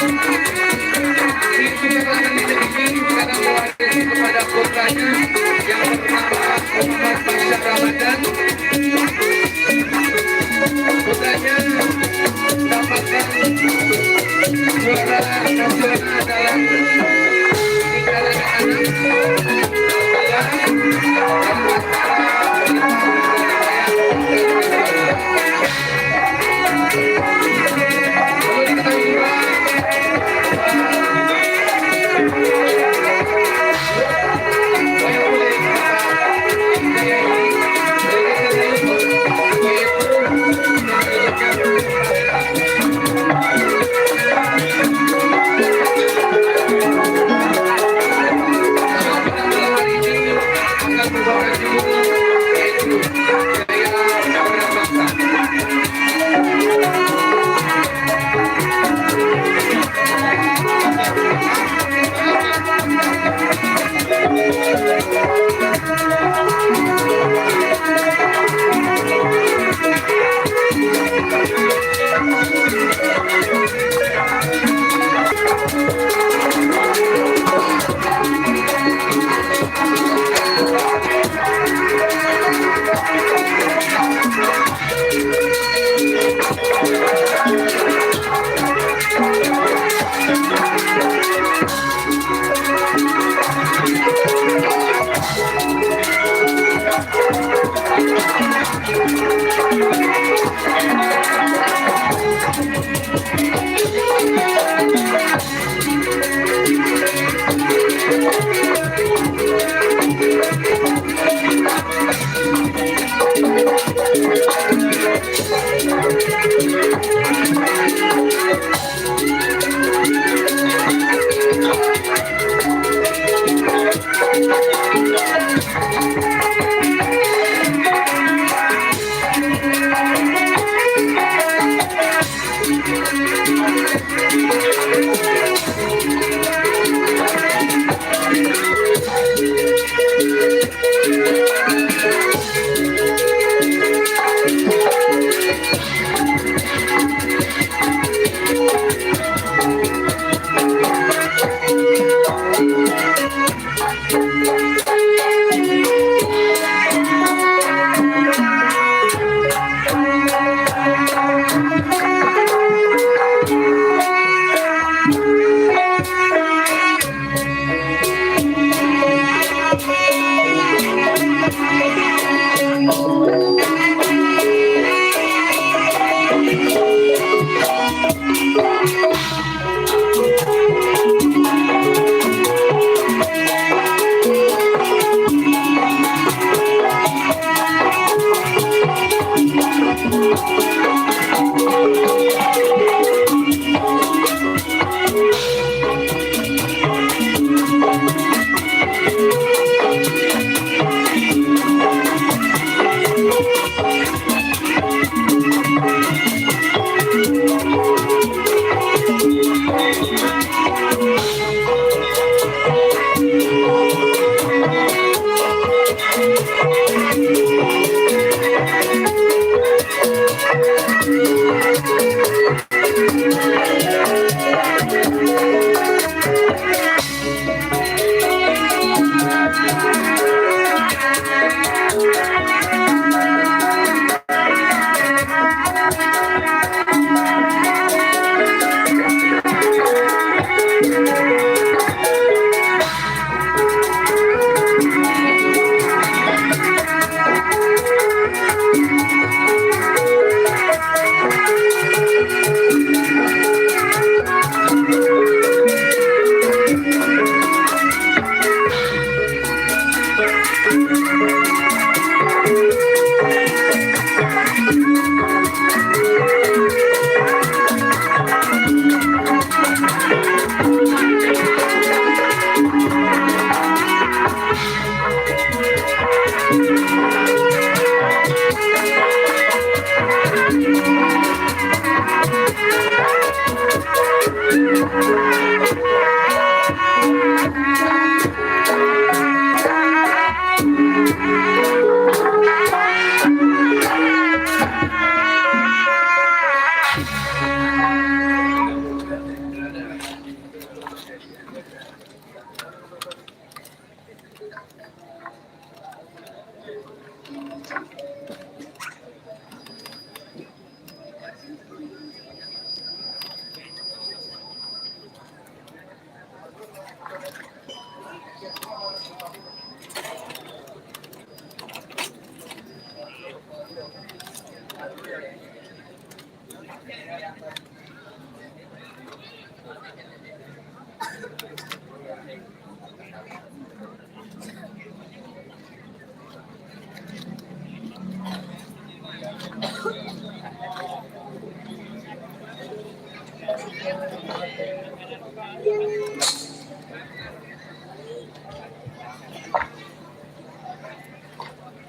Ditukar ini karena mewarisi kepada putranya yang bernama Muhammad Faisal Ramadan. Putranya mendapatkan juara nasional dalam tingkat anak-anak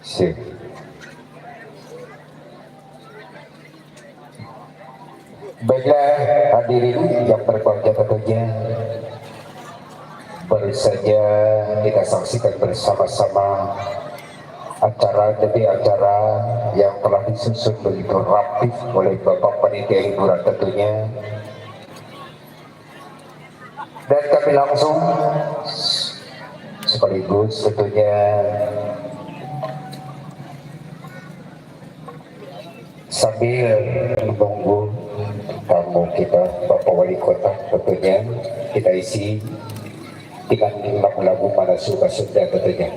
Sip. Baiklah hadirin yang berbahagia tentunya, baru saja kita saksikan bersama-sama acara demi acara yang telah disusun begitu rapih oleh Bapak Panitia Hiburan tentunya, dan kami langsung sekaligus tentunya sambil menunggu tamu kita Bapak Wali Kota tentunya kita isi dengan lagu-lagu pada suka Sunda tentunya.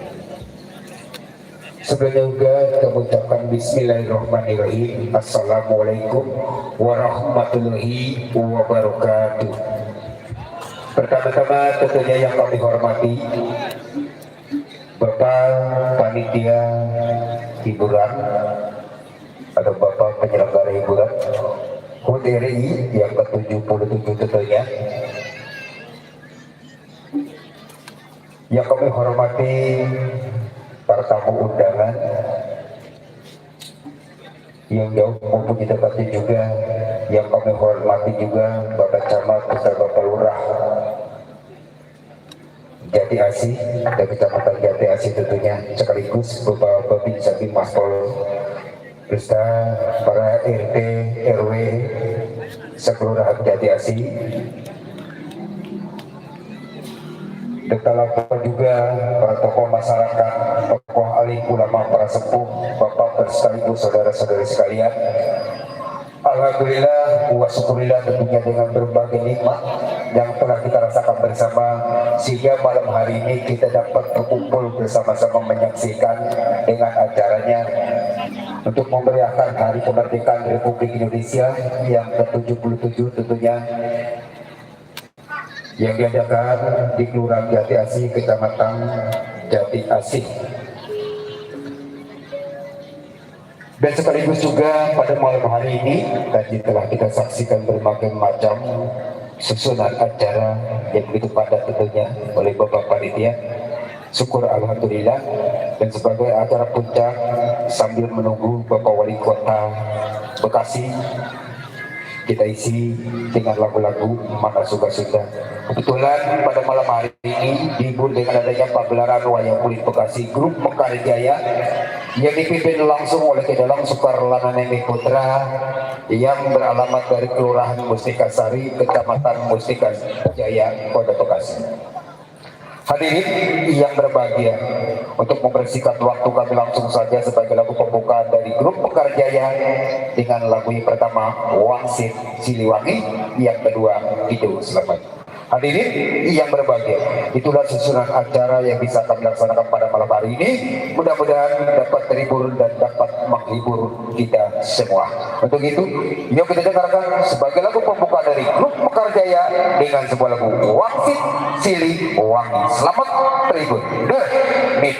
Sebelumnya juga kita mengucapkan Bismillahirrahmanirrahim. Assalamualaikum warahmatullahi wabarakatuh. Pertama-tama tentunya yang kami hormati Bapak Panitia Hiburan atau Bapak Penyelenggara Hiburan HUT RI yang ke-77 tentunya, yang kami hormati para tamu undangan yang jauh maupun di dekatnya juga, yang kami hormati juga Bapak Camat beserta Bapak Lurah Jati Asih dan Kecamatan Jati Asih tentunya, sekaligus Bapak Binsaki Maspol beserta para RT RW sekelurahan Jati Asih. Dekalapan juga para tokoh masyarakat, tokoh alim ulama, para sepuh, bapak beserta ibu, saudara-saudari sekalian. Alhamdulillah, wa syukurillah tentunya dengan berbagai nikmat yang telah kita rasakan bersama, sehingga malam hari ini kita dapat berkumpul bersama-sama menyaksikan dengan acaranya untuk memeriahkan Hari Kemerdekaan Republik Indonesia yang ke-77 tentunya, yang diadakan di Kelurahan Jati Asih, Kecamatan Jati Asih. Dan sekaligus juga pada malam hari ini tadi telah kita saksikan berbagai macam susunan acara yang begitu padat tentunya oleh Bapak Panitia. Syukur alhamdulillah. Dan sebagai acara puncak sambil menunggu Bapak Wali Kota Bekasi, kita isi dengan lagu-lagu Mana Suka Sunda. Kebetulan pada malam hari ini dihibur dengan adanya pagelaran wayang kulit Bekasi Grup Mekar Jaya yang dipimpin langsung oleh Kedalang Sukarlana Nemi Putra yang beralamat dari Kelurahan Mustika Sari, Kecamatan Mustika Jaya, Kota Bekasi. Hadirin yang berbahagia, untuk membersihkan waktu kami langsung saja sebagai lagu pembukaan dari Grup Mekar Jaya dengan lagu yang pertama Wangsit Siliwangi, yang kedua Hidup Selamat. Hadirin yang berbahagia, itulah susunan acara yang bisa kami laksanakan pada malam hari ini. Mudah-mudahan dapat terhibur dan dapat menghibur kita semua. Untuk itu, yuk kita dengarkan sebagai lagu pembuka dari Grup Mekar Jaya dengan sebuah lagu Wangsit Siliwangi. Selamat terhibur. Mit.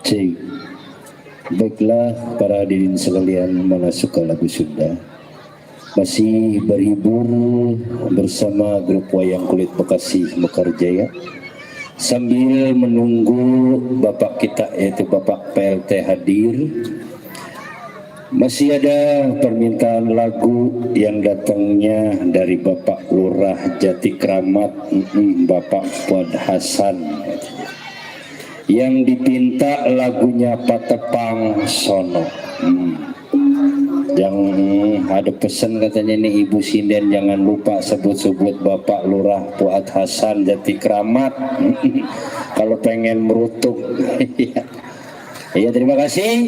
Cik, baiklah para hadirin sekalian, mana suka lagu Sunda, masih berhibur bersama grup wayang kulit Bekasi Mekarjaya sambil menunggu Bapak kita yaitu Bapak PLT hadir. Masih ada permintaan lagu yang datangnya dari Bapak Lurah Jati Kramat, Bapak Fuad Hasan, yang dipinta lagunya Patepang Sono. Yang ada pesan katanya ini Ibu Sinden jangan lupa sebut-sebut Bapak Lurah Fuad Hasan Jati Kramat kalau pengen merutuk. Ya, terima kasih.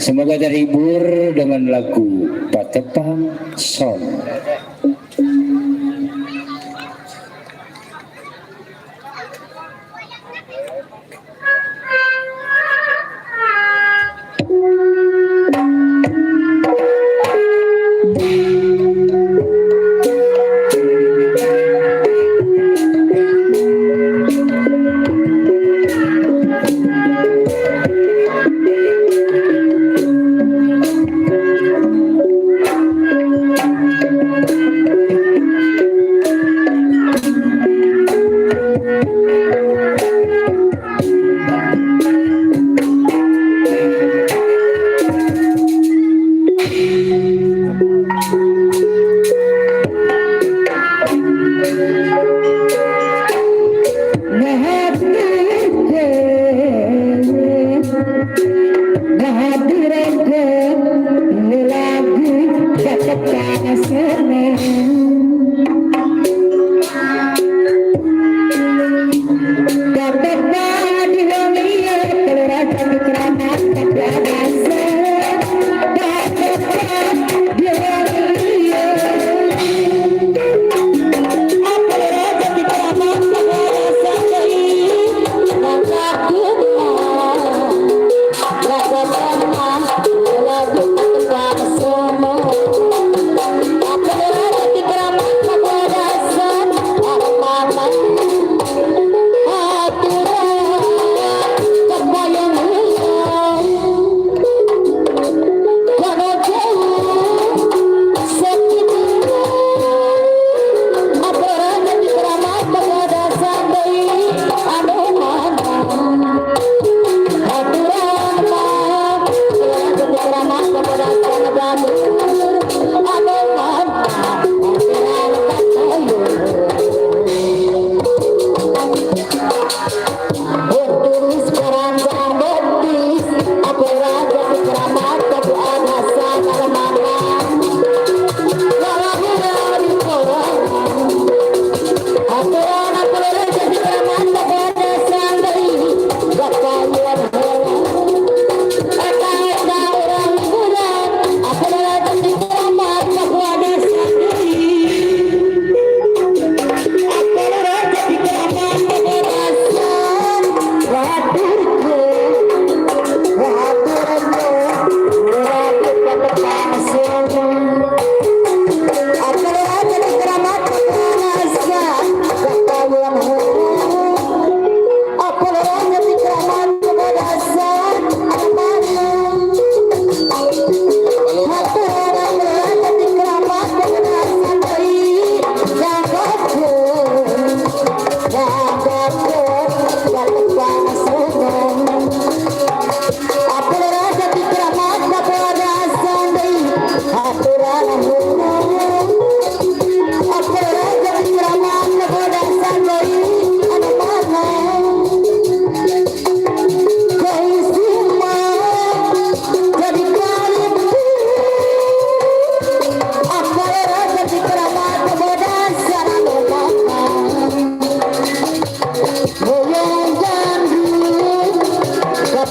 Semoga terhibur dengan lagu Patepang Sono.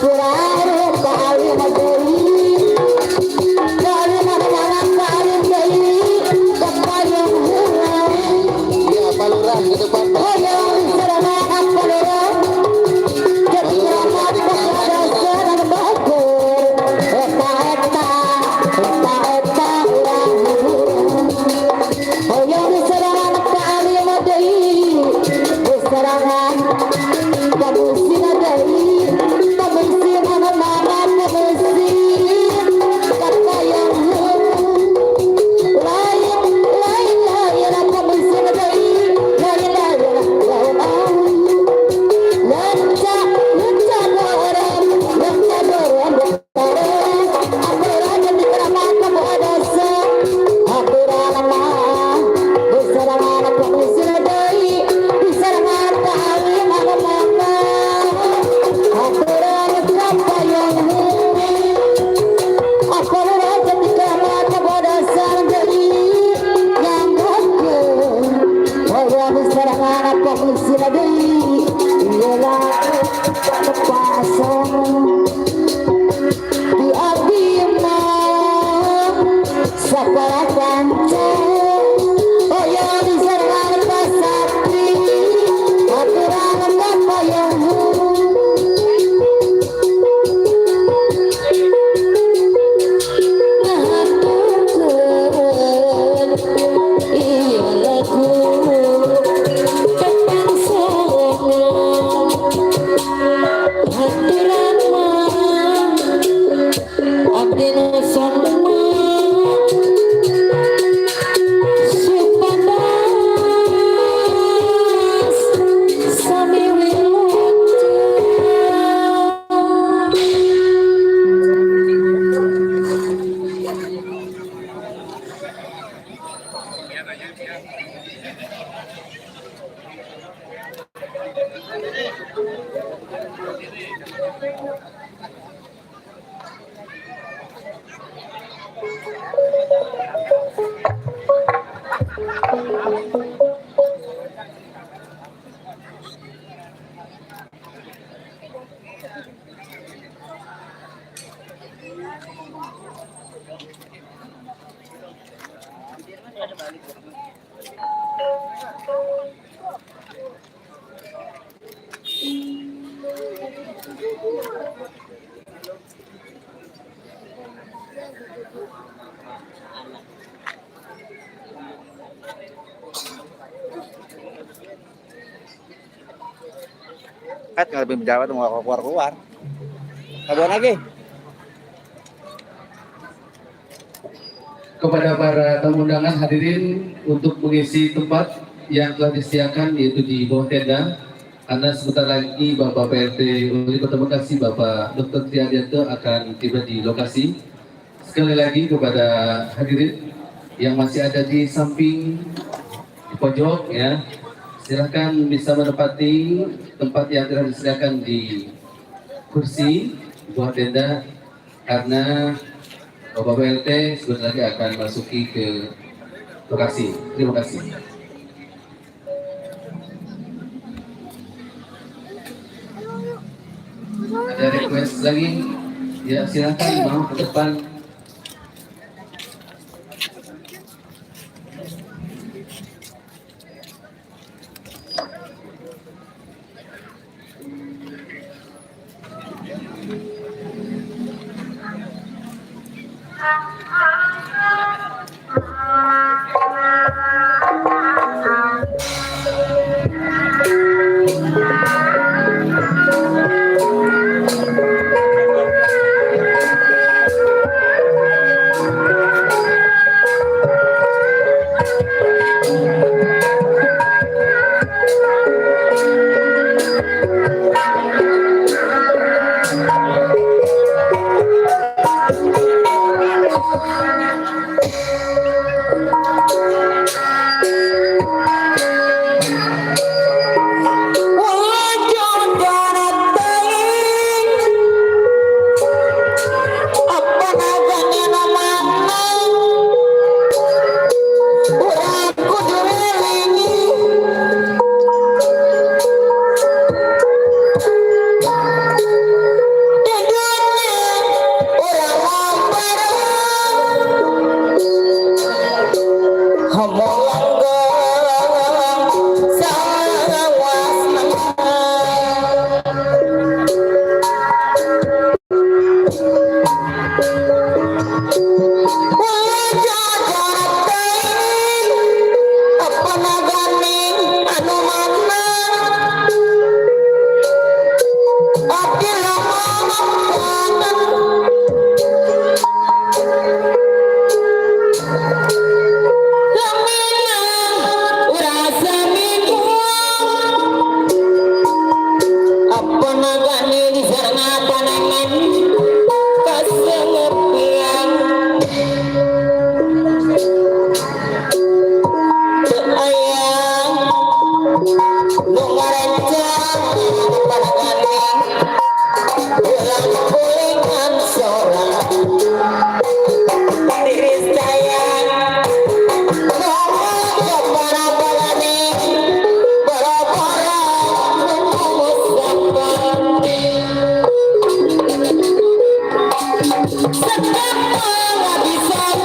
Iya, Pak Lurah ke depan, Pak. Nggak lebih menjawab tuh mau keluar. Kabar lagi. Kepada para tamu undangan hadirin untuk mengisi tempat yang telah disediakan yaitu di bawah tenda, karena sebentar lagi Bapak PRT Wali Kota Bekasi Bapak Dr. Triadianto akan tiba di lokasi. Sekali lagi kepada hadirin yang masih ada di samping di pojok ya, silakan bisa menempati tempat yang telah disediakan di kursi di bawah tenda, karena Bapak PLT sebentar lagi akan masuki ke lokasi. Terima kasih. Ada request lagi? Ya silakan mau ke depan. kulingan seorang diri saya ngomong kepada balani bara-bara memusahkan sedang menghabiskan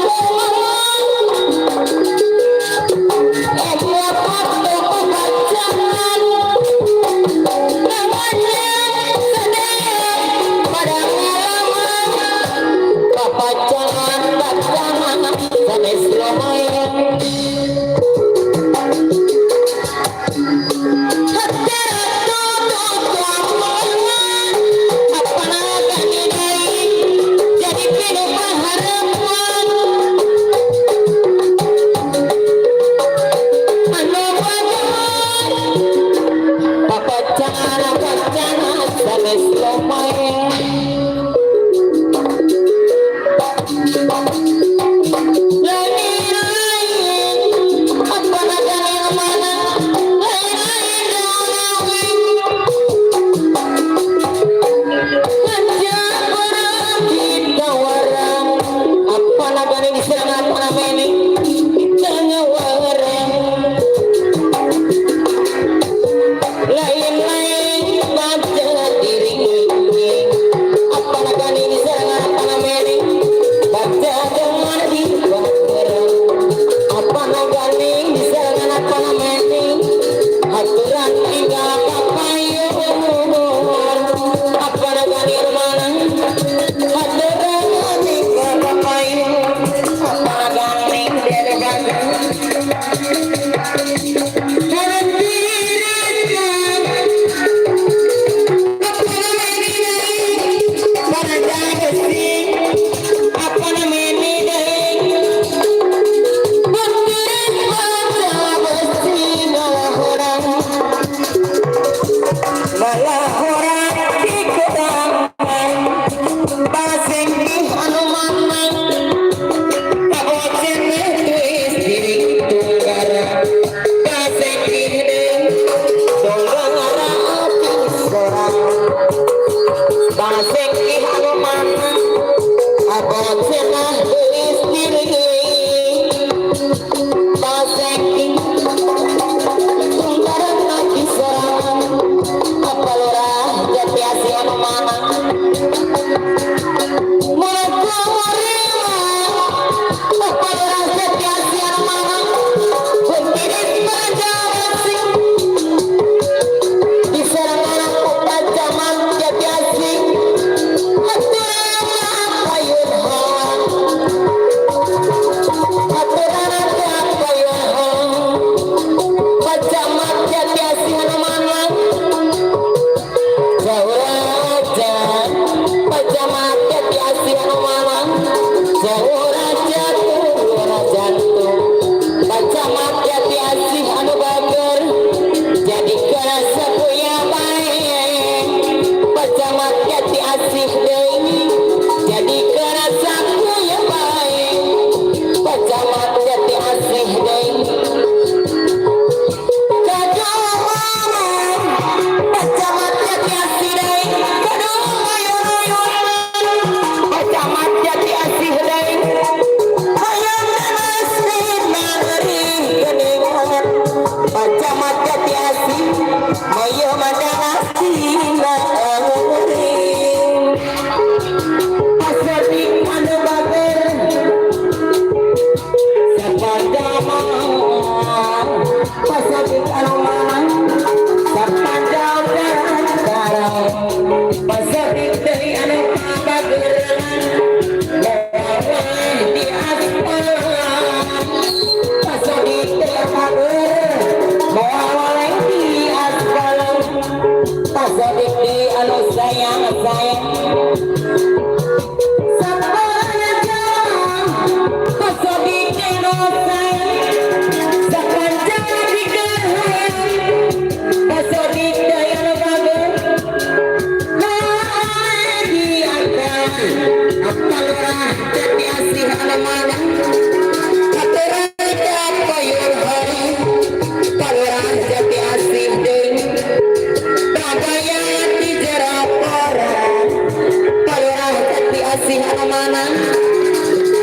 Armanan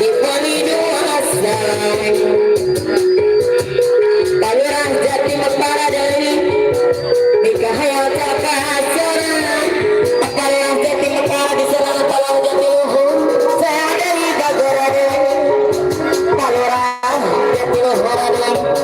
di dua say Palurah Jati Mekara dari nikah yang cakap hasilnya Palurah Jati Mekara di Serang Talang Jati Luhur saya dari Bagora dari Palurah Jati Luhur dari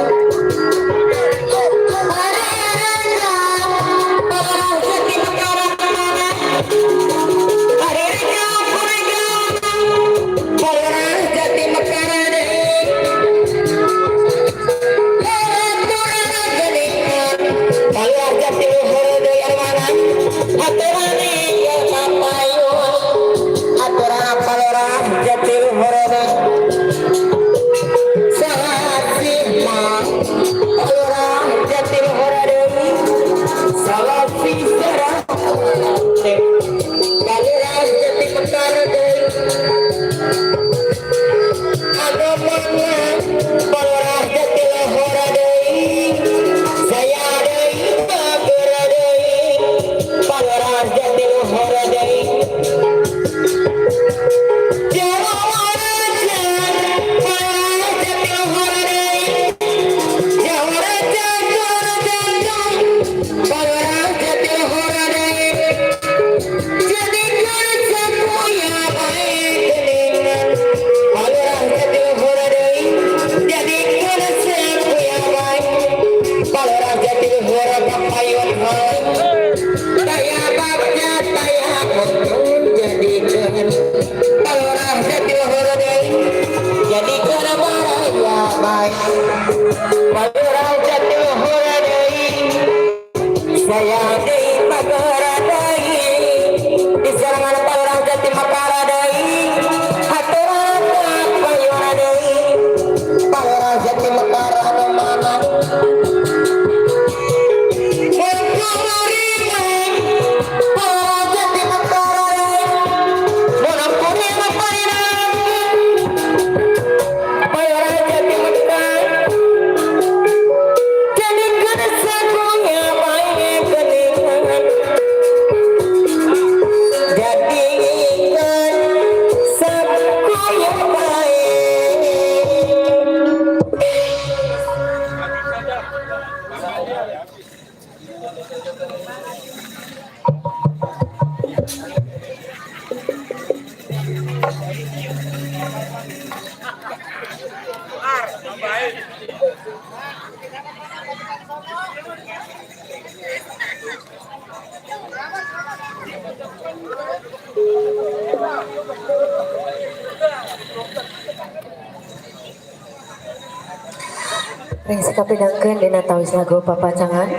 Ring sekapidangkeun dina tawis lagu papacangan.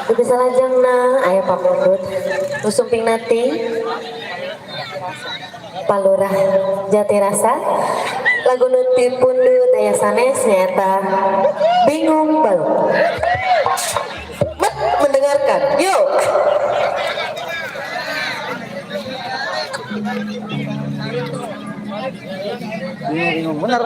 Dugi salajengna aya pamundut usumping nati Palurah Jatirasa lagu nu dipundut aya sanes nyaeta Bingung Balu. Mendengarkan, yuk. Bingung bener.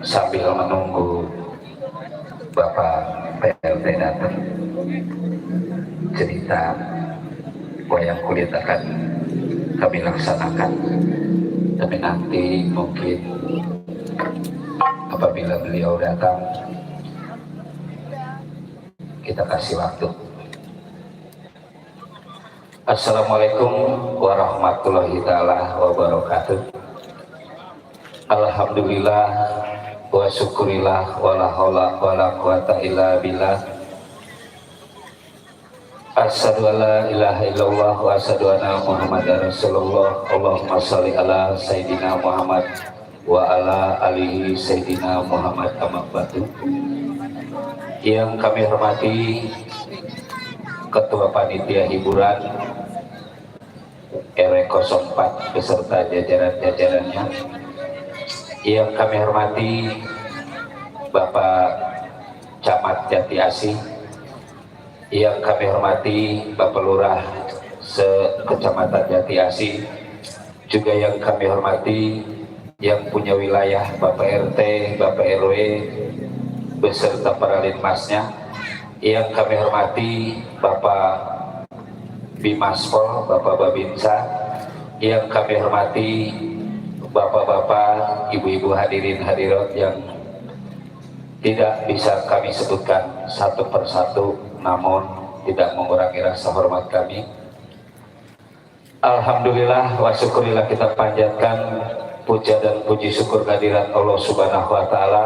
Sambil menunggu Bapak PLT datang, cerita wayang kulit akan kami laksanakan, tapi nanti mungkin apabila beliau datang kita kasih waktu. Assalamualaikum warahmatullahi taala wabarakatuh. Alhamdulillah wa syukurillah wa la haula wa la quwata illa billah. Asyhadu an la ilaha illallah wa asyhadu anna Muhammadar Rasulullah. Allahumma shalli ala Sayyidina Muhammad wa ala alihi Sayyidina Muhammad amma ba'du. Yang kami hormati Ketua Panitia Hiburan RW 04 beserta jajaran-jajarannya. Yang kami hormati Bapak Camat Jati Asih, yang kami hormati Bapak Lurah se-Kecamatan Jati Asih, juga yang kami hormati yang punya wilayah Bapak RT, Bapak RW beserta para linmasnya, yang kami hormati Bapak Bimaspol, Bapak Babinsa, yang kami hormati Bapak-bapak, ibu-ibu hadirin hadirat yang tidak bisa kami sebutkan satu persatu, namun tidak mengurangi rasa hormat kami. Alhamdulillah wa syukurillah, kita panjatkan puja dan puji syukur kehadirat Allah Subhanahu wa Ta'ala,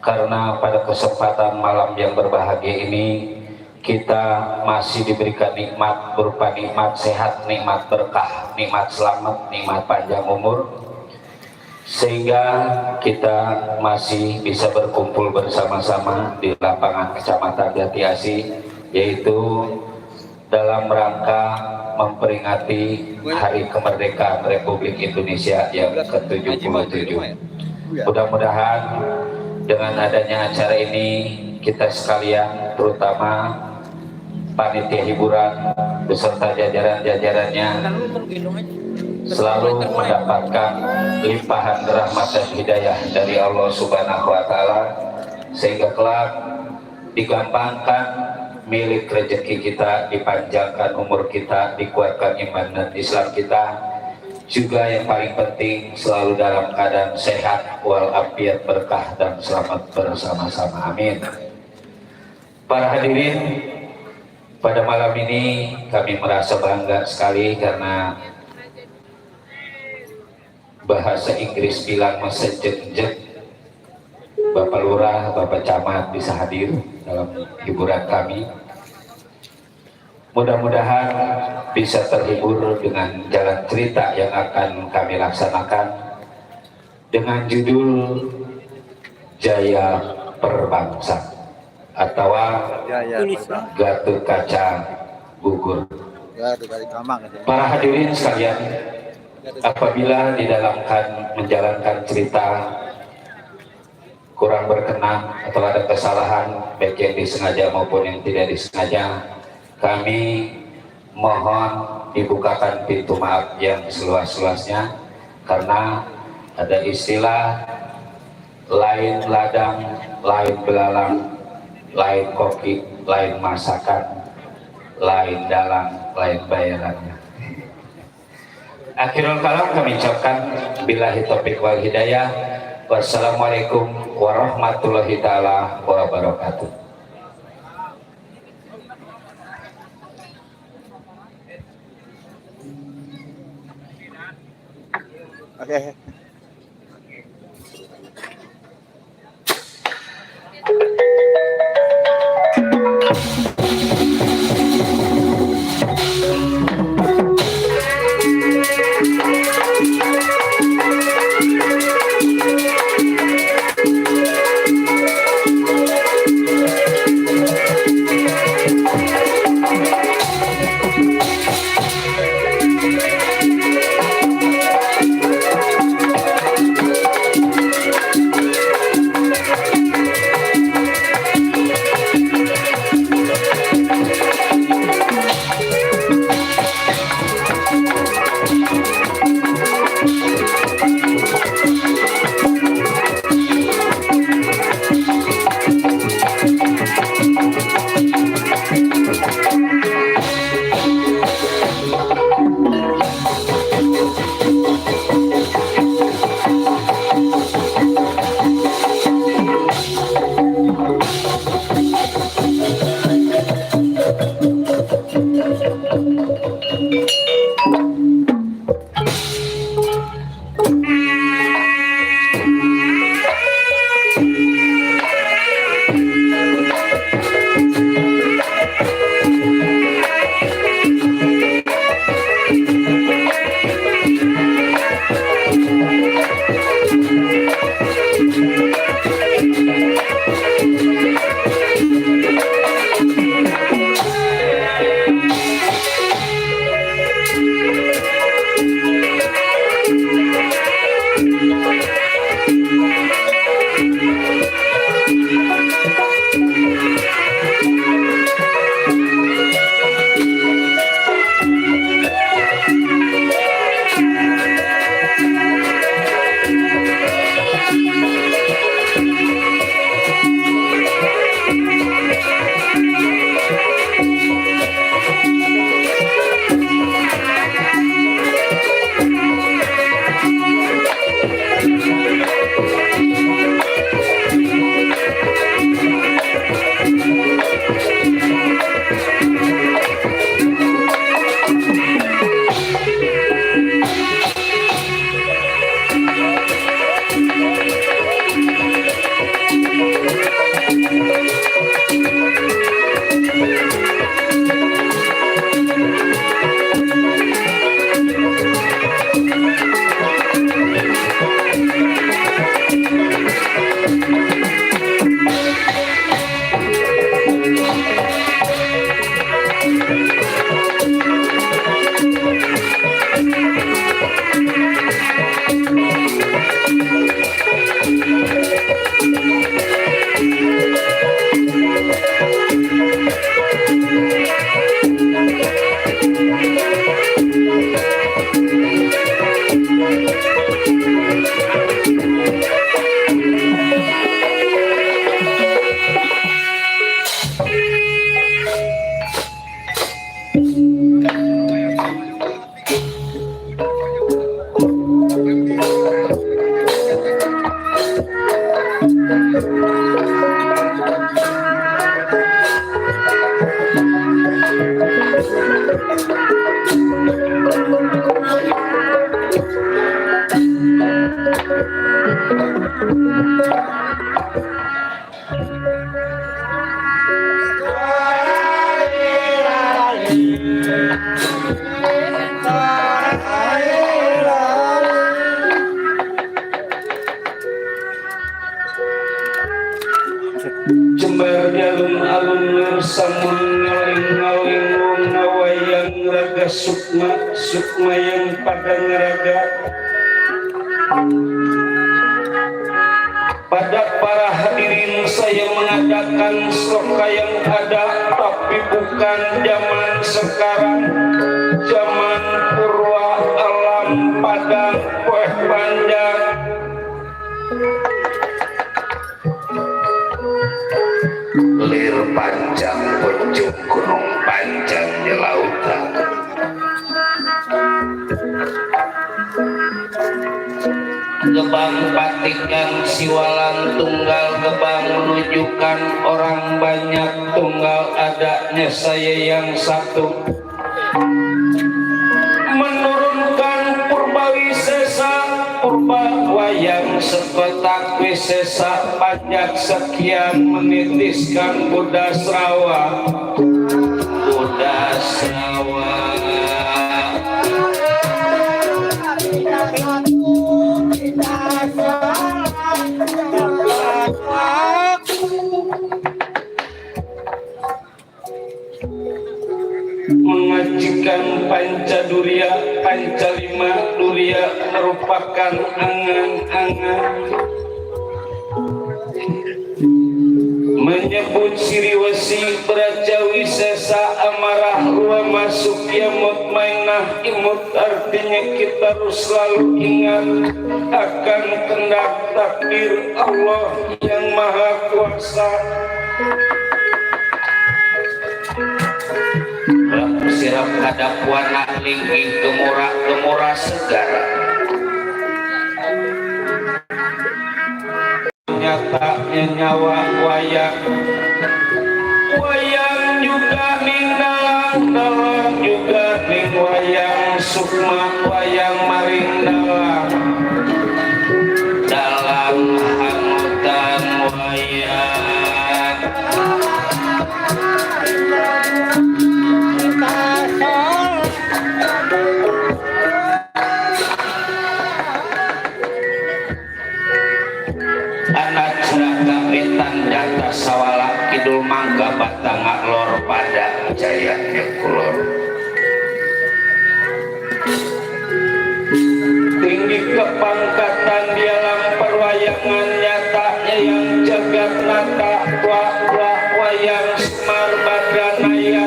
karena pada kesempatan malam yang berbahagia ini kita masih diberikan nikmat berupa nikmat sehat, nikmat berkah, nikmat selamat, nikmat panjang umur, sehingga kita masih bisa berkumpul bersama-sama di lapangan Kecamatan Jati Asih, yaitu dalam rangka memperingati Hari Kemerdekaan Republik Indonesia yang ke-77. Mudah-mudahan dengan adanya acara ini kita sekalian, terutama panitia hiburan beserta jajaran-jajarannya, selalu mendapatkan limpahan rahmat dan hidayah dari Allah Subhanahu wa Ta'ala, sehingga kelak digampangkan milik rezeki kita, dipanjangkan umur kita, dikuatkan iman dan Islam kita, juga yang paling penting selalu dalam keadaan sehat walafiat, berkah dan selamat bersama-sama, amin. Para hadirin, pada malam ini kami merasa bangga sekali karena bahasa Inggris bilang mesejenjek, Bapak Lurah, Bapak Camat bisa hadir dalam hiburan kami. Mudah-mudahan bisa terhibur dengan jalan cerita yang akan kami laksanakan dengan judul Jaya Perbangsa atau Gatot Kaca Gugur. Para hadirin sekalian, apabila didalamkan menjalankan cerita kurang berkenan atau ada kesalahan baik yang disengaja maupun yang tidak disengaja, kami mohon dibukakan pintu maaf yang seluas-luasnya, karena ada istilah lain ladang, lain belalang, lain kopi, lain masakan, lain dalang, lain bayarannya. Akhirul kalam kami ucapkan billahi taufiq wal hidayah. Wassalamualaikum warahmatullahi taala wabarakatuh. Oke. Jembar jalun alun samun ngaling-ngaling wong ngawayang raga sukma sukma yang padang raga. Pada para hadirin saya mengadakan sloka yang ada tapi bukan zaman sekarang, zaman purwa alam padang kueh panjang. Lir panjang pucuk gunung panjang di lautan. Gebang patikan siwalan tunggal gebang menunjukkan orang banyak tunggal adanya saya yang satu. Menurunkan purba wisesa purba wayang sekotak wisesa pajak sekian menitiskan kuda serawa mengajikan pancadurya pancalima durya merupakan angan-angan menyebut siriwesi berajawi sesa amarah ruang masuk yamut mainah imut artinya kita harus selalu ingat akan kehendak takdir Allah yang maha kuasa. Sirap hadap warna linggih gemura segara nyatanya nyawa wayang juga ning dalang juga ning wayang sukma wayang maring dalam hangutan wayang. Anak Jeraga Wetan Data Sawala Kidul Mangga Batang Lor pada Jaya Kulor. Tinggi kepangkatan di alam perwayangan nyatanya yang jagat nata wayang Semar Badranaya.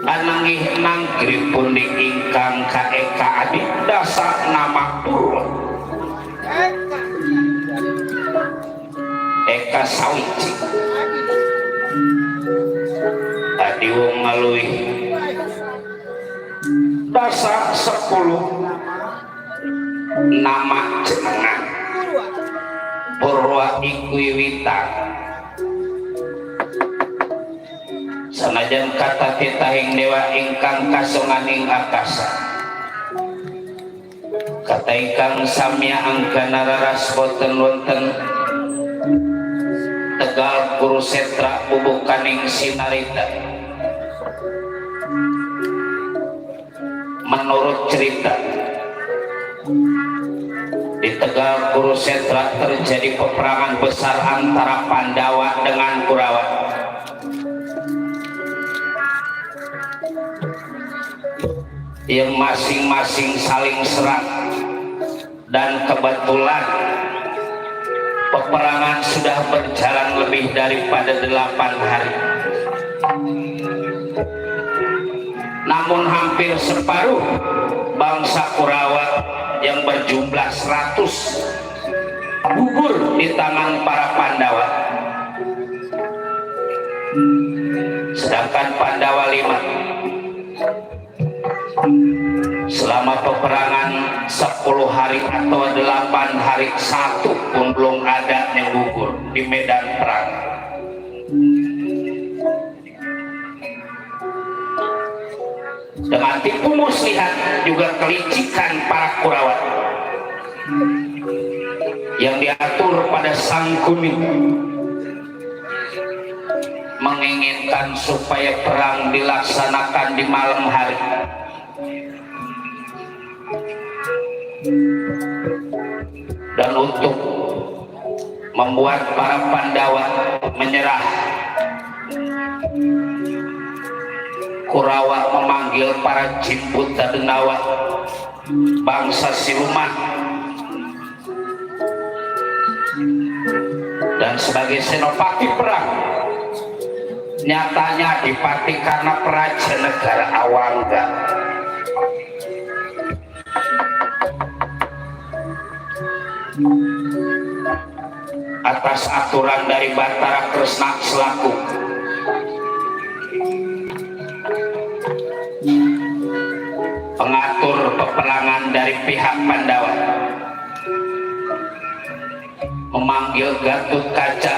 Anangih nanggrip pundi ingkang kaeka adik dasa nama Purwa Eka Sawiji adi wong ngaluih dasa 10 nama jenengan Purwa iku wiwitan sanajan kata titahing dewa ingkang kasonganing akasa kata ingkang samya anggana raras boten wonten Tegal Kurusetra bubukaning sinarita. Menurut cerita di Tegal Kurusetra terjadi peperangan besar antara Pandawa dengan Kurawa. Yang masing-masing saling serang, dan kebetulan peperangan sudah berjalan lebih daripada 8 hari. namun hampir separuh bangsa Kurawa yang berjumlah 100 gugur di tangan para Pandawa, sedangkan Pandawa 5 selama peperangan 10 hari atau 8 hari satu pun belum ada yang gugur di medan perang. Dengan tipu muslihat juga kelicikan para Kurawa yang diatur pada Sang Kuning menginginkan supaya perang dilaksanakan di malam hari. Dan untuk membuat para Pandawa menyerah, Kurawa memanggil para Cimput Tadenawa, bangsa siluman, dan sebagai senopati perang. Nyatanya dipati karena Praja Negara Awangga. Atas aturan dari Batara Kresna selaku pengatur peperangan dari pihak Pandawa, memanggil Gatut Kaca,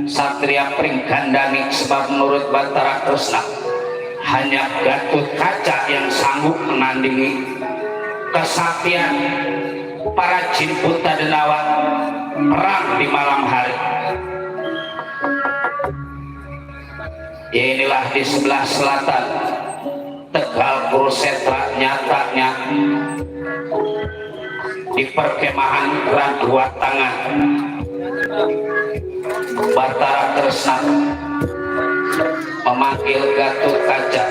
Satria Pringgandani, sebab menurut Batara Kresna hanya Gatut Kaca yang sanggup menandingi kesaktian para Cimput Tadenawa perang di malam hari. Ya, inilah di sebelah selatan Tegal Kurusetra, nyatanya di perkemahan Kerang Dua Tangan Batara Kresna memanggil Gatut Kaca.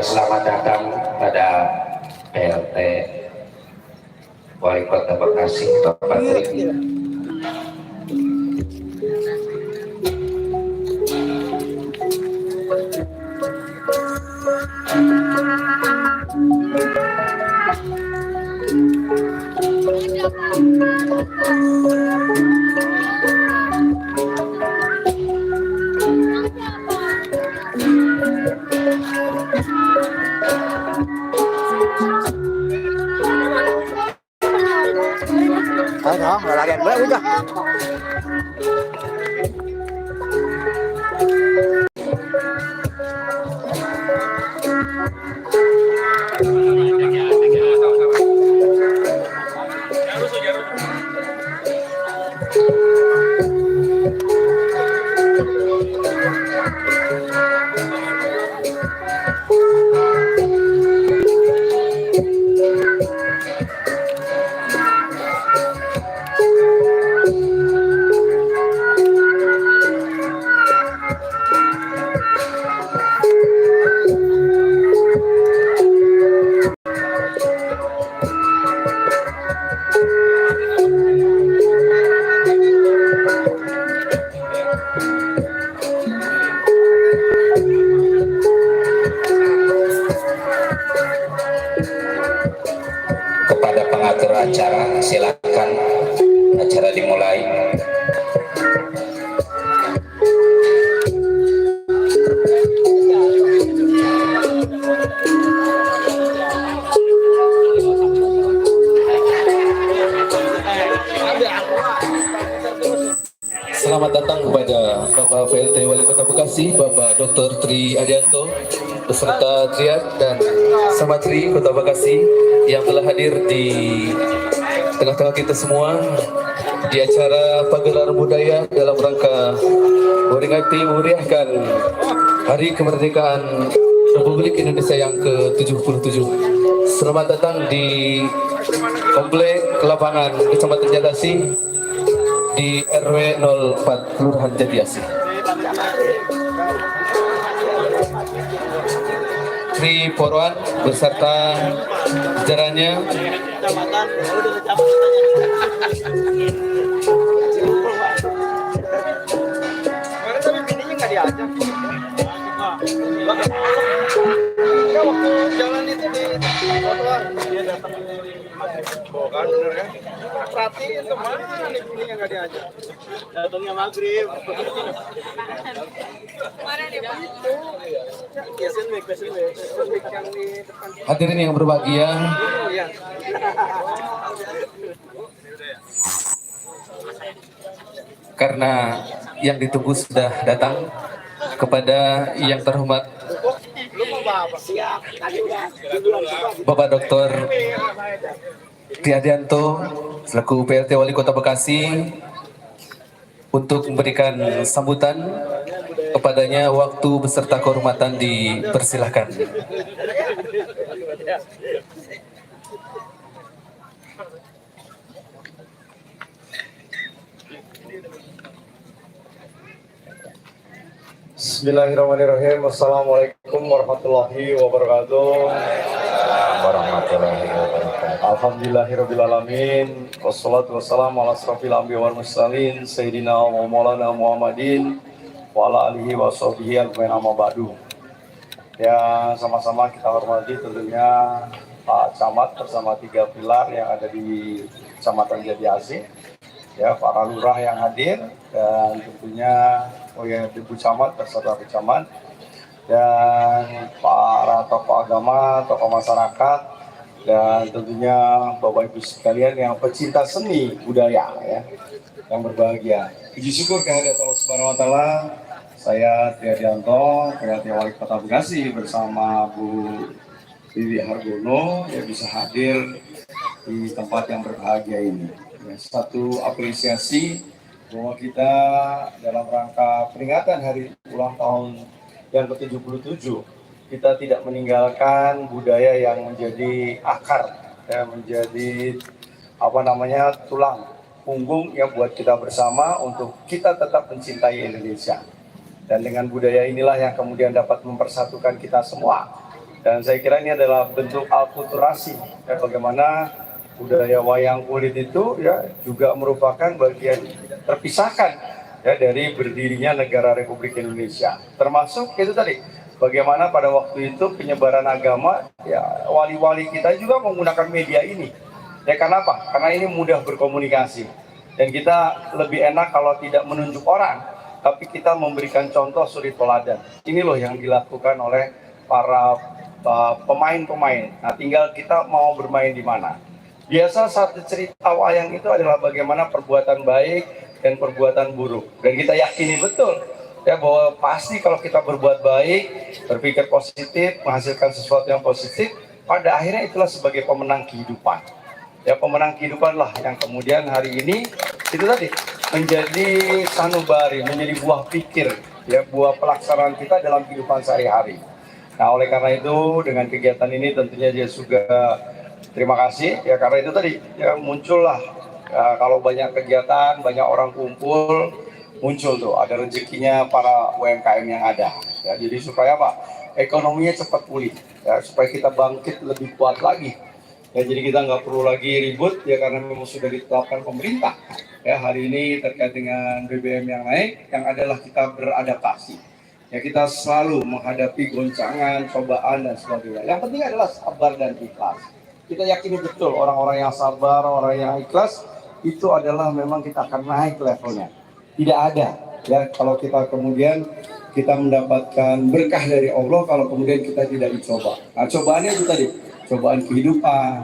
Selamat datang pada PLT Wali Kota Bekasi, Bapak Tri. Đó, là đèn bếp udah. Kepada pengatur acara, silakan acara dimulai. Selamat datang kepada Bapak PLT Wali Kota Bekasi, Bapak Dr. Tri Adianto, beserta Triad dan Samatri Kota Bekasi yang telah hadir di tengah-tengah kita semua di acara pagelaran budaya dalam rangka memperingati meriahkan Hari Kemerdekaan Republik Indonesia yang ke-77. Selamat datang di Komplek Lapangan Kecamatan Jatasi di RW 04 Kelurahan Jatiasi. Tri Porwan beserta jajarannya Kemarin tapi bininya nggak diajak. kan bener kan? Perhatiin kemana nih ini yang nggak diajak? Datangnya maghrib. Kemarin ya Pak. Fashion week yang di depan. Hadirin yang berbahagia, Iya. karena yang ditunggu sudah datang, kepada yang terhormat Bapak Dr. Triadianto selaku PLT Wali Kota Bekasi, untuk memberikan sambutan kepadanya, waktu beserta kehormatan dipersilahkan. Bismillahirrahmanirrahim. Assalamualaikum warahmatullahi wabarakatuh. Warahmatullahi wabarakatuh. Alhamdulillahirrabbilalamin. Wassalatu wassalamu ala asrafil anbiya wal mursalin Sayyidina wa maulana Muhammadin wa ala alihi wa sahbihi ajmain amma ba'du. Ya, sama-sama kita hormati tentunya Pak Camat bersama 3 pilar yang ada di Kecamatan Jati Asih, ya, para lurah yang hadir, dan tentunya Ibu Camat beserta Camat, dan para tokoh agama, tokoh masyarakat, dan tentunya Bapak Ibu sekalian yang pecinta seni budaya, ya, yang berbahagia. Puji syukur kehadirat Allah Subhanahu wa taala. Saya Triadianto, PLT Wali Kota Bekasi bersama Bu Wiwi Hargono yang bisa hadir di tempat yang berbahagia ini. Ya, satu apresiasi bahwa kita dalam rangka peringatan hari ulang tahun yang ke-77, kita tidak meninggalkan budaya yang menjadi akar, ya, menjadi tulang punggung yang buat kita bersama untuk kita tetap mencintai Indonesia. Dan dengan budaya inilah yang kemudian dapat mempersatukan kita semua. Dan saya kira ini adalah bentuk alkulturasi, ya, bagaimana budaya wayang kulit itu, ya, juga merupakan bagian terpisahkan, ya, dari berdirinya negara Republik Indonesia. Termasuk itu tadi, bagaimana pada waktu itu penyebaran agama, ya, wali-wali kita juga menggunakan media ini. Ya, kenapa? Karena ini mudah berkomunikasi. Dan kita lebih enak kalau tidak menunjuk orang, tapi kita memberikan contoh suri teladan. Ini loh yang dilakukan oleh para pemain-pemain. Nah, tinggal kita mau bermain di mana. Biasa satu cerita wayang itu adalah bagaimana perbuatan baik dan perbuatan buruk. Dan kita yakini betul, ya, bahwa pasti kalau kita berbuat baik, berpikir positif, menghasilkan sesuatu yang positif, pada akhirnya itulah sebagai pemenang kehidupan. Ya, pemenang kehidupan lah yang kemudian hari ini itu tadi menjadi sanubari, menjadi buah pikir, ya, buah pelaksanaan kita dalam kehidupan sehari-hari. Nah, oleh karena itu dengan kegiatan ini tentunya dia juga terima kasih, ya, karena itu tadi, ya, muncullah, ya, kalau banyak kegiatan, banyak orang kumpul, muncul tuh ada rezekinya para UMKM yang ada, ya, jadi supaya apa? Ekonominya cepat pulih, ya, supaya kita bangkit lebih kuat lagi. Ya, jadi kita nggak perlu lagi ribut, ya, karena memang sudah ditetapkan pemerintah, ya, hari ini terkait dengan BBM yang naik, yang adalah kita beradaptasi. Ya, kita selalu menghadapi goncangan, cobaan, dan sebagainya. Yang penting adalah sabar dan ikhlas. Kita yakini betul orang-orang yang sabar, orang yang ikhlas, itu adalah memang kita akan naik levelnya. Tidak ada, ya, kalau kita kemudian kita mendapatkan berkah dari Allah, kalau kemudian kita tidak dicoba. Nah, cobaannya itu tadi, cobaan kehidupan,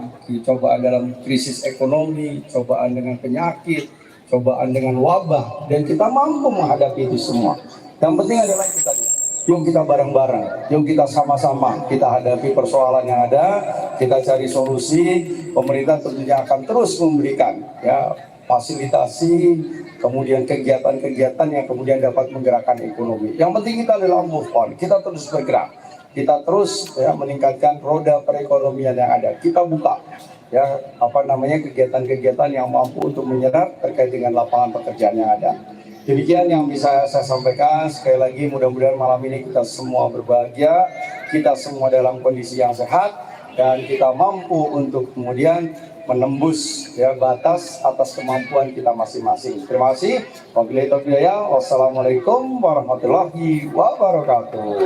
cobaan dalam krisis ekonomi, cobaan dengan penyakit, cobaan dengan wabah, dan kita mampu menghadapi itu semua. Yang penting adalah itu tadi, yuk kita bareng-bareng, yuk kita sama-sama kita hadapi persoalan yang ada, kita cari solusi. Pemerintah tentunya akan terus memberikan, ya, fasilitasi, kemudian kegiatan-kegiatan yang kemudian dapat menggerakkan ekonomi. Yang penting kita adalah move on, kita terus bergerak, kita terus, ya, meningkatkan roda perekonomian yang ada. Kita buka, ya, kegiatan-kegiatan yang mampu untuk menyerap terkait dengan lapangan pekerjaan yang ada. Demikian yang bisa saya sampaikan. Sekali lagi mudah-mudahan malam ini kita semua berbahagia, kita semua dalam kondisi yang sehat, dan kita mampu untuk kemudian menembus, ya, batas atas kemampuan kita masing-masing. Terima kasih. Wabillahi taufiq. Wassalamualaikum warahmatullahi wabarakatuh.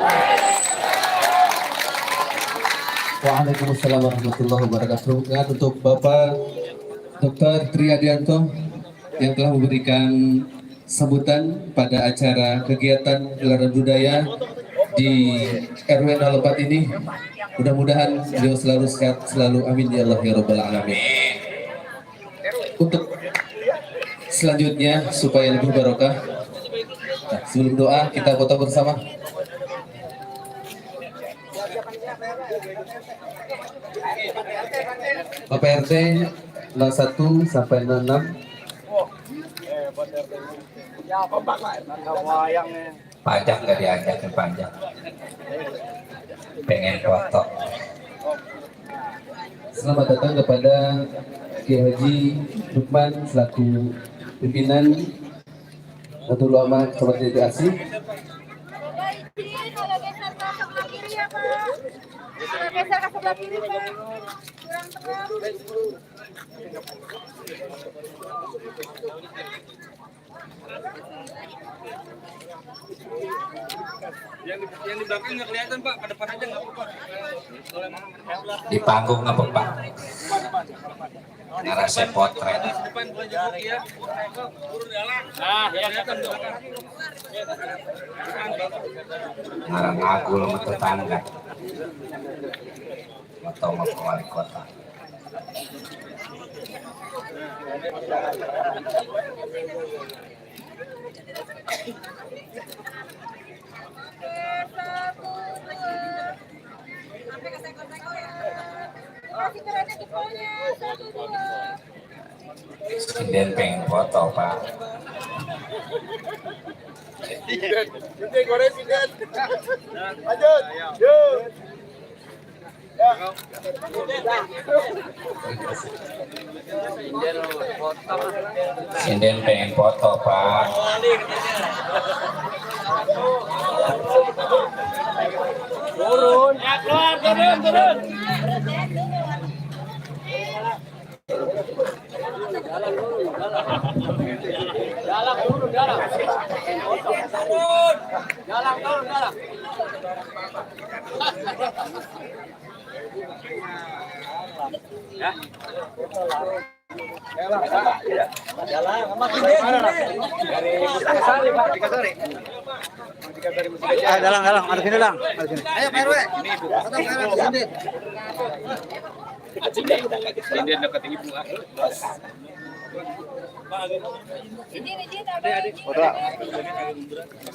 Waalaikumsalam warahmatullahi wabarakatuh. Untuk Bapak Dr. Triadianto yang telah memberikan sambutan pada acara kegiatan gelaran budaya di RW 04 ini. Mudah-mudahan beliau selalu sehat selalu, amin ya Allah ya Rabbal Alamin. Untuk selanjutnya supaya lebih barokah, nah, sebelum doa kita foto bersama. Bapak RT 01 sampai 06. Pajak nggak diajak ke pajak. Pengen foto. Selamat datang kepada Kiai Haji Lukman selaku pimpinan Nahdlatul Ulama Kecamatan Jati Asih. Kalau geser ke sebelah kiri ya Pak. Kalau geser ke sebelah kiri Pak. Kurang tengah. Yang di belakang nggak kelihatan Pak, ke depan aja nggak apa-apa. Di panggung apa Pak? Narasi potret. Depan boleh jemput ya. Nah, ya kelihatan tuh. Ngarang ngagul sama tetangga. Atau mau ke wali kota. Sinden pengen foto Pak. Lanjut. Yuk. Sinden pengen foto Pak. Turun. Ya keluar, turun. Dalang, ada sini dalang. Ayo Pak RW. Sinden dekat ibu.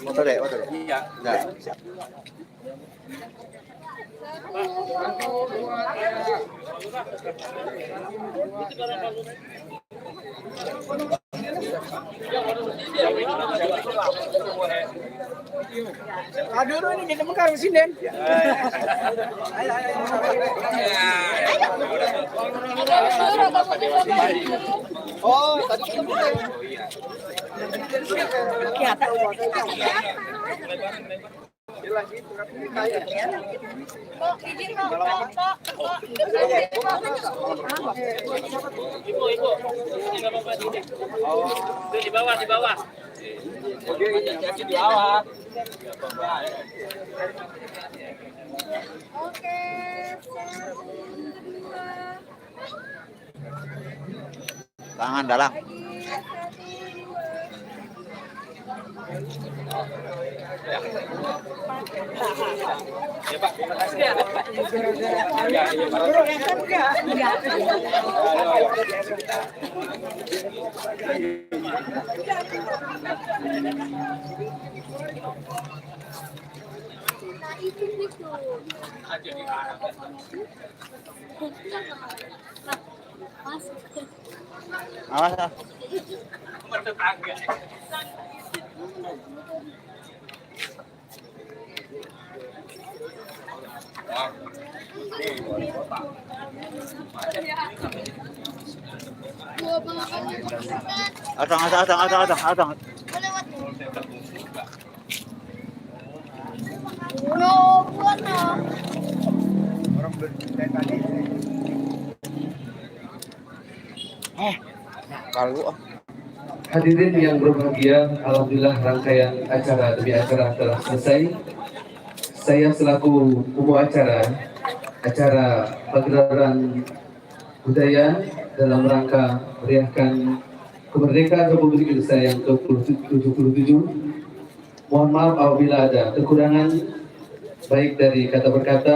Foto deh. Iya. Aduh, ini kita mengkar sinden. Oh, tadi Di bawah. Oke. tangan dalang. Awas ah. Atang. No, buana. Kalau Hadirin yang berbahagia, alhamdulillah rangkaian acara demi acara telah selesai. Saya selaku pembawa acara pagelaran budaya dalam rangka meriahkan kemerdekaan Republik Indonesia yang ke-77. Mohon maaf apabila ada kekurangan baik dari kata berkata.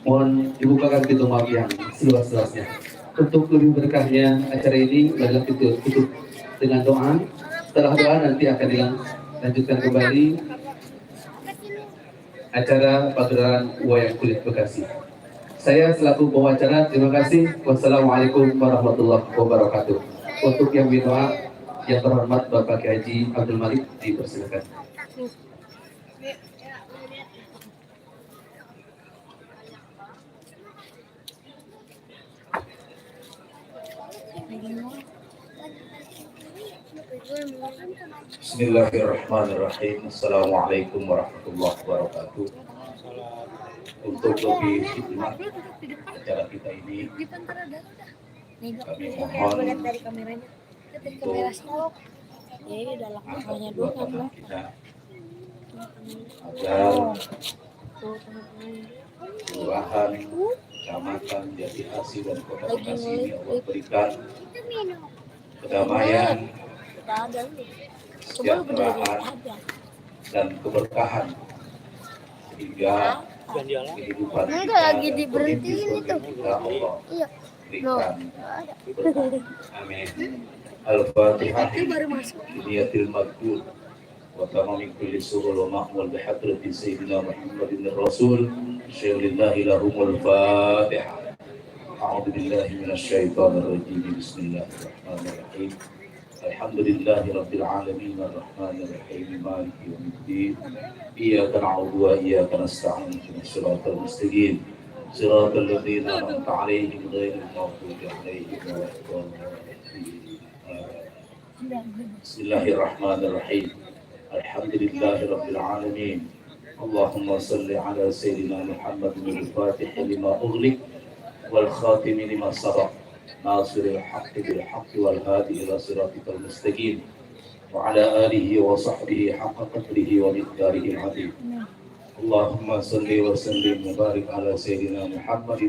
Mohon dibukakan pintu maaf yang seluas-luasnya. Untuk lebih berkahnya acara ini adalah tutup dengan doa. Setelah doa nanti akan dilanjutkan kembali acara pagelaran wayang kulit Bekasi. Saya selaku pewawancara, terima kasih. Wassalamualaikum warahmatullahi wabarakatuh. Untuk yang berdoa, yang terhormat Bapak Kiai Haji Abdul Malik, dipersilakan. Bismillahirrahmanirrahim. Assalamualaikum warahmatullahi wabarakatuh. Untuk lebih hikmat acara kita ini, kami mohon untuk dua kita agar kelurahan, kecamatan, Jati Asih dan Kota Bekasi ini Allah berikan kedamaian, kesejahteraan dan keberkahan sehingga kehidupan kita lagi diberhentiin itu Allah berikan keberkahan. Amin. Al-Fatihah. Niyatil madkur wa tamamil kulli surul wa ma'mul bihadrati sayyidina Muhammadin Rasul syai'lillahi lahumul Fatihah. A'udzu billahi minasy syaithanir rajim. Bismillahirrahmanirrahim. Alhamdulillahi rabbil alamin arrahmanir rahim maliki yaumiddin. Iyyaka na'budu wa iyyaka nasta'in ihdinas siratal mustaqim. Siratal ladzina an'amta 'alaihim ghairil maghdubi 'alaihim waladdallin. Bismillahirrahmanirrahim. Alhamdulillahi rabbil alamin. Allahumma salli ala sayyidina Muhammadin al-Fatih lima ughliq wal khatim lima sabaq. ناصر الحق بالحق والهادي إلى صراطك المستقيم وعلى آله وصحبه حق قدره ومقداره العظيم. اللهم صل وسلم وبارك على سيدنا محمد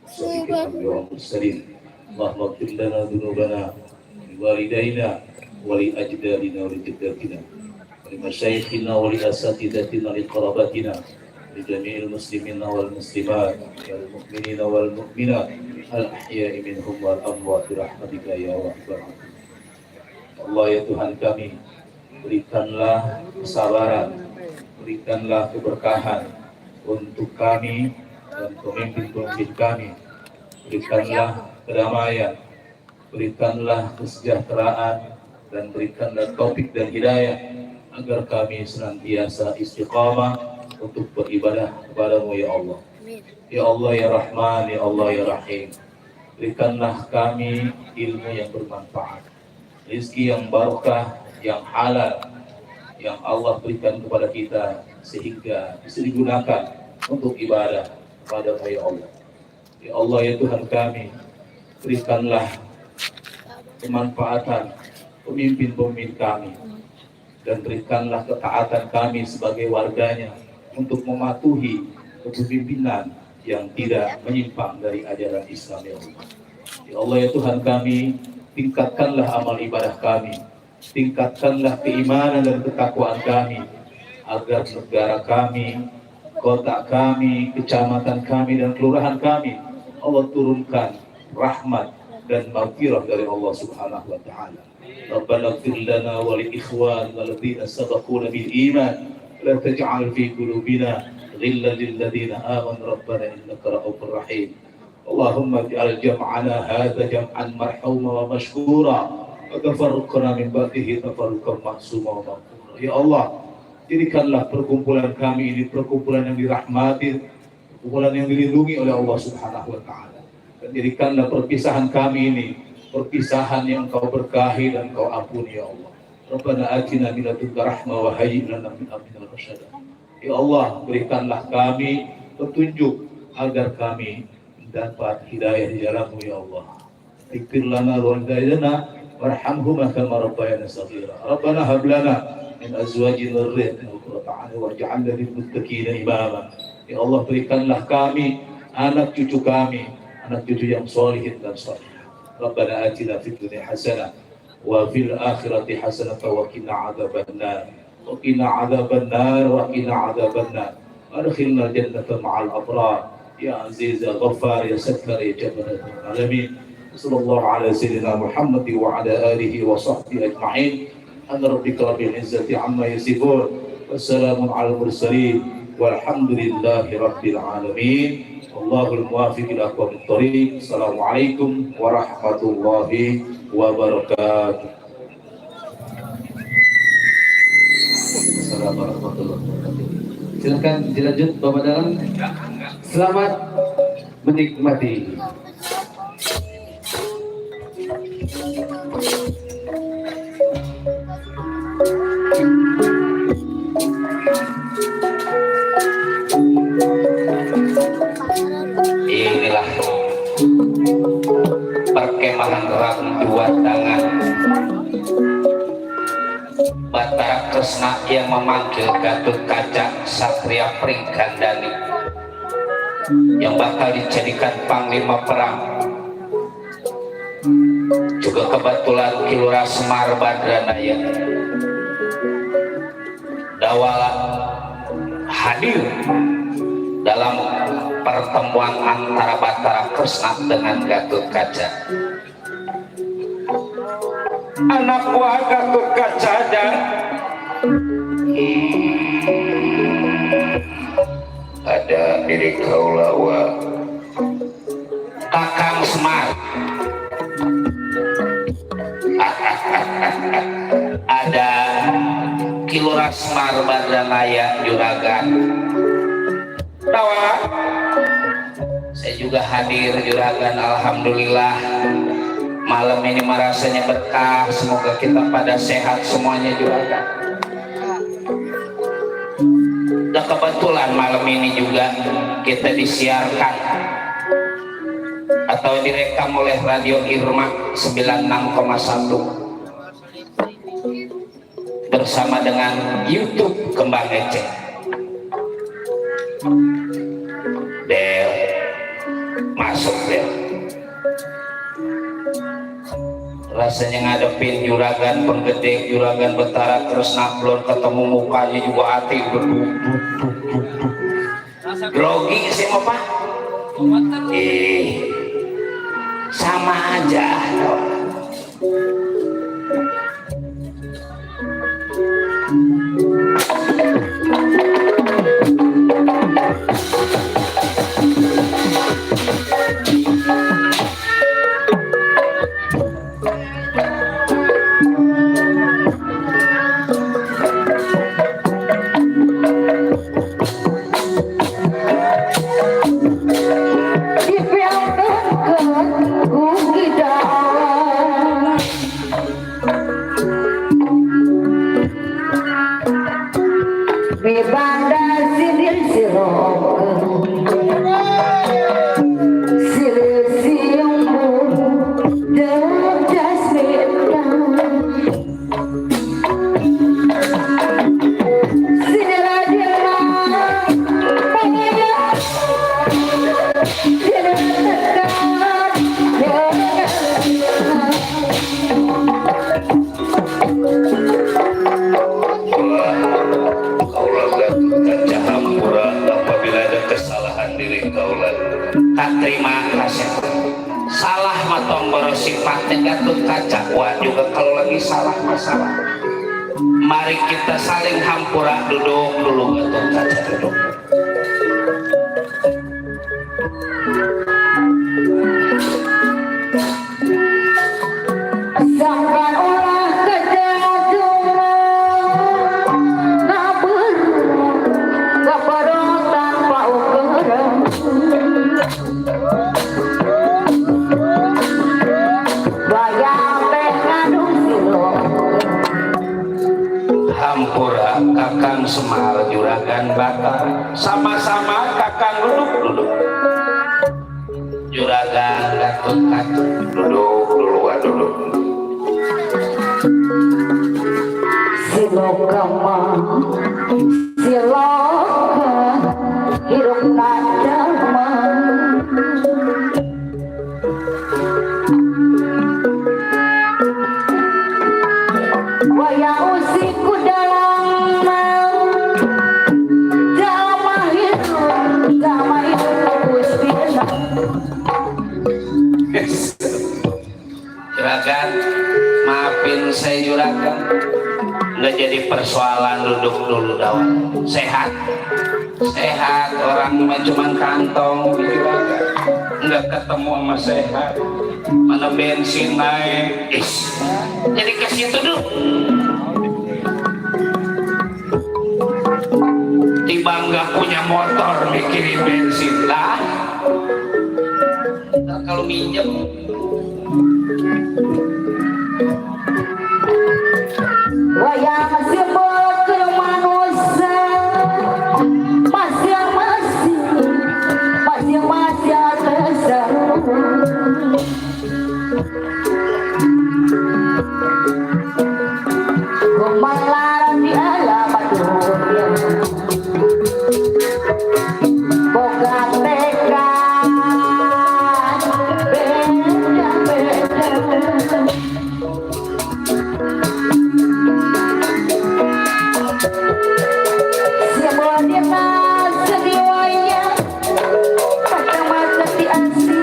صديق الأنبياء والمرسلين. اللهم اغفر لنا ذنوبنا ولوالدينا ولأجدادنا ولجداتنا ولمشايخنا ولأساتذتنا لقرابتنا لجميع المسلمين والمسلمات والمؤمنين والمؤمنات الأحياء منهم والأموات برحمتك يا وهاب الرحمن. Allah ya Tuhan kami, berikanlah kesabaran, berikanlah keberkahan untuk kami dan pemimpin-pemimpin kami, berikanlah kedamaian, berikanlah kesejahteraan, dan berikanlah taufik dan hidayah agar kami senantiasa istiqamah untuk beribadah kepadamu ya Allah. Ya Allah ya Rahman, ya Allah ya Rahim. Berikanlah kami ilmu yang bermanfaat, rezeki yang barokah, yang halal, yang Allah berikan kepada kita sehingga bisa digunakan untuk ibadah kepadamu ya Allah. Ya Allah ya Tuhan kami, berikanlah kemanfaatan pemimpin-pemimpin kami dan berikanlah ketaatan kami sebagai warganya untuk mematuhi kepemimpinan yang tidak menyimpang dari ajaran Islam ya Allah. Ya Allah ya Tuhan kami, tingkatkanlah amal ibadah kami, tingkatkanlah keimanan dan ketakwaan kami, agar negara kami, kota kami, kecamatan kami dan kelurahan kami Allah turunkan rahmat dan maghfirah dari Allah Subhanahu wa taala. Rabbana ighfir lana wa li ikhwanina alladhina sabaquna bil iman. لا تجعل في قلوبنا غلا للذين آمنوا ربنا إنك رؤوف رحيم. اللهم اجعل جمعنا هذا جمعا مرحوما ومشكورا وتفرقنا من بعده تفرقا معصوما ومغفورا. Ya Allah, jadikanlah perkumpulan kami ini perkumpulan yang dirahmati, perkumpulan yang dilindungi oleh Allah Subhanahu wa taala. Dan jadikanlah perpisahan kami ini perpisahan yang Engkau berkahi dan Engkau ampuni ya Allah. Rabbana atina min ladunka rahmah wa hayyi lana min amrina rasyada. Ya Allah, berikanlah kami petunjuk agar kami mendapat hidayah di jalan-Mu ya Allah. Ighfir lana wa walidayna warhamhuma kama rabbayana shaghira. Rabbana hab lana min azwajina dhurriyyatan qurrata a'yun waj'alna lil muttaqina imama. Ya Allah, berikanlah kami anak cucu kami, anak cucu yang sholihin dan sholihah. Rabbana atina fid dunya hasanah wa fil akhirati hasanah wa qina adzabannar. Wa qina adzabannar wa qina adzabannar. Adkhilna jannata ma'al abrar. Ya Aziz ya Ghaffar ya Sattar ya Jabbar alamin. Sallallahu ala sayyidina Muhammad wa ala alihi wa sahbihi ajma'in. An rabbika rabbil izzati amma yasifun. Wassalamun ala mursalin. Walhamdulillahi rabbil alamin. Allahul muwafiq ila aqwamit thoriq. Assalamualaikum warahmatullahi wabarakatuh. Assalamualaikum warahmatullahi wabarakatuh. Silakan dilanjut Bapak Dalam. Selamat menikmati. Inilah perkemahan Rang Dua Tangan Batara Kresna yang memanggil Gatot Kaca Satria Pringgandani yang bakal dijadikan panglima perang. Juga kebetulan Ki Lurah Semar Badranaya Dawala hadir dalam pertemuan antara Batara Kresna dengan Gatot Kaca. Anak buah Gatot Kaca dan ada diri kaulawa Kakang Semar. Ada Ki Lurah Semar Badranaya Juragan Dawala. Saya juga hadir Juragan. Alhamdulillah malam ini rasanya berkah. Semoga kita pada sehat semuanya Juragan. Dan kebetulan malam ini juga kita disiarkan atau direkam oleh Radio Irma 96,1 bersama dengan YouTube Kembang Ece. Del, masuk Del. Rasanya ngadepin Juragan Penggede, Juragan Batara Kresna, belum ketemu mukanya juga hati grogi sih mau Pak. Sama aja. Terima kasih. Salah matong sifatnya Gatot Kaca. Wah juga kalau lagi salah masalah. Mari kita saling hampura. Duduk dulu Gatot Kaca, duduk. Sampai olah kejatuhan nabur kepada tanpa ukuran. Hampura Kakang Semar Juragan Batara. Sama-sama Kakang duduk. Juragan Gatot Kaca duduk dulu. Silokama siloka hirup nadama wayang usiku dalam Juragan, maafin saya juragan, nggak jadi persoalan, duduk dulu dawan. Sehat, sehat, orang mah cuman kantong juragan, nggak ketemu sama sehat. Mana bensin naik, jadi ke situ dulu. Tiba nggak punya motor mikirin bensin lah. Ntar kalau minjem wayang sebut ke manusia masing-masing terseru Gumbalan di alamat dunia boga tekad beda-beda semuanya sediwanya pada masa di asli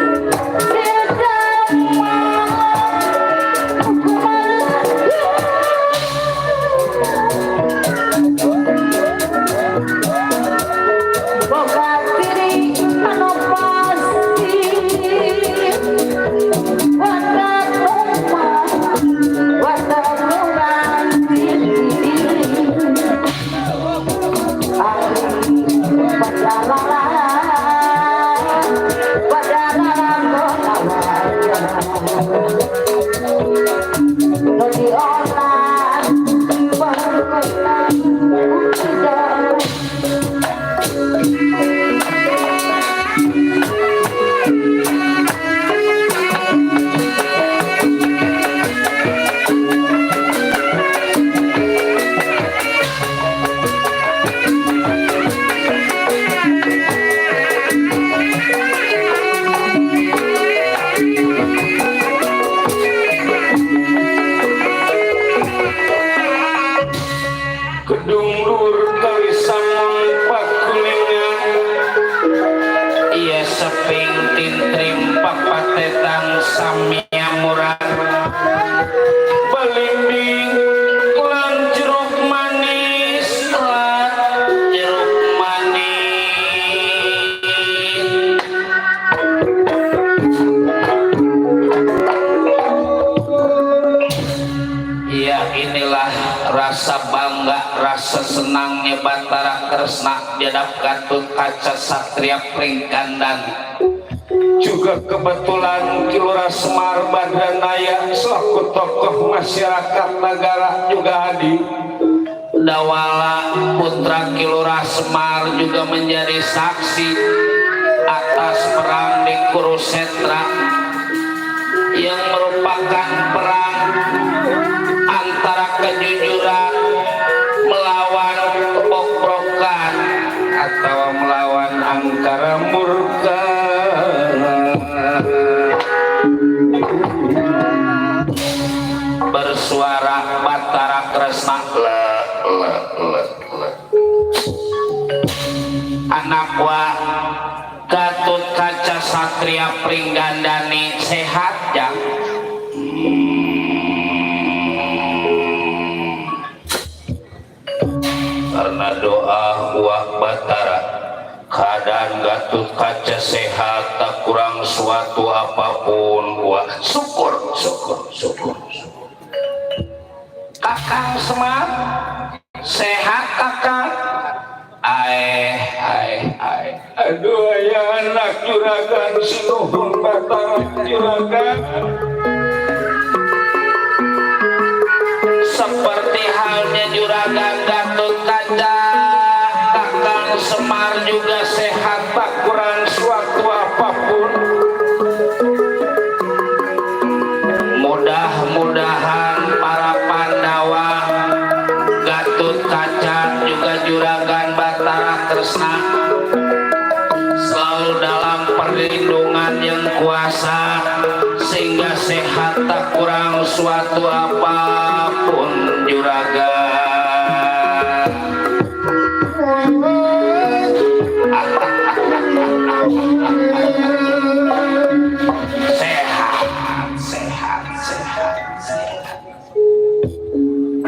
senangnya Batara Kresna jadap Gatut Kaca Satria Pringkandan. Juga kebetulan Kilura Semar Badranaya selaku tokoh masyarakat negara juga hadir. Dawala putra Kilura Semar juga menjadi saksi atas perang di Kurusetra yang merupakan perang antara kejujuran melawan kepokrokan atau melawan angkara murka. Bersuara Batara Kresna anak wa Gatut Kaca Satria Pringgandani sehat ya. Karena doa uah Batara keadaan Gatut Kaca sehat tak kurang suatu apapun uah syukur. Kakang Semar sehat kakang. Aduh ya anak juragan sinuhun Batara juragan. Seperti halnya juragan Gatut Kaca, kakang Semar juga sehat tak kurang suatu apapun. Mudah-mudahan para Pandawa, Gatut Kaca juga juragan Batara Kresna selalu dalam perlindungan yang kuasa sehingga sesuatu apapun juragan. Sehat.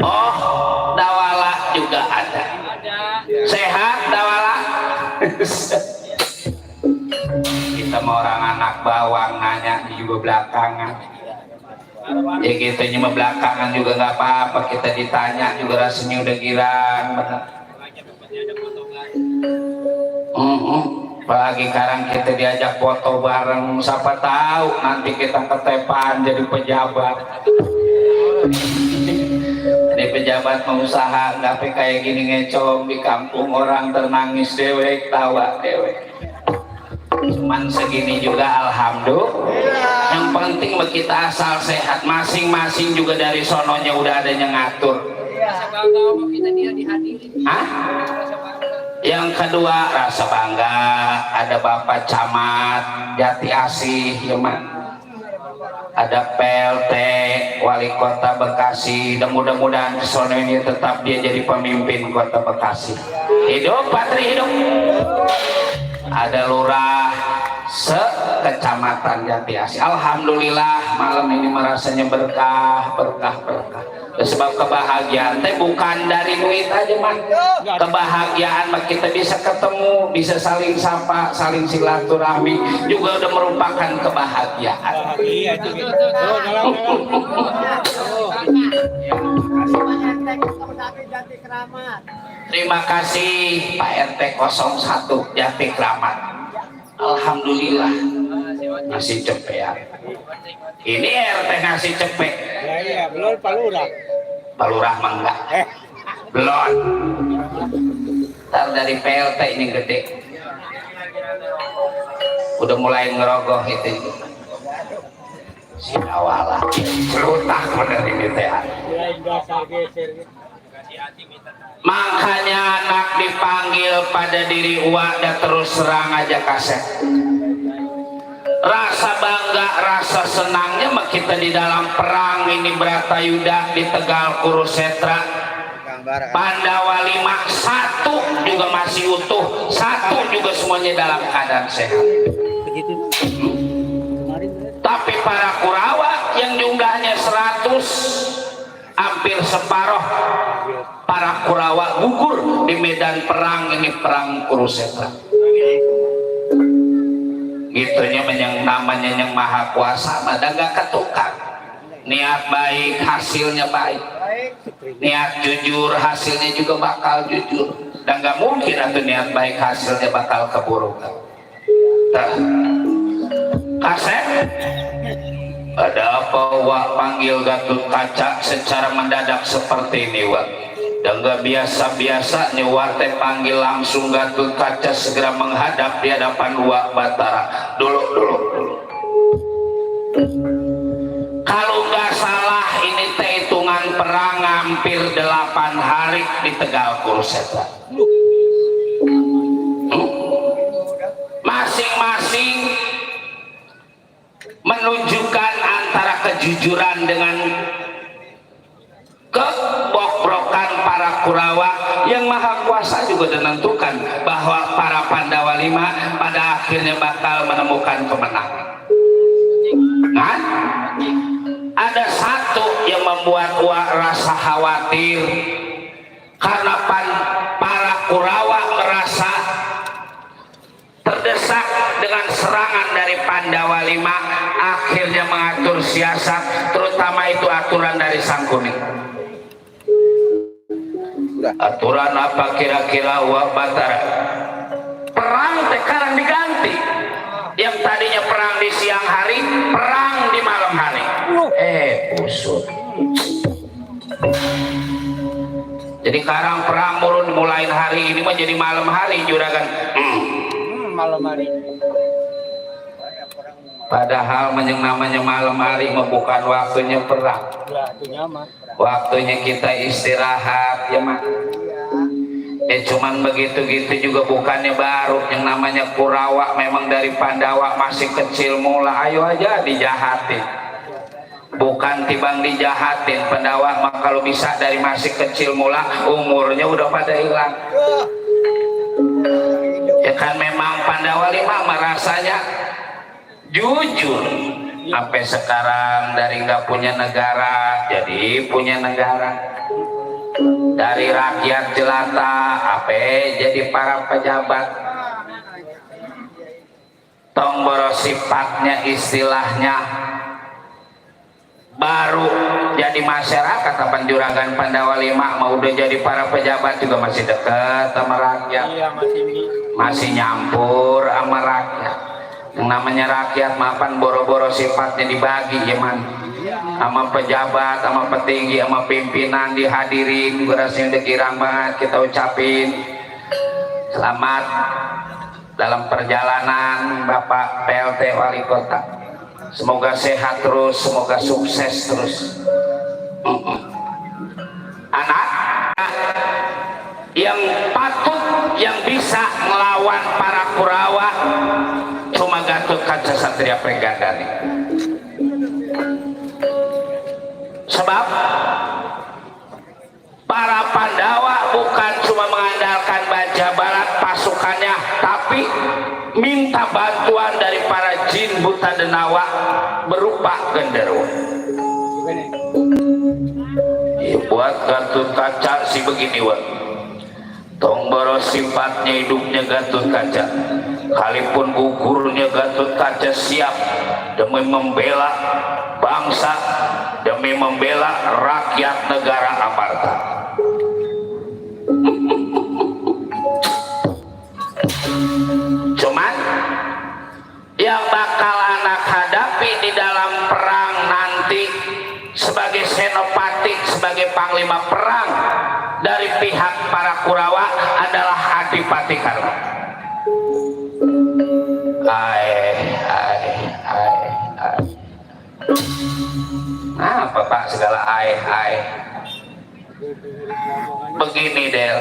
Oh, dawala juga ada. Sehat dawala. Kita mau orang anak bawang nanya juga belakangan. Ya gitu cuma belakangan juga nggak apa-apa, kita ditanya juga rasanya udah girang bener. Apalagi sekarang kita diajak foto bareng, siapa tahu nanti kita ketepaan jadi pejabat. Di pejabat mau usaha nggak kayak gini ngecom di kampung orang ternangis dewek tawa dewek. Cuman segini juga alhamdulillah. Yang penting kita asal sehat, masing-masing juga dari sononya udah ada yang ngatur. Hah? Yang kedua rasa bangga ada Bapak Camat Jati Asih ya man. Ada PLT Wali Kota Bekasi, dan mudah-mudahan sono ini tetap dia jadi pemimpin Kota Bekasi. Hidup Patri hidup. Ada lurah sekecamatan Jati Asih. Alhamdulillah malam ini merasanya berkah. Sebab kebahagiaan teh bukan dari duit aja mah. Kebahagiaan mah kita bisa ketemu, bisa saling sapa, saling silaturahmi juga udah merupakan kebahagiaan. Terima kasih Pak RT 01 Jati Kramat. Alhamdulillah ngasih cepean. Ini RT ngasih cepet. Ya, belum Palurah mangga. Belum. Ntar dari PLT ini gede. Udah mulai ngerogoh itu. Si awala. Celutah bener ini teh. Makanya anak dipanggil pada diri uak dan terus serang aja kaset. Rasa bangga, rasa senangnya mah kita di dalam perang ini Bratayuda di Tegal Kurusetra. Pandawa 5 1 juga masih utuh, 1 juga semuanya dalam keadaan sehat. Tapi para Kurawa yang jumlahnya 100, hampir separuh para Kurawa gugur di medan perang ini, perang Kurusetra. Gitunya yang namanya yang maha kuasa ada gak ketukar. Niat baik hasilnya baik, niat jujur hasilnya juga bakal jujur, dan gak mungkin atau niat baik hasilnya bakal keburukan. Kasep ada apa wak panggil Gatot Kaca secara mendadak seperti ini wak? Dan gak biasa-biasa nih wak teh panggil langsung Gatot Kaca segera menghadap di hadapan Wak Batara. Dulu. Kalau nggak salah ini teh hitungan perang hampir 8 hari di Tegal Kurusetra. Masing-masing menunjukkan antara kejujuran dengan kebobrokan para Kurawa. Yang maha kuasa juga menentukan bahwa para Pandawa 5 pada akhirnya bakal menemukan kemenangan. Nah, ada satu yang membuat rasa khawatir karena para Kurawa merasa terdesak dengan serangan dari Pandawa 5, akhirnya mengatur siasat, terutama itu aturan dari Sang Kuning. Aturan apa kira-kira Wak Batara? Perang sekarang diganti. Yang tadinya perang di siang hari, perang di malam hari. Usut. Jadi sekarang perang mulai hari ini menjadi malam hari juragan. Malam hari. Padahal yang namanya malam hari bukan waktunya perang. Waktunya kita istirahat ya mak. Cuman begitu-gitu juga bukannya baru. Yang namanya Kurawa memang dari Pandawa masih kecil mula, ayo aja dijahatin. bukan tibang dijahatin. Pandawa mah kalau bisa dari masih kecil mula umurnya udah pada hilang. Ya kan memang Pandawa lima merasanya jujur. Sampai sekarang dari nggak punya negara jadi punya negara, dari rakyat jelata apa jadi para pejabat. Tong boros sifatnya istilahnya baru jadi masyarakat. Kapan Juragan Pandawa lima mau udah jadi para pejabat juga masih dekat sama rakyat, masih nyampur sama rakyat. Yang namanya rakyat mapan boro-boro sifatnya dibagi ya man, sama pejabat, sama petinggi, sama pimpinan dihadirin. Berasnya udah kirang banget kita ucapin selamat dalam perjalanan Bapak PLT Wali Kota. Semoga sehat terus, semoga sukses terus. Anak yang patut, yang bisa melawan para Kurawa cuma Gatot Kaca Satria Prenggandani. Sebab para Pandawa bukan cuma mengandalkan baja barat pasukannya, tapi minta bantuan dari para jin buta denawa berupa genderuwo. Ya, buat Gatot Kaca sih begini wah. Tong boros sifatnya hidupnya Gatot Kaca, kalipun gugurnya Gatot Kaca siap demi membela bangsa, demi membela rakyat negara Amarta. Cuman yang bakal anak hadapi di dalam perang nanti sebagai senopati, sebagai panglima perang dari pihak para Kurawa adalah Adipati Karna. Apa Pak segala begini Del,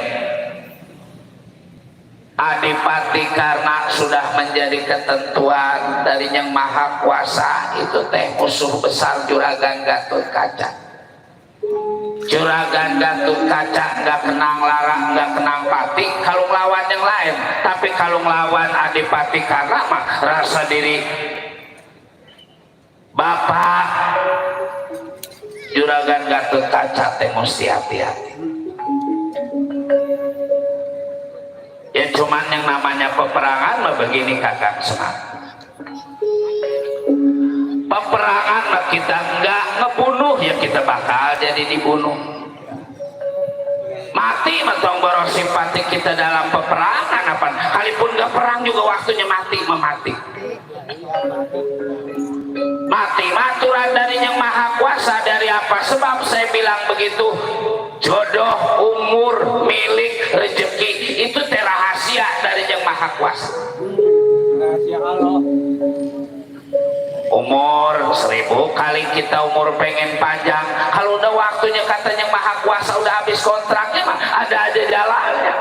Adipati Karna sudah menjadi ketentuan dari Yang Maha Kuasa. Itu teh musuh besar Juragan Gatot Kaca. Juragan Gatot Kaca nggak kenang larang, nggak kenang pati kalau melawan yang lain, tapi kalau melawan Adipati Karna mah rasa diri Bapak Juragan Gatot Kaca teh mesti hati-hati. Ya cuman yang namanya peperangan mah begini Kakang Semar. Peperangan mah kita nggak ngebunuh ya kita bakal jadi dibunuh. Mati matong boros simpati kita dalam peperangan apa? Kalipun nggak perang juga waktunya mati memati. Mati maturan dari Yang Maha Kuasa. Dari apa sebab saya bilang begitu? Jodoh, umur, milik, rezeki itu rahasia dari Yang Maha Kuasa. Rahasia Allah. Umur 1000 kali kita umur pengen panjang, kalau udah waktunya katanya Maha Kuasa udah habis kontraknya mah ada aja jalannya.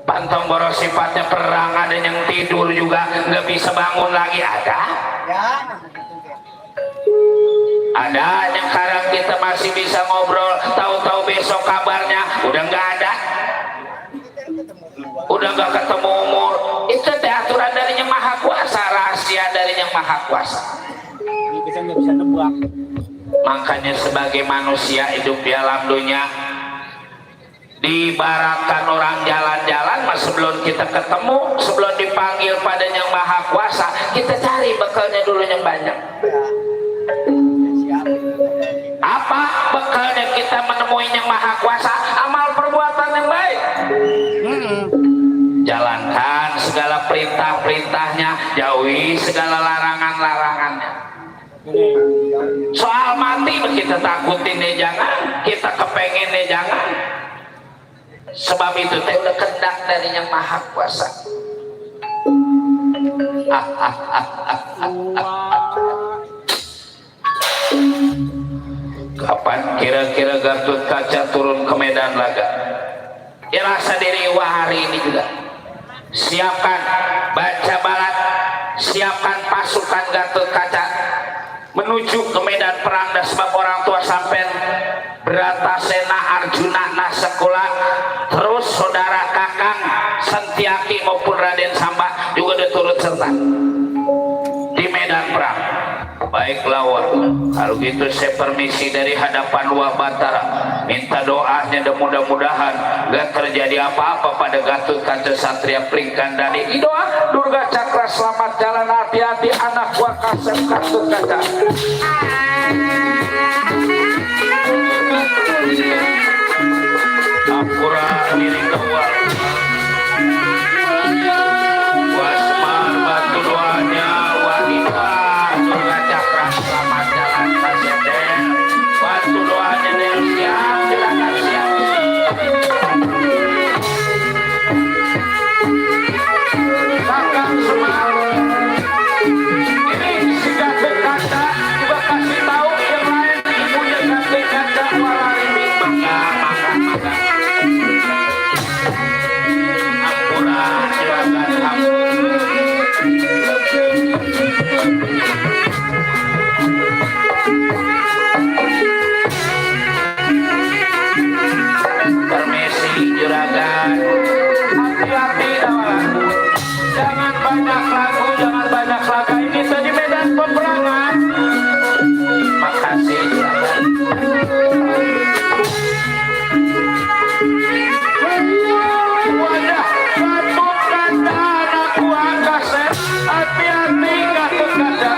Pantong boros sifatnya perang, ada yang tidur juga nggak bisa bangun lagi ada. Ada yang sekarang kita masih bisa ngobrol, tahu-tahu besok kabarnya udah nggak ada, udah nggak ketemu umur. Itu aturan dari Yang Maha Kuasa, rahasia dari Yang Maha Kuasa. Ini kita nggak bisa nebak. Makanya sebagai manusia hidup di alam dunia, diibaratkan orang jalan-jalan, mas sebelum kita ketemu, sebelum dipanggil pada Yang Maha Kuasa, kita cari bekalnya dulu yang banyak. Apa bekalnya kita menemui Yang Maha Kuasa? Amal perbuatan yang baik. Jalankan segala perintah-perintahnya, jauhi segala larangan-larangannya. Soal mati kita takutin ya jangan, kita kepengen ya jangan. Sebab itu teh udah kehendak dari Yang Maha Kuasa. Kapan kira-kira Gatot Kaca turun ke medan laga? Ya rasa diri wah hari ini juga. Siapkan baca balat, siap menyiapkan pasukan Gatot Kaca menuju ke medan perang, dan sebab orang tua sampean Bratasena Arjuna na sekolah, terus saudara Kakang Sentiaki maupun Raden Samba juga diturut serta di medan perang. Baiklah Wak, kalau gitu saya permisi dari hadapan Wak Batara, minta doanya dan mudah-mudahan gak terjadi apa-apa pada Gatot Kaca Satria Pringkandani. Doa Durga Cakra selamat jalan, hati-hati anak Wak Kasep Gatot Kaca. Ampura diri kawal wasmar batu doanya wanita Durga Cakra selamat jalan Kaseden, batu doanya Del siap, silakan siap. Kakang Semar ini si Gatot Kaca juga kasih tahu yang lain, punya Gatot Kaca walari maka Ampura silakan permisi juragan, hati-hati dawalan, jangan banyak lagu, jangan banyak laga, ini tadi medan peperangan. Makasih juragan. Wadah Gatot Kaca anak Wak Kasep, hati-hati Gatot Kaca.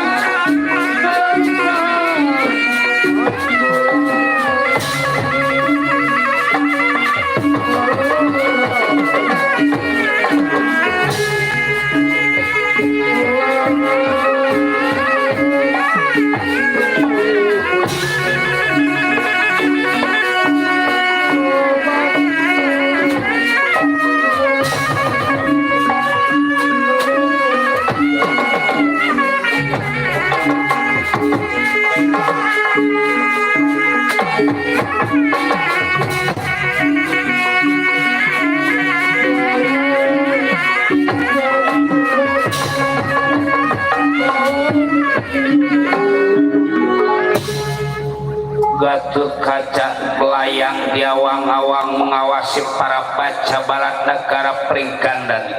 Gatot Kaca melayang di awang-awang mengawasi para baca balat negara Pringkandani.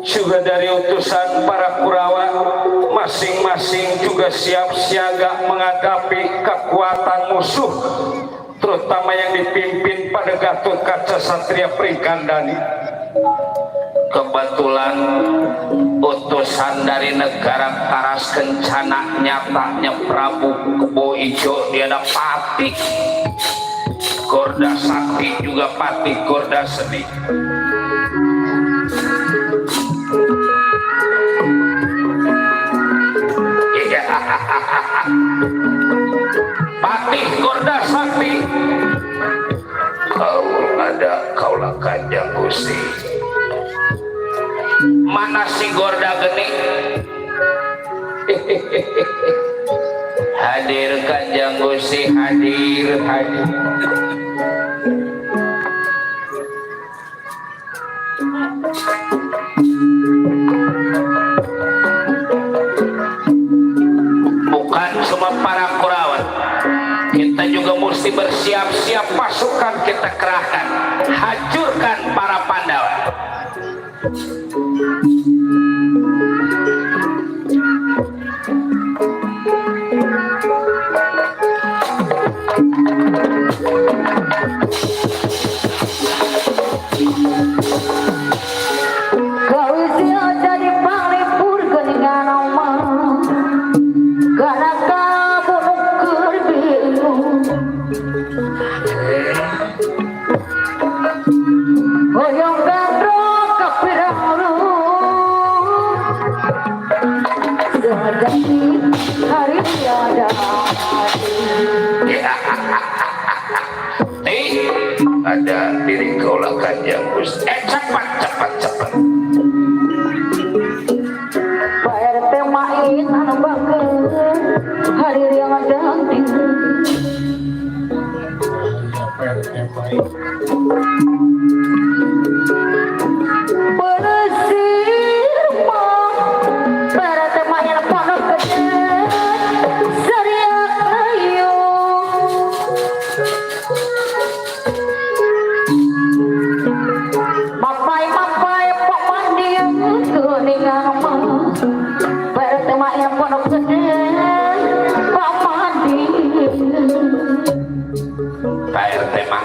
Juga dari utusan para Kurawa masing-masing juga siap siaga menghadapi kekuatan musuh, terutama yang dipimpin pada Gatot Kaca Satria Pringkandani. Kebetulan utusan dari negara Taras Kencana nyatanya Prabu Kebo Ijo dia ada Pati Gorda Sakti juga Pati Gorda Seni. Pati Gorda Sakti, kau ada kaulah Kanjeng Gusti. Mana si Gorda Geni? Hadir Kanjeng Gusti, hadir. Bukan cuma para Kurawa, kita juga mesti bersiap-siap, pasukan kita kerahkan, hancurkan para Pandawa. Kau sia jadi palipur keningan omong, karena kamu nuker bingung. Hoyong gandro kapiramu, sehari hari tiada hati. Ada diri kau lah Kanjeng Gusti. Cepat. Pak RT main anu bakeun hadir yang ada bersih mah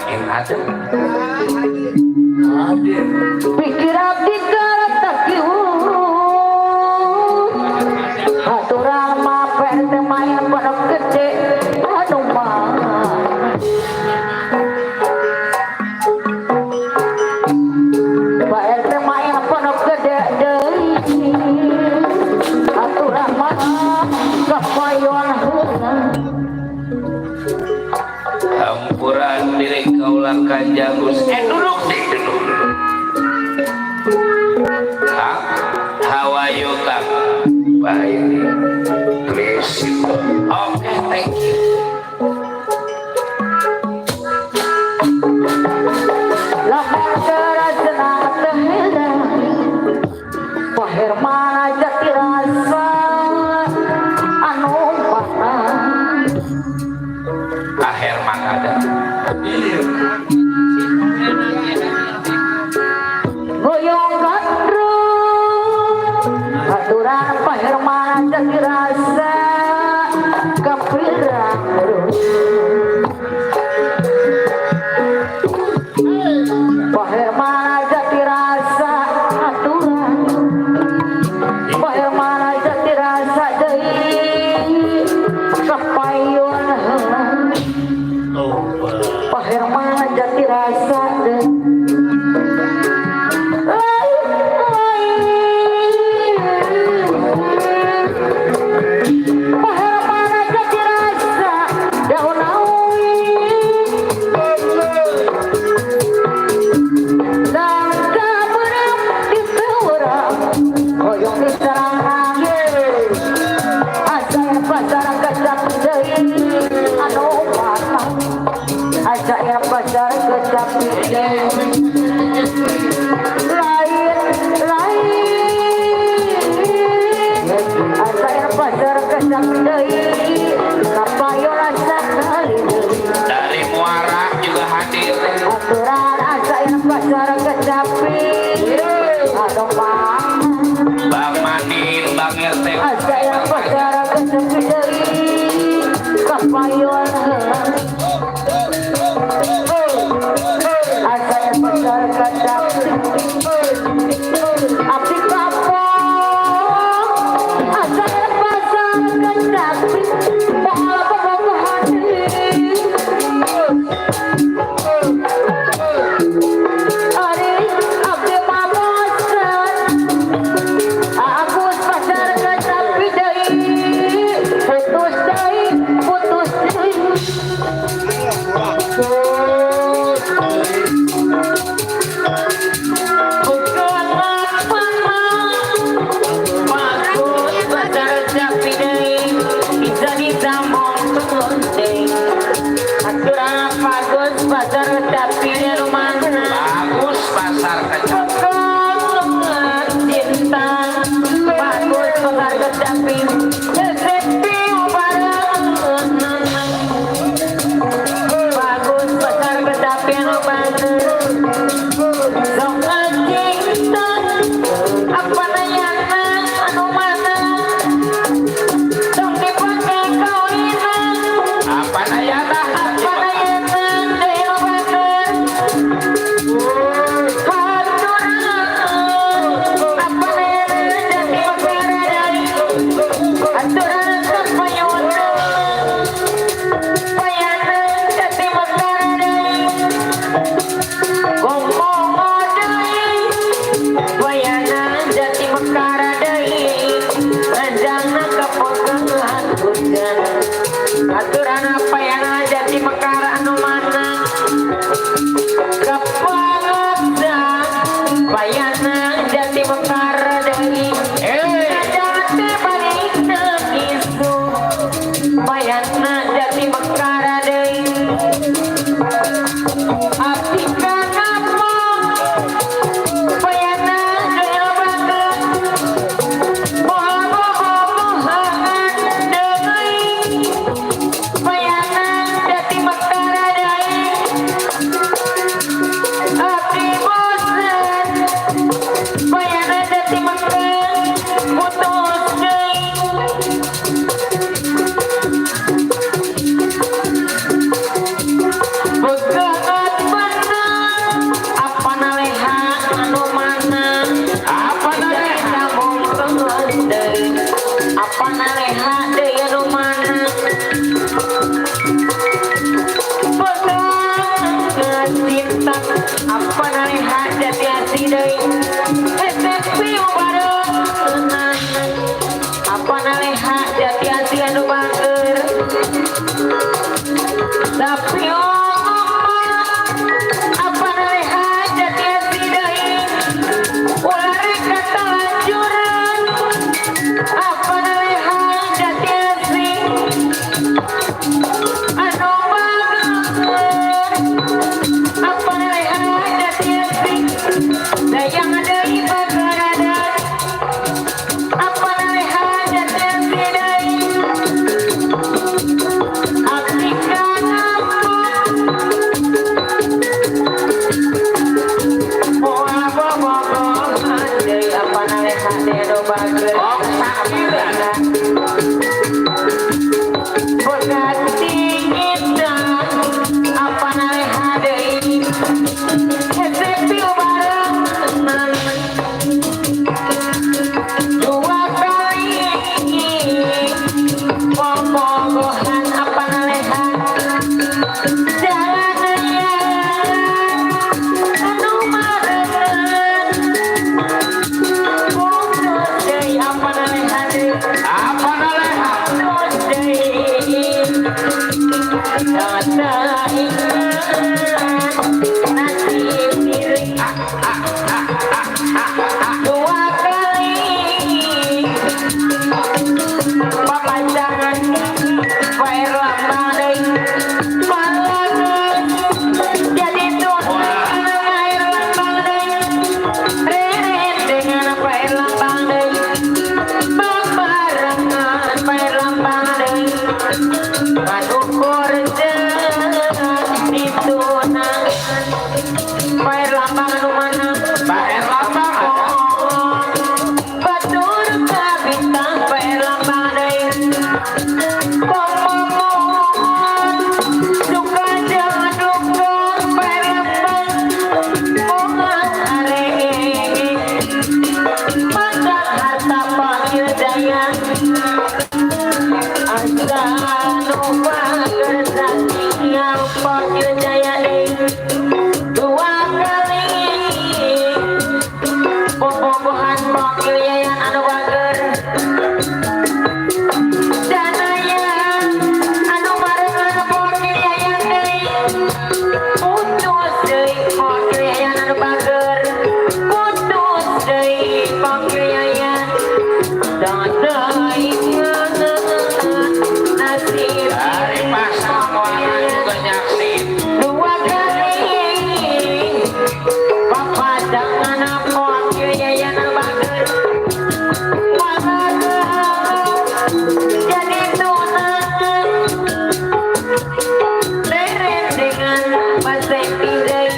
yang ada pikir abdi karata kieu aturan mah perte main pada gede anu mah perte main pada gede deui aturan mah kapayon heula campuran diri kaulah kanjagus duduk deh duduk how are you kak baik please oke thank you lamun kerajana tehela pahirmana jati rasa anu mana akhir makada goyong gandrung aturan pahirmana jati rasa kapirang pahirmana jati rasa aturan pahirmana jati rasa deui kapayun pahirmana jati rasa pahirmana jati rasa daun awi dan kaberem di peurang hoyong di sarang angin asal pasar kecap deui anu patah asal pasar kecap deui lain asal pasar kecap deui kapayo rasa kali deui dari Muara juga hadir aturan asal pasar kecapi anu mah Bang Madin Bang RT asal pasar kecapi deui kapayon heula asal pasar kecapi abdi kapok asal pasar kecapi moal bobogohan ari abdi mah bosan agus pasar kecapi deui putus deui bagus pasar kecap apa naya aturan apa yang ada di Mekar anu mana kepangda bayana jati Mekar deui jati barina isu bayana jati Mekar deui abdi kana bayana deui banget Tapi apa nalih hajat ya sidai ulah rek talanjuran apa nalih hajat ya si anu bagus apa nalih hajat ya si dayang deui bagaradan apa nalih hajat ya sidai abdi kana apa nalih hade do bagus berganti kita apa nalih hade happy barengan dua kali pomogohan apa nalih jalan anu barengan apa nalih hade apa nalih dua kali papanjangan pair lambang deui malangeun jadi tunang air lambang deui reret dengan pair lambang deui babarengan pair lambang deui manukur ditunang pair lambang anu mana pair lambang batur ka bintang pair lambang deui pomohon suka jangan lupa pair lambang mohon areng maka harta panggil daya asa lupa kerjanya panggil daya dua kali bobogohan panggil yayan anu bager danaya anu barengan panggil yayan deui putus deui panggil yayan anu bager putus deui panggil yayan dadai nasib hari pasang orang juga nyaksib dua kali papa jangan panggil yayan anu bager jadi tunangan leren dengan paseki deui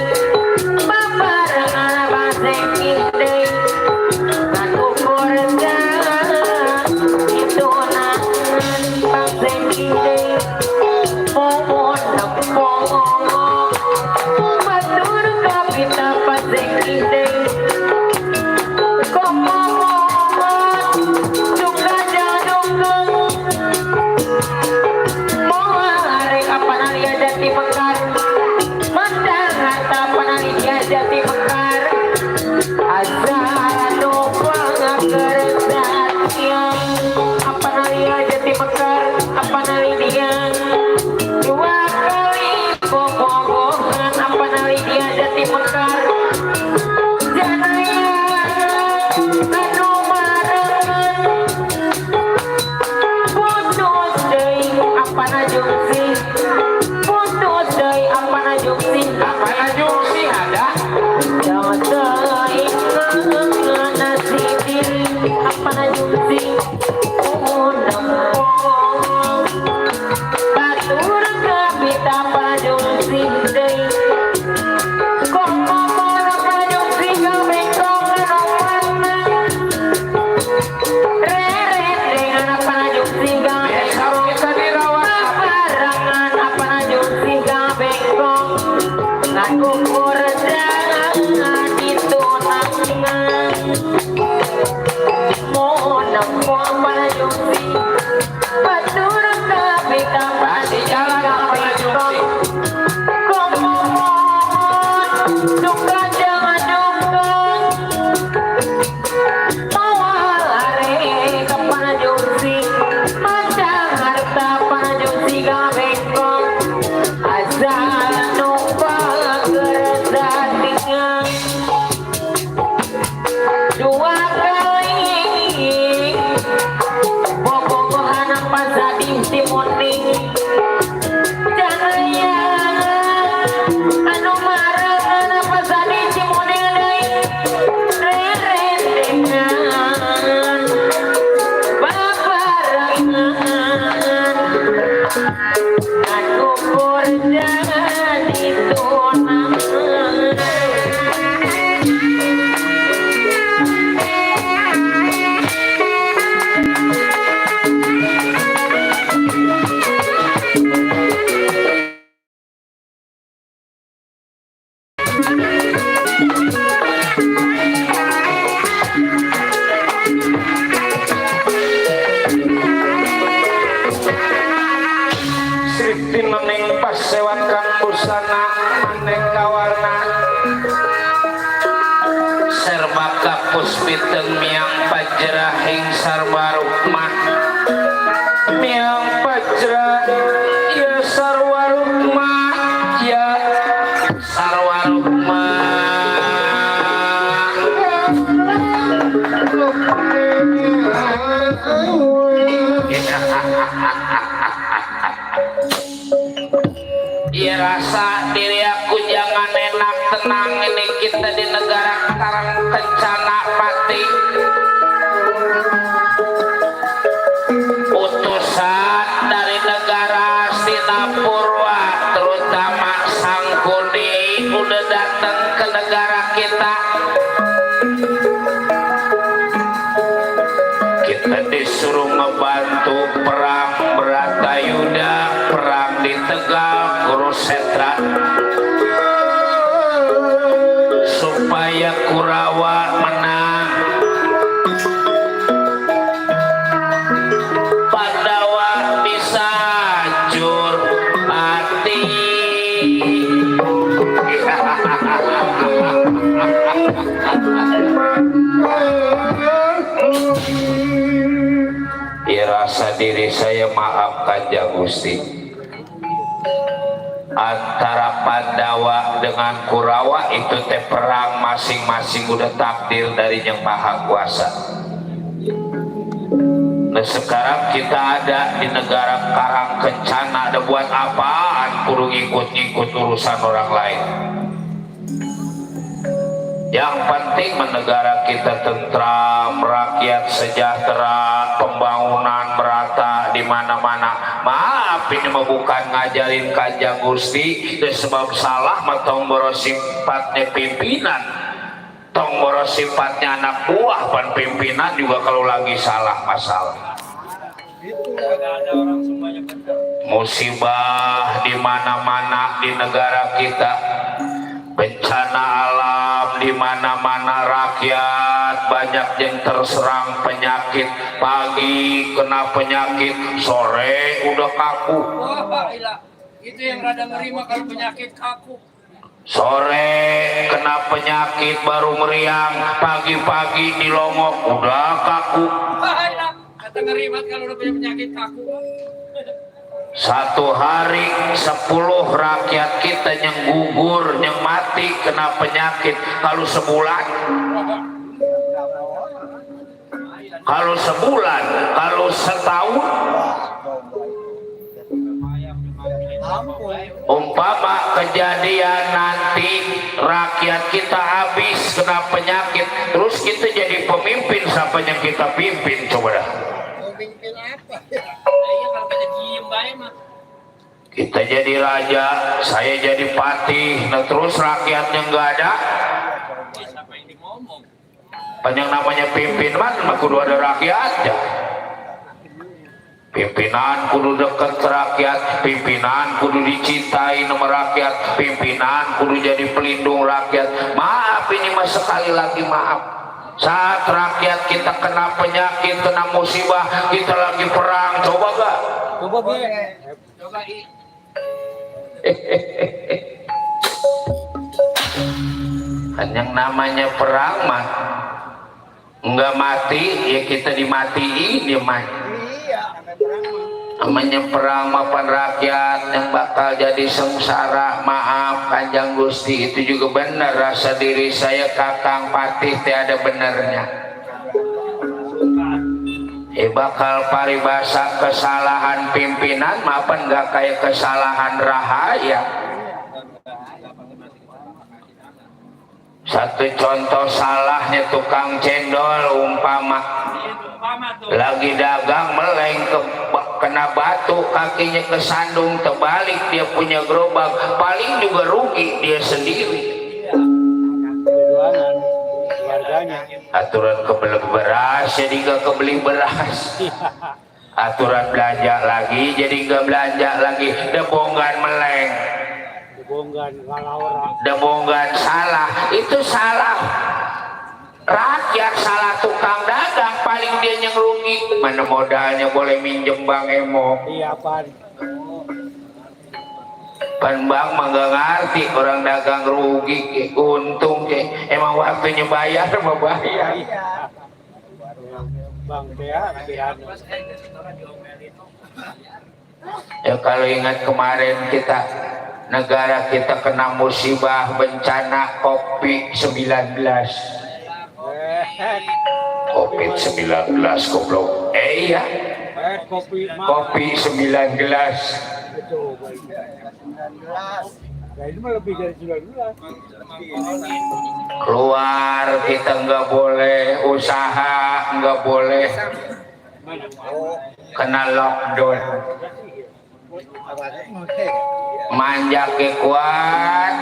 babarengan paseki deui ngatukur tunangan paseki deui mohon nempong batur ka pita paseki deui komohon suka jadungkeun moal arek apa nalia jati mekar mandang harta panalia jati mekar asa lupa ngakerja apa nalia jati mekar apa nalia dua kali bobogohan apa nalia jati mekar janaya anu barengan putus deui apa najungsi putus deui apa najungsi ada jangan nasib diri apa najungsi mohon nempong batur ka pita apa najungsi deui komohon apa najungsi ka bengkong anu warna reret dengan apa najungsi ka bengkong babarengan apa najungsi ka bengkong ngakukur jangan ditunangan mohon nempong apa najungsi batur ka pita pasti jalan apa najungsi komohon suka jangan dungkeun moal arek ka panajungsi mandang harta panajungsi aku berjadi tunangan. Sriti nening pasewakan busana aneka warna serba kapuspiteun miang pajrahing sarwa rukmah miang pajrah ya sarwa rukmah ya sarwa rukmah ya rasa diri aku jangan enak tenang ini kita di negara karang kencana pati utusan dari negara Sinapurwa terutama Sangkuni udah datang ke negara kita disuruh ngebantu perang Bratayuda perang di Tegal Kurusetra supaya Kurawa menang Pandawa bisa hancur mati ya rasa diri saya maaf Kanjeng Gusti antara Pandawa dengan Kurawa itu teh perang masing-masing udah takdir dari Yang Maha Kuasa. Nah sekarang kita ada di negara karang kencana ada buat apaan kudu ngikut-ngikut urusan orang lain. Yang penting negara kita tentram, rakyat sejahtera, pembangunan merata di mana-mana. Maaf ini mah bukan ngajarin Kanjeng Gusti, sebab salah mah tong boros sifatnya pimpinan, tong boros sifatnya anak buah pan pimpinan juga kalau lagi salah masalah. Musibah di mana-mana di negara kita. Bencana alam di mana-mana rakyat banyak yang terserang penyakit pagi kena penyakit sore udah kaku. Itu yang rada ngeri mah kalau penyakit kaku. Sore kena penyakit baru meriang pagi-pagi di Longok udah kaku. Kata ngeri banget kalau udah punya penyakit kaku. Satu hari 10 rakyat kita yang gugur, yang mati kena penyakit. Kalau sebulan, kalau setahun, umpama kejadian nanti rakyat kita habis kena penyakit, terus kita jadi pemimpin, siapa yang kita pimpin coba dah? Pemimpin apa? Iya kalau kita diem baik mah. Kita jadi raja, saya jadi patih, nah terus rakyatnya nggak ada. Siapa yang ngomong? Yang namanya pimpin mah kudu ada rakyatnya. Pimpinan kudu dekat rakyat, pimpinan kudu dicintai sama rakyat, pimpinan kudu jadi pelindung rakyat. Maaf ini mah sekali lagi maaf. Saat rakyat kita kena penyakit, kena musibah, kita lagi perang, coba gak? Coba Kan yang namanya perang mah nggak mati ya kita dimatiin dia mah. Namanya perang mapan rakyat yang bakal jadi sengsara. Maaf Kanjeng Gusti itu juga benar rasa diri saya Kakang Patih tiada benernya. Bakal paribasa kesalahan pimpinan mapan nggak kayak kesalahan rahaya. Satu contoh salahnya tukang cendol umpama lagi dagang meleng kena batu, kakinya kesandung, terbalik dia punya gerobak, paling juga rugi dia sendiri. Aturan kebeli beras jadi gak kebeli beras, aturan belanja lagi jadi gak belanja lagi, debonggan meleng, debonggan salah, itu salah rakyat, salah tukang dagang, paling dia yang rugi. Mana modalnya boleh minjem Bang Emo. Iya pan bang mah gak ngerti orang dagang rugi untung emang waktunya bayar mau bayar. Ya kalau ingat kemarin kita negara kita kena musibah bencana COVID-19. COVID-19 goblok. Iya. COVID-19. Keluar kita nggak boleh usaha, nggak boleh kena lockdown. Manjak ke kuat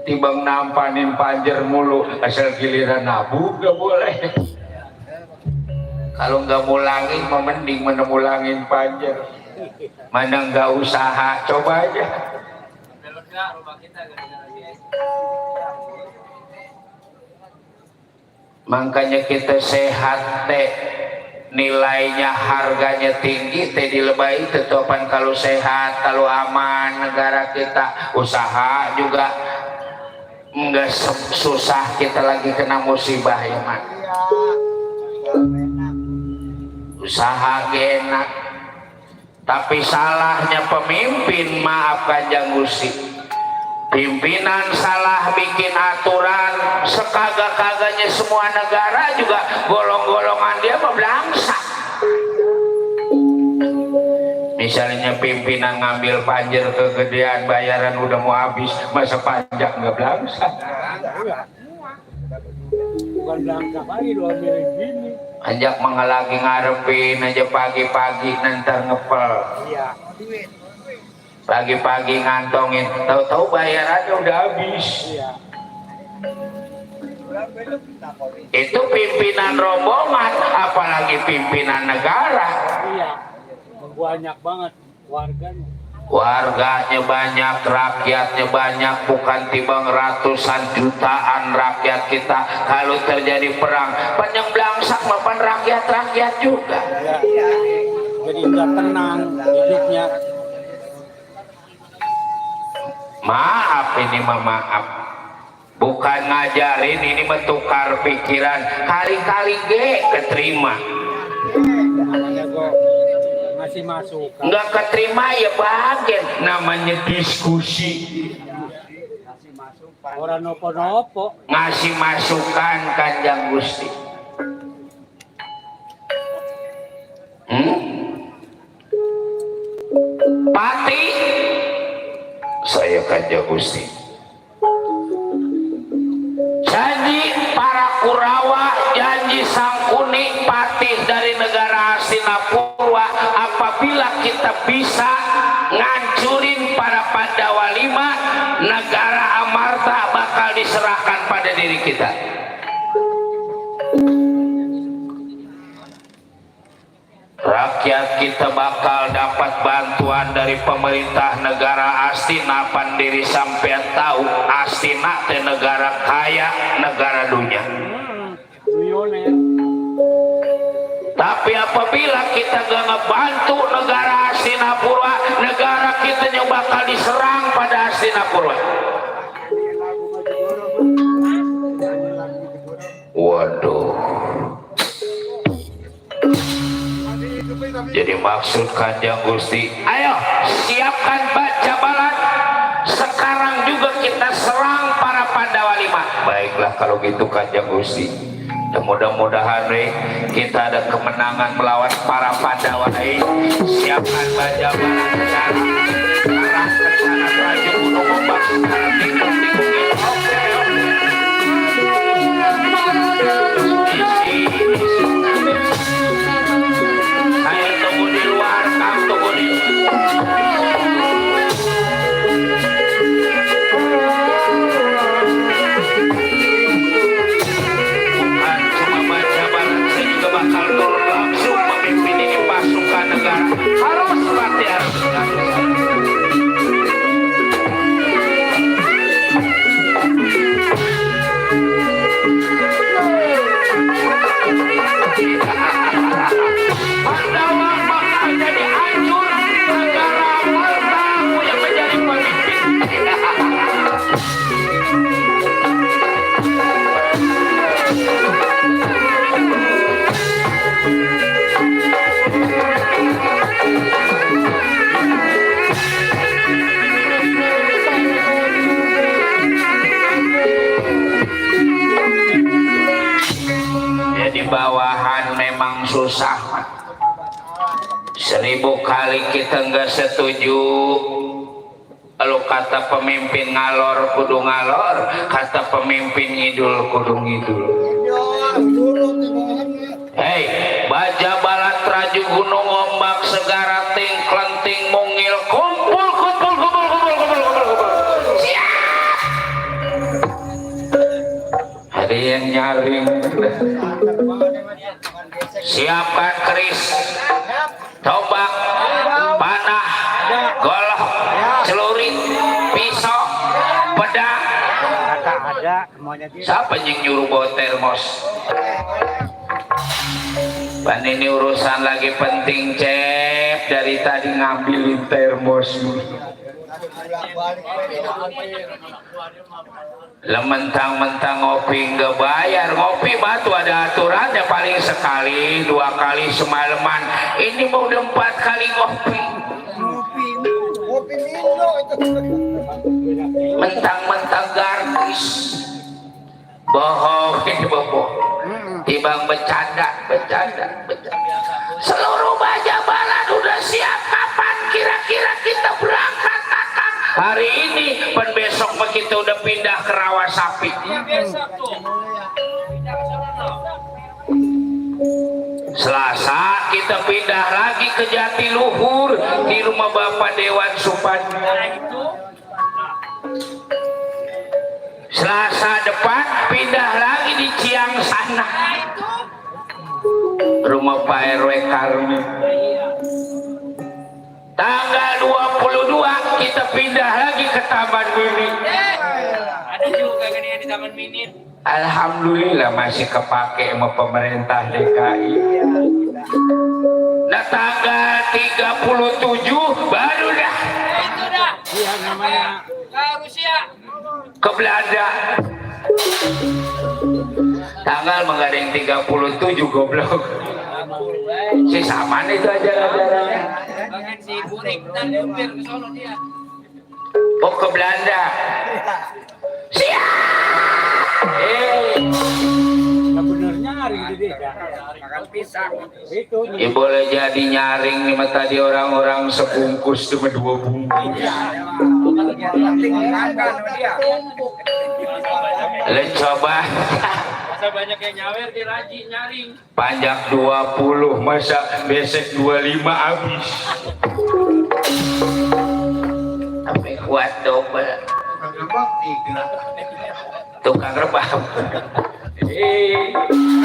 tibang nampanin panjer mulu, asal giliran nabu nggak boleh. Kalau nggak mulangin mending menemulangin panjer, mana nggak usaha, coba aja. Makanya kita sehat teh, nilainya harganya tinggi teh dilebai tetopan. Kalau sehat, kalau aman negara kita, usaha juga enggak susah. Kita lagi kena musibah ya man, usaha enak. Tapi salahnya pemimpin, maaf Kanjeng Gusti, pimpinan salah bikin aturan, sekagak-kagaknya semua negara juga golong-golongan dia belangsa. Misalnya pimpinan ngambil panjer kegedean, bayaran udah mau habis, masa pajak nggak belangsa. Bukan belangsa lagi 2 miliar gini. Anjak mengalagi ngarepin aja pagi-pagi nanti ngepel. Pagi-pagi ngantongin, tahu-tahu bayarannya udah habis. Itu pimpinan rombongan, apalagi pimpinan negara. Banyak banget warganya. Warganya banyak, rakyatnya banyak, bukan tibang ratusan jutaan rakyat kita. Kalau terjadi perang, panjang belangsak mapan rakyat juga. Jadi nggak tenang hidupnya. Maaf ini mah maaf, bukan ngajarin, ini bertukar pikiran. Kali-kali keterima. Ngasih masukan. Nggak keterima ya bagian, namanya diskusi. Orang nopo-nopo. Ngasih masukan Kanjeng Gusti. Pati saya Kanjeng Gusti. Janji para Kurawa, janji Sangkuni, patih dari negara Hastinapura, apabila kita bisa ngancurin para Pandawa 5, negara Amarta bakal diserahkan pada diri kita. Rakyat kita bakal dapat bantuan dari pemerintah negara Astina. Pandiri sampean tahu Astina teh negara kaya, negara dunia. Tapi apabila kita gak ngebantu negara Hastinapura, negara kita yang bakal diserang pada Hastinapura. Waduh. Jadi maksud Kanjeng Gusti, ayo siapkan Bajabalan, sekarang juga kita serang para Pandawa 5. Baiklah kalau gitu Kanjeng Gusti. Mudah-mudahan kita ada kemenangan melawan para Pandawa ini. Siapkan Bajabalan sekarang, arah ke sana Raja Gunung Ombak, sekarang tikung-tikung. Oke. Ibu kali kita nggak setuju. Kalau kata pemimpin ngalor kudu ngalor, kata pemimpin ngidul kudu ngidul. Hei, baja balat raju gunung ombak segara ting klenting mungil kumpul kumpul kumpul kumpul kumpul kumpul kumpul. Siap. Ada yang nyaring. Siapkan keris, tombak, panah, golok, celurit, pisau, pedang. Siapa yang nyuruh bawa termos? Pan ini urusan lagi penting, Cep. Dari tadi ngambilin termos. Mentang-mentang ngopi nggak bayar. Ngopi batu ada aturannya, paling sekali 2 kali semalaman. Ini mau udah 4 kali ngopi. Mentang-mentang garnis. Bohong ini bohong. Tibang bercanda. Seluruh baja balan udah siap. Kapan kira-kira kita berangkat, Kakang? Hari ini, pen besok kita udah pindah ke rawa sapi. Selasa kita pindah lagi ke Jatiluhur di rumah Bapak Dewan Supandi. Selasa depan pindah lagi di Ciang sana, rumah Pak RW Karmi. Tanggal 22 kita pindah lagi ke Taman Mini. Ada juga kan yang di Taman Mini. Alhamdulillah masih kepake sama pemerintah DKI. Nah tanggal 37 baru dah. Itu dah. Iya namanya. Ke Rusia. Ke Belanda. Tanggal menggading 37 goblok. Si Saman itu ajaran-ajarannya. Si Burik dan Lumpir ke sono dia. Oh ke Belanda. Siap. Bener nyaring di dia. Makan pisang. Itu. Boleh jadi nyaring nih tadi orang-orang sebungkus cuma 2 bungkus. Le coba. Masa banyak yang nyawer di Raji nyaring. Panjang 20 masa besek 25 habis. Tapi kuat double. Tukang rebah.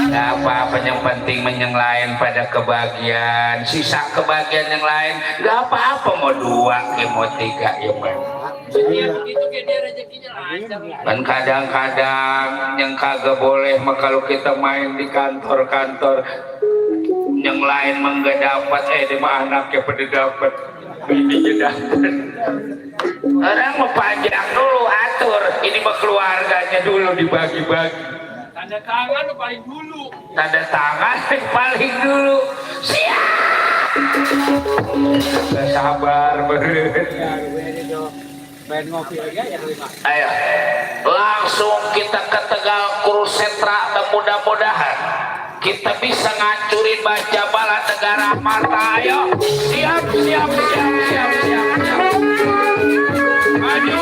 Nggak apa-apa, yang penting yang lain pada kebagian. Sisa kebagian yang lain nggak apa-apa, mau 2 mau 3 ya man. Dan kadang-kadang yang kagak boleh mah kalau kita main di kantor-kantor yang lain mah nggak dapat, di mah anaknya pada dapat, bininya dapat. Orang mau panjang dulu atur, ini mah keluarganya dulu dibagi-bagi. Tanda tangan paling dulu. Tanda tangan paling dulu. Siap. Gak sabar bener. Pengen ngopi lagi ya terima. Ayo, langsung kita ke Tegal Kurusetra dan mudah-mudahan kita bisa ngancurin baja bala negara mata. Ayo, siap. Maju.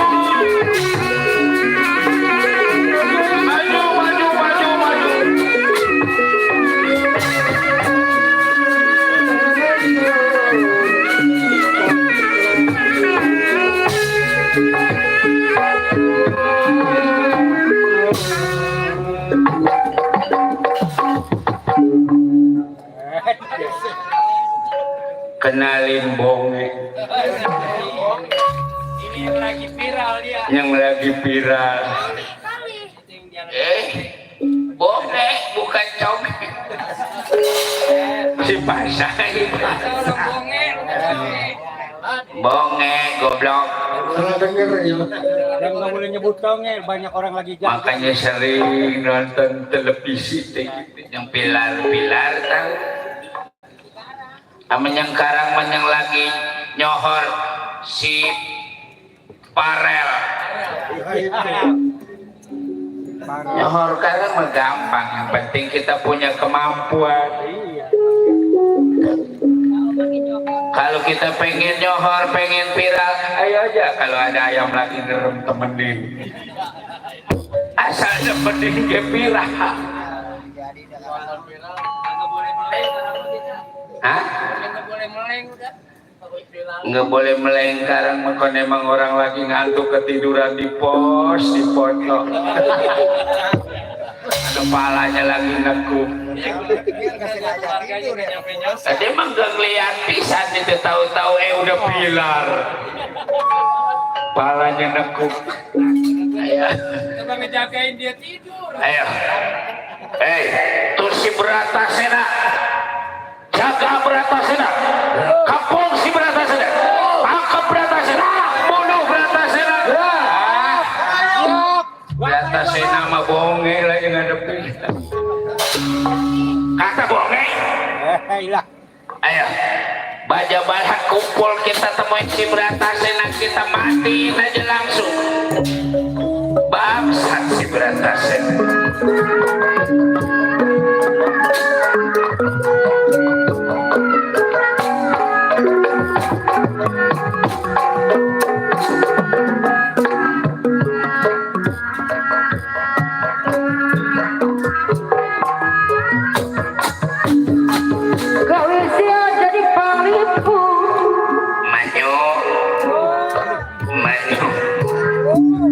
Kenalin Bonge. Ini yang lagi viral dia. Yang lagi viral. Bonge bukan comel. Si Pasai. Bonge goblok. Yang nggak boleh nyebut bonge, banyak orang lagi jalan. Makanya sering nonton televisi yang pilar-pilar tahu. Menyang karang menyang lagi nyohor si Parel. Nyohor karang mah gampang, yang penting kita punya kemampuan. Kalau kita pengen nyohor, pengen viral, ayo aja. Kalau ada ayam lagi ngerem temenin. Asal temenin ke viral. Hah? Nggak boleh melengkar, makanya emang orang lagi ngantuk ketiduran di pos, di foto. Kepalanya lagi nekuk. Tadi emang gak ngeliat pisan itu, tahu-tahu udah pilar. Kepalanya nekuk. Ayo. Coba ngejagain dia tidur. Ayo. Hei, tuh si Bratasena. Jaga Bratasena. Kapung si Bratasena. Tangkap Bratasena. Bunuh Bratasena. Bratasena mah bonge lagi ngadepin. Kata bonge. Ayo. Baja-baja kumpul kita temuin si Bratasena, kita matiin aja langsung. Bangsat si Bratasena.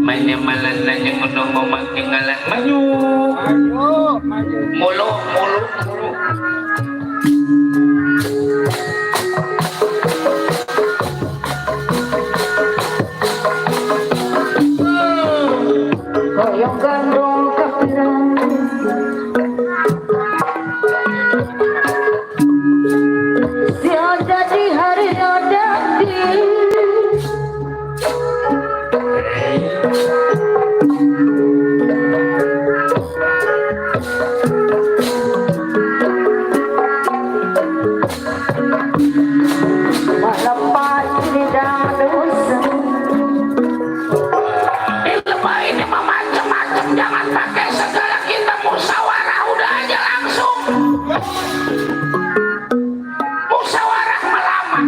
Malan-malan menunggu makin ngalan maju mulu goyang gandong kafiran siang jadi hari nanti. Melepas lidang dosa. Ilmu ini mah macam-macam, jangan pakai segala, kita musyawarah udah aja langsung. Musyawarah melama.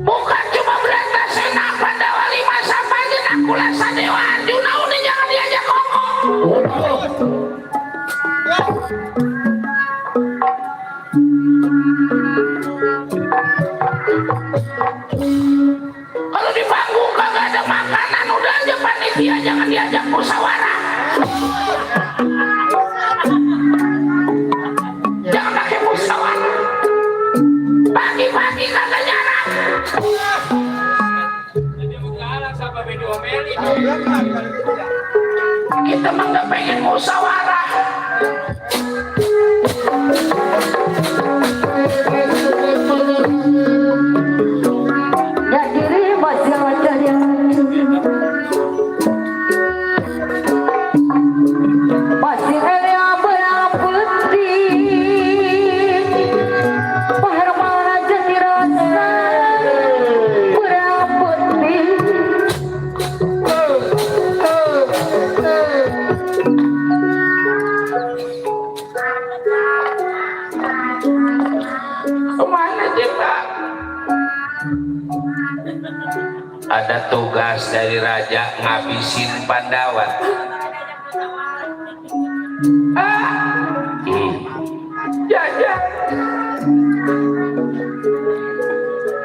Bukan cuma Bratasena, Pandawa 5 sampai Jenak Kulasa Dewa Arjuna udah jangan diajak ngomong. Kalau di panggung kagak ada makanan, udah aja panitia jangan diajak musyawarah. Jangan pakai musyawarah. Pagi-pagi kagak nyarang. Kita mah nggak pengen musyawarah. Dan diri masih ada yang masih ada beraputih paharmana jadi rasa beraputih. Kemana kita? Ada tugas dari raja ngabisin Pandawa. Jajan.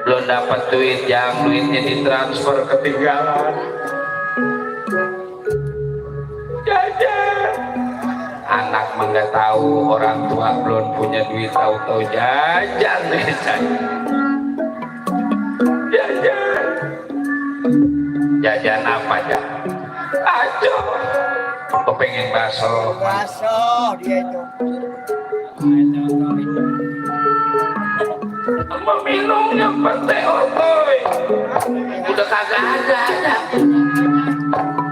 Belum dapat duit, yang duitnya ditransfer ketinggalan. Jajan. Anak mah nggak tahu, orang tua belum punya duit, tahu-tahu jajan deh saya. Jajan. Jajan apa aja? Ajo. Kepengen bakso. Bakso dia itu. Meminumnya teh otoy. Udah kagak ada.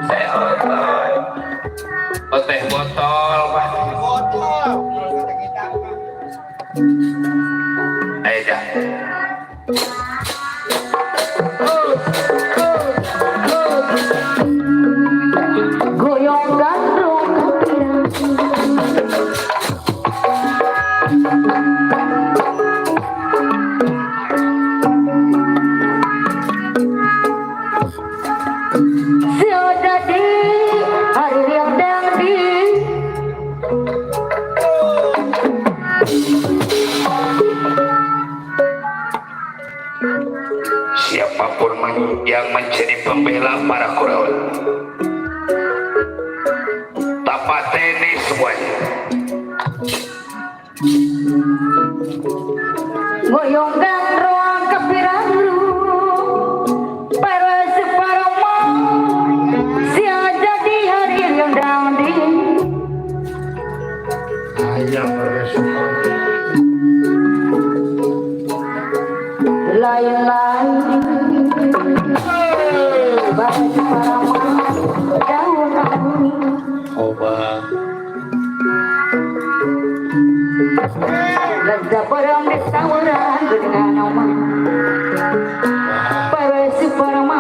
Teh otoy. Oh, teh botol, Pak. Botol. Ayo dah. Goyang gandrung kafiran siapapun yang menjadi pembela para Kurawa. Tapateni semuanya. Goyongkan ruang kepirangu para separoma siaja di hari yang dandi Ayam lain-lain para separoma daun angin obat. Lada barang di tawaran dengan nama para separoma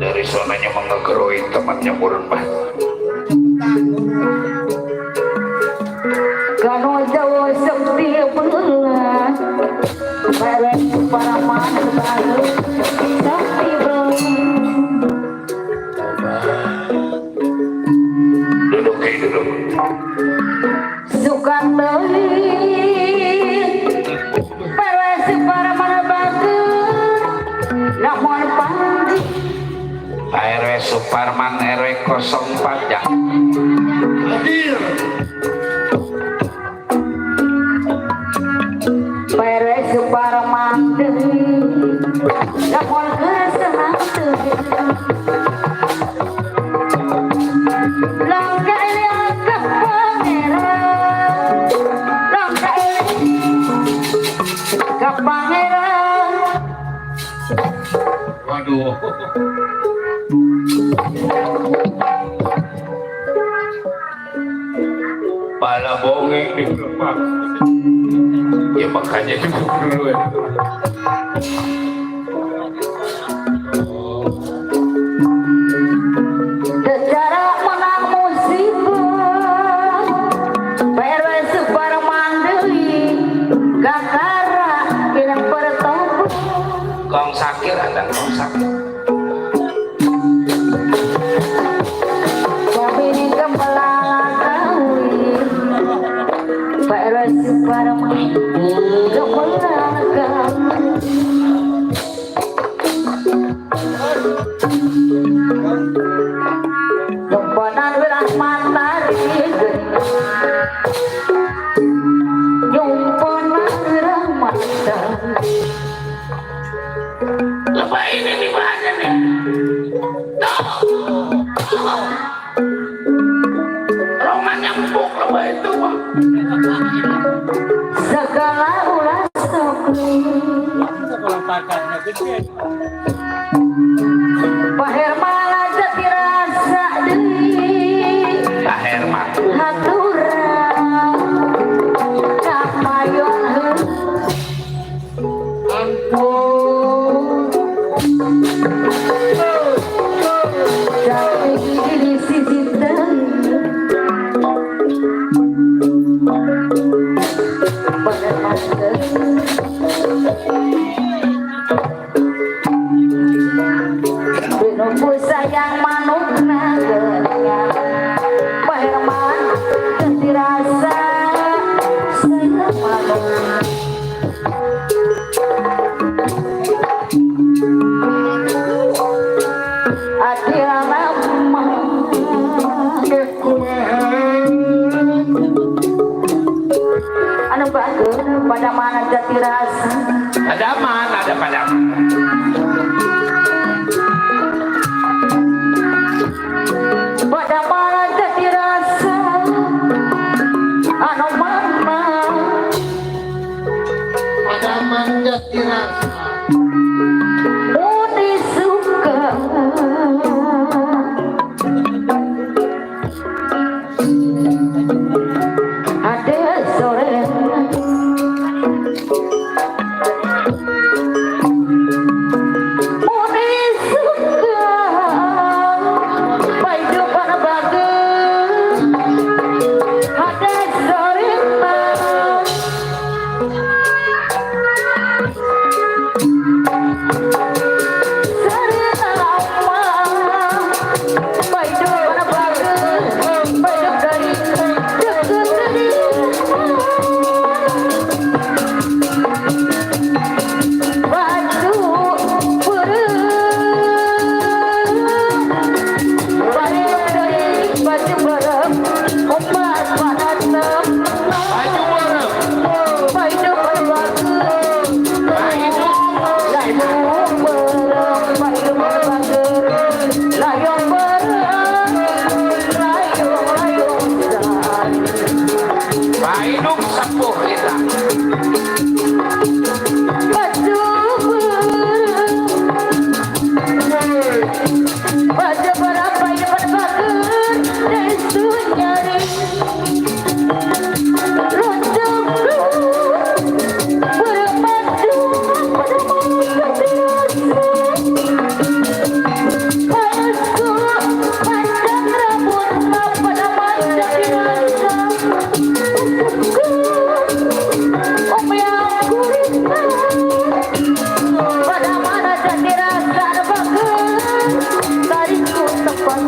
Dari sonanya mengegeroi temannya murun bah. Kano jawa seperti belah para mana sakti Duduk kayak duduk. suka beli para mana bagus namun pandi RW Suparman RW 04 ya. para Suparman namun kesenang langkah yang ke pangeran langkah ke pangeran Waduh. Pala bongeng di rumah. Ya makanya duduk dulu ya. secara menang musibah PRW Suparman deui gakara kinang pertopo Kong sakit ada kong sakit. Wabini kembalalan kawi PRW Suparman kembalalan kawi Jomponan wirah matahari Jomponan wirah matahari Lebah ini di mana nih? Roman nyambuk lebah itu Pak. segala ulah sokli Pak Herman aja dirasa deui Pak Herman. haturan kamayong ampun tapi di sisi Binumpu sayang manukna geningan Pak Herman ganti rasa sayang manukna Adirana anu bagus pada mana jati rasa Ada mana ada padaman. pada mana jati rasa anu mana pada mana jati rasa Udi suka ada sore Udi suka baju pada bagus ada sore hidup sepuh kita. Baca berapa yang berbagai dan sunyari Rojok bermadu pada masa biasa Payasku pandang rambut pada masa biasa Om yang gurita pada mana jadi rasa bagus Tariku tempat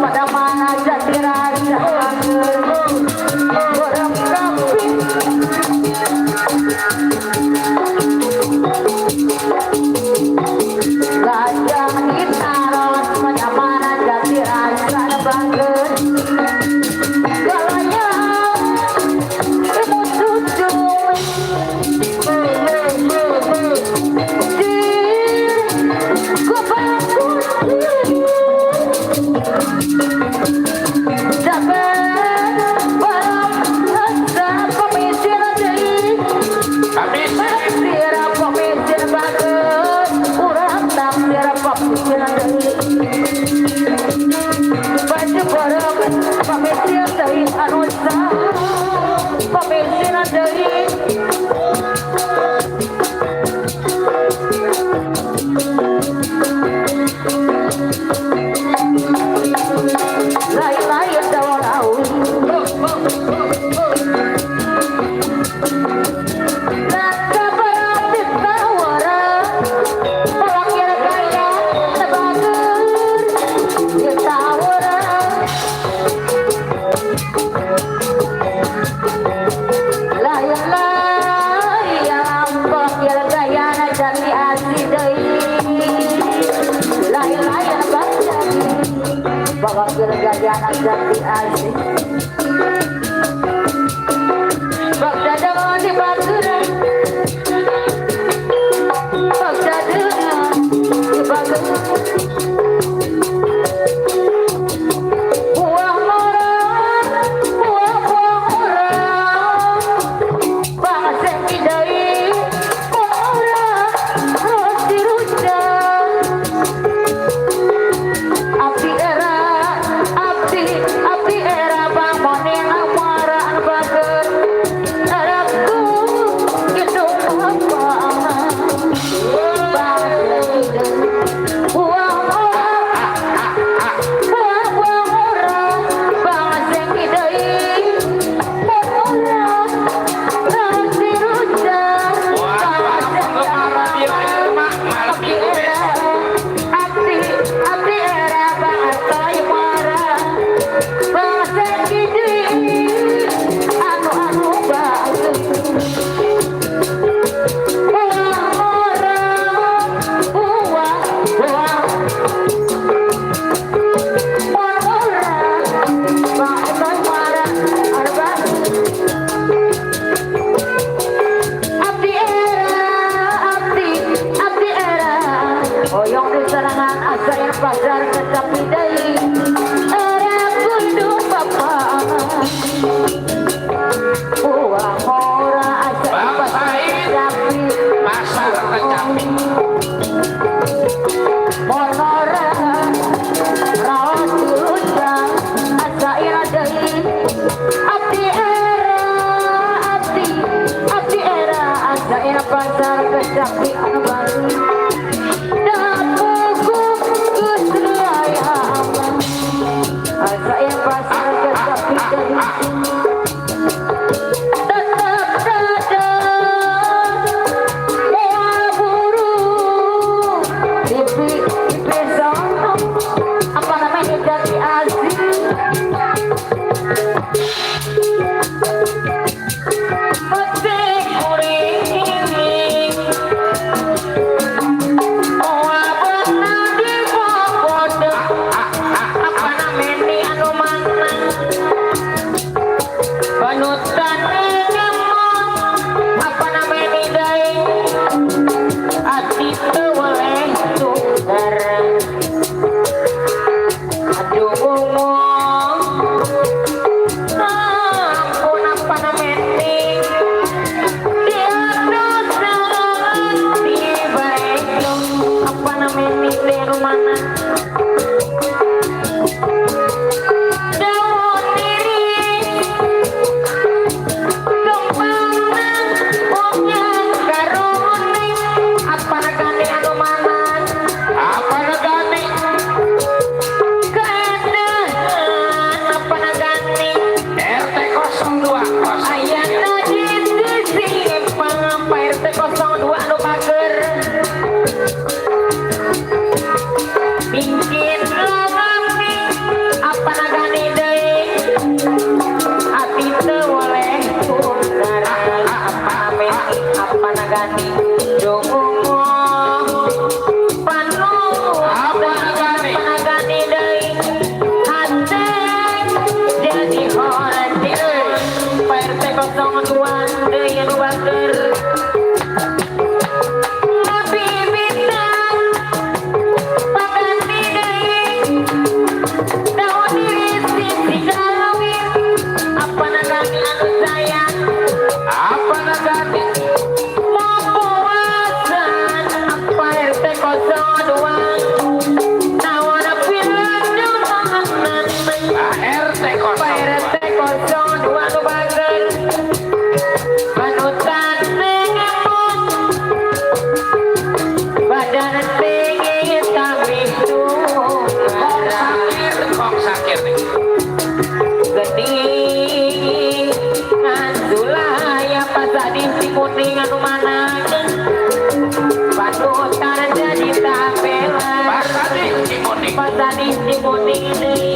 pada mana jadi rasa orang kambing gajah ditaruh pada mana jadi rasa bagus galanya ilmu tujuh di kubakus lain-lain daun awi Naka berapit tawara Pelakir kaya tebager Di tawara Lain-lain pelakir kaya jadi asli deui Lain-lain pelakir kaya jadi asli Bagda dengan di bageran Bagda dengan di bageran Buah murah Buah murah Bangsa kidai Murah Roti rujak Abdi era Bang Moning marah bager Araku hidup apa Buah murah Bangsa kidai Murah Roti rujak Abdi era bangsa marah Bangsa kidai anu bagus Buah murah Buah murah Bangsa marah anu bagus Abdi era Oyong di serangan asain pasar kecapi deui Era kudu papa Buah murah asain pasar kecapi Pasar kecapi Murah Rawat rujak asain deui Abdi era asain pasar kecapi anu baru Dapuku Gusraya asain pasar kecapi deui Tetap dadah Mual burung Tipi sono Apa namanya jadi asli Pasti kuring mungkin lagi apa nagani deui hati teu boleh tunggar apa meki apa nagani dongo panu apa nagani deui hati jadi hati PRT 02 deui anu bager tapi bintang pagani deui daun diri sisi galawin apa nagani anu sayang apa nagani mau puasan apa RT 02 nawan pilandung RT 02 anu bager panutan nengemut badan tinggi tapi kok sakit gede ngandulah pasadin si kuning anu mana panutan jadi tapela pasadin si kuning deui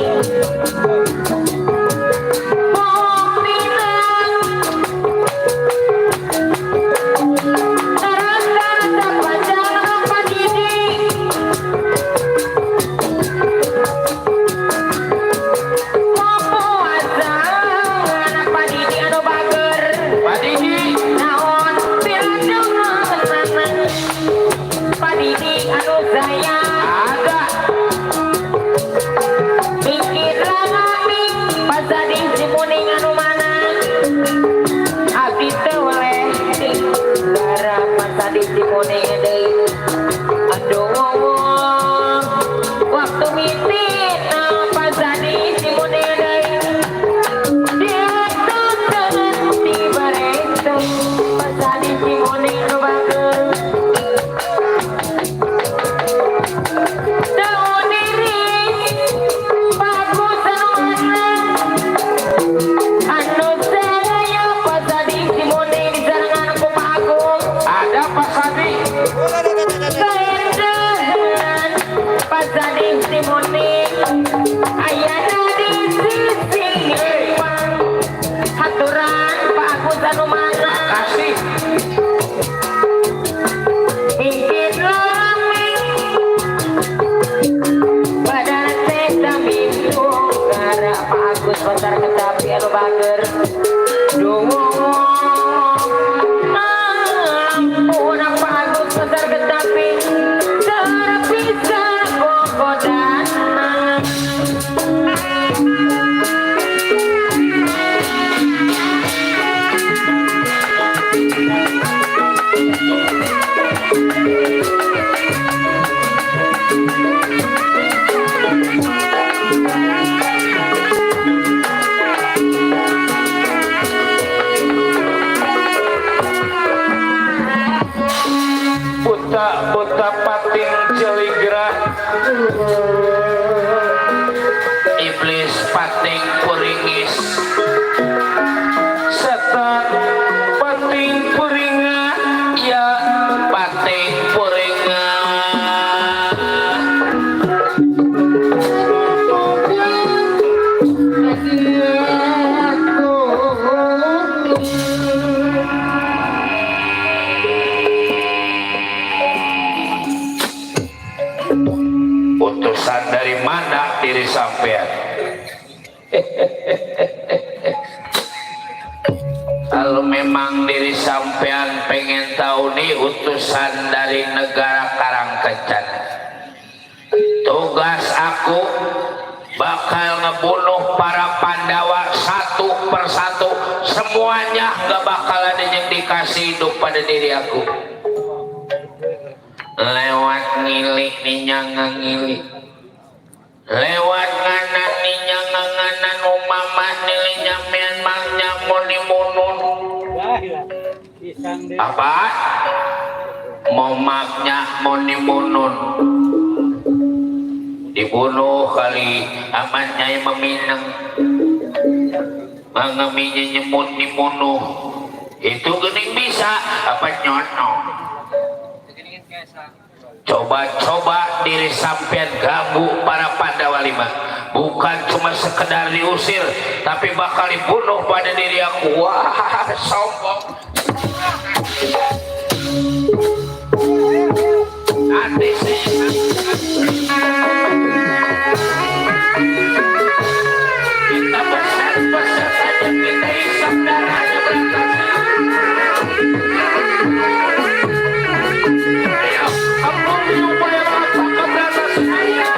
waktu mitin apa jadi si muda dia tuh tiba itu pas jadi si muda bagus daun diri bagus anu saya pas jadi si muda di jalan aku bagus ada pas jadi pasadin si muning ayana di sisi haturan bagus anu mana kasih ingin lami badan teh saminggu gara bagus pasar ketapi anu bager dungu ampun bagus pasar ketapi terpisah godan buta pating celigra iblis pating puringis setan pating puringan ya pating puringan utusan dari mana diri sampean kalau memang diri sampean pengen tahu nih utusan dari negara Karangkencana tugas aku bakal ngebunuh para Pandawa satu persatu semuanya gak bakal ada yang dikasih hidup pada diri aku lewat ngilik ninyang ngilik lewat nganan ninyang nganan umama nilinya memang nyamoni munun apa mau maknya moni munun dibunuh kali aman nyai meminang mangaminya nyemut dibunuh itu gening bisa apa nyono coba coba-coba diri sampean ganggu para Pandawa 5, bukan cuma sekedar diusir tapi bakal dibunuh pada diri aku. Wah, sombong. Nanti kita pesan-pesan aja, kita isap darahnya berantasnya. Ayo, kamu upaya apa keberantasan saya?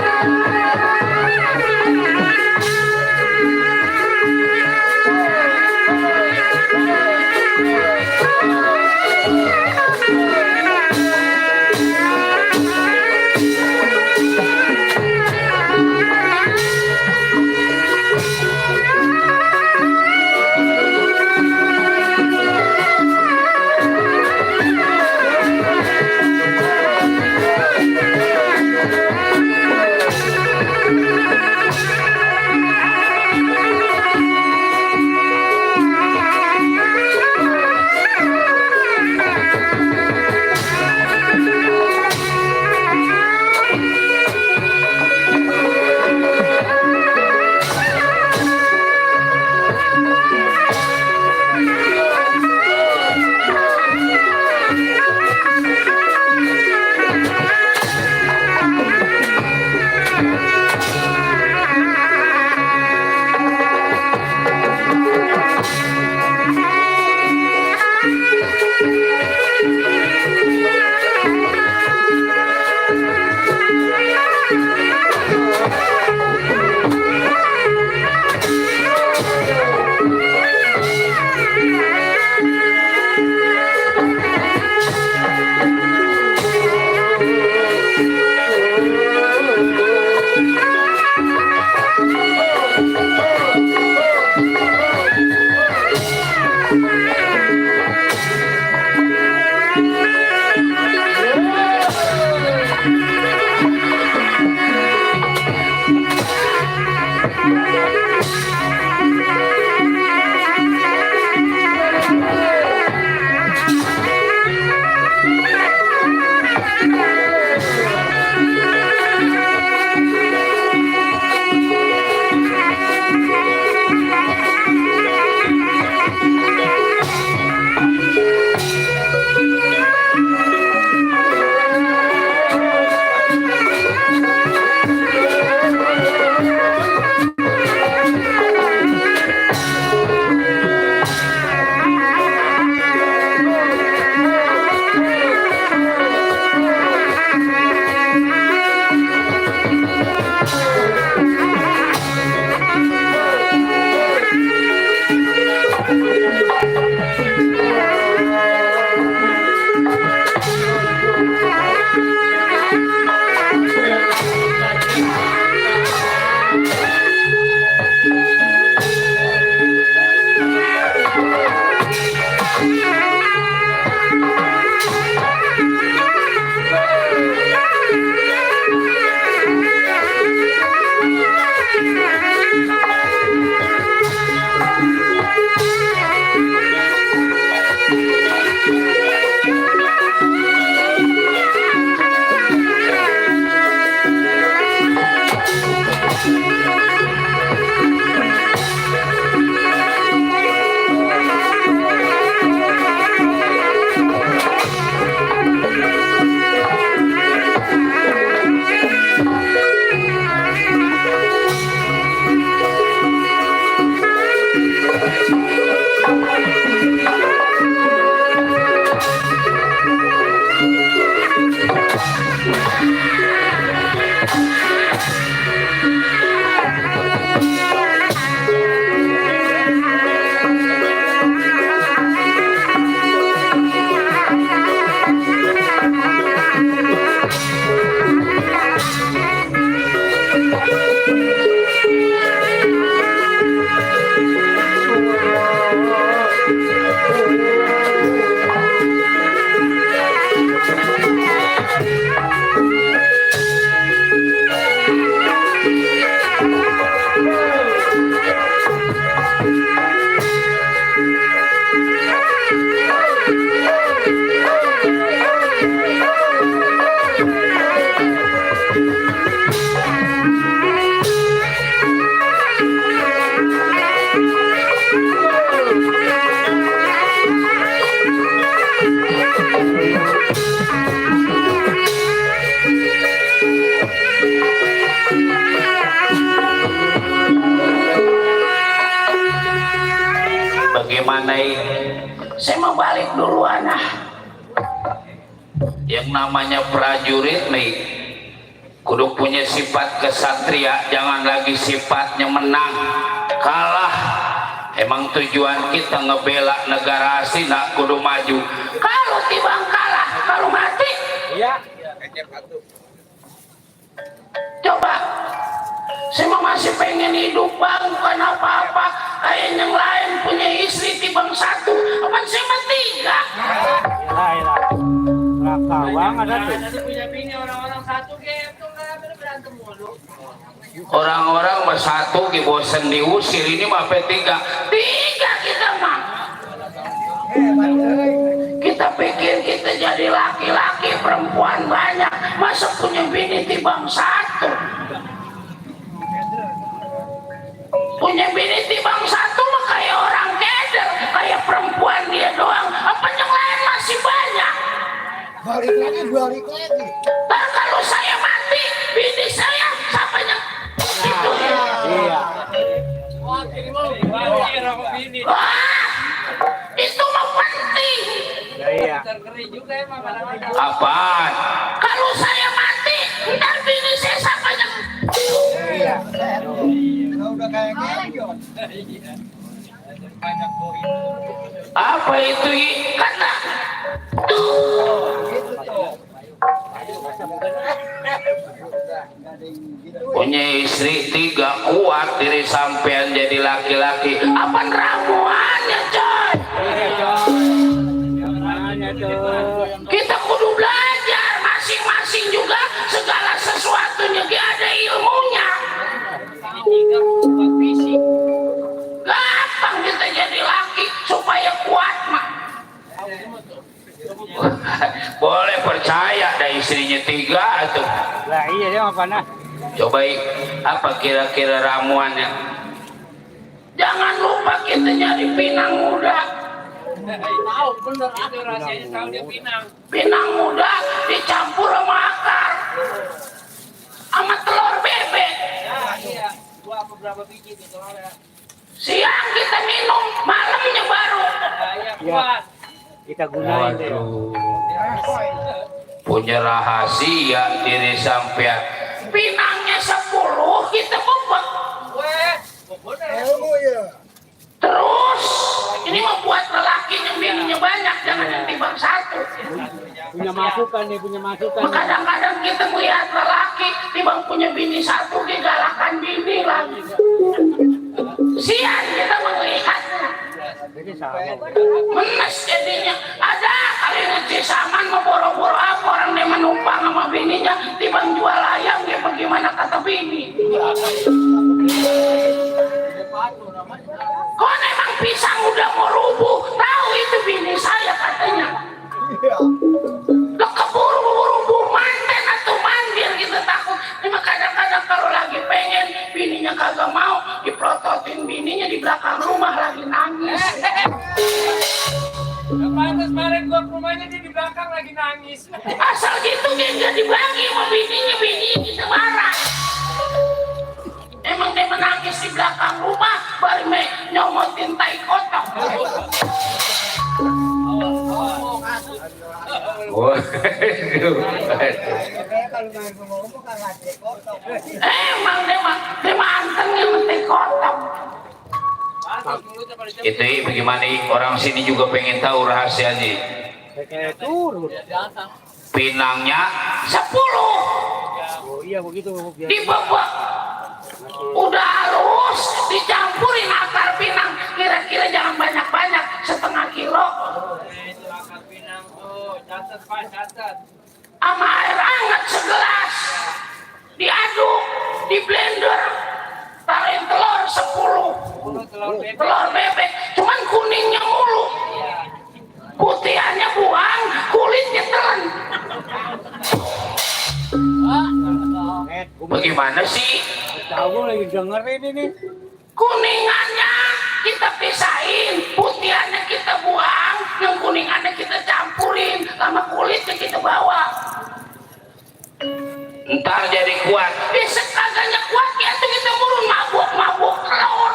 bagaimana ini? Saya mau balik duluan ah. Yang namanya prajurit nih kudu punya sifat kesatria, jangan lagi sifatnya menang kalah. Emang tujuan kita ngebela negara asli, nak kudu maju. Kalau tibang kalah, kalau mati Iya. coba saya masih pengen hidup bang, bukan apa-apa kayak yang lain punya istri tibang satu, apa saya mah tiga. Lah. Rakawang ada tuh. Orang-orang bersatu ke bosan diusir, ini mah tiga kita mah. Kita pikir kita jadi laki-laki, perempuan banyak, masa punya bini tibang satu. Punya bini tibang satu mah kayak orang keder, kayak perempuan dia doang, apa yang lain masih banyak. Balik lagi. Ntar kalau saya mati, bini saya siapa yang itu ya? Iya. Wah, itu mah penting. Iya. Apaan? Kalau saya mati, ntar bini saya siapa yang Iya. Udah kayak genjot. apa itu kata punya istri tiga kuat diri sampean jadi laki-laki, apa ramuannya coy? Kita kudu belajar masing-masing juga, segala sesuatunya dia ada ilmunya. Gampang kita jadi laki supaya kuat mah. Boleh percaya ada istrinya tiga tuh. Lah iya dia apa nah? Coba apa kira-kira ramuannya? Jangan lupa kita nyari pinang muda. Tahu bener ada rahasianya, tahu dia pinang. Pinang muda dicampur sama akar, sama telur bebek. Iya, gua beberapa biji di telurnya. Siang kita minum, malamnya baru. Iya, kuat. Kita gunain deh. Punya rahasia diri sampean. Pinangnya 10 kita bobok. Weh, bener. Terus ini membuat lelaki yang bininya banyak, jangan yang timbang satu. Punya masukan nih, punya masukan. Kadang-kadang kita melihat lelaki timbang punya bini satu, digalakan bini lagi. Sian kita melihatnya. Jadi sama. Menes jadinya. Ada kali ngecek saman mau boro-boro apa orang dia menumpang sama bininya, timbang jual ayam dia bagaimana kata bini. Kok emang pisang udah mau rubuh, tahu itu bini saya katanya. Lo keburu-buru manten atau mandir kita takut. Cuma kadang-kadang kalau lagi pengen bininya kagak mau, diprototin bininya di belakang rumah lagi nangis. Pantes kemarin gua ke rumahnya dia di belakang lagi nangis. Asal gitu dia nggak dibagi sama bininya kita marah. Emang dia menangis di belakang rumah, baru nyomotin tai kotok. Emang dia mantengnya mentai kotok. Itu bagaimana orang sini juga pengen tahu rahasianya. Kayak turun. Pinangnya 10. Oh iya begitu. Dibebek. Udah halus, dicampurin akar pinang. Kira-kira jangan banyak-banyak, setengah kilo. Itu akar pinang tuh, catat Pak, catat. Sama air hangat segelas. Diaduk, di blender. Taruhin telur 10. Telur bebek, cuman kuningnya mulu. Putihannya buang, kulitnya telan. Bagaimana sih? Tahu lagi dengerin ini. Kuningannya kita pisahin, putihannya kita buang, yang kuningannya kita campurin, sama kulitnya kita bawa. Ntar jadi kuat. Bisa kagaknya kuat ya tuh kita murun mabuk telur.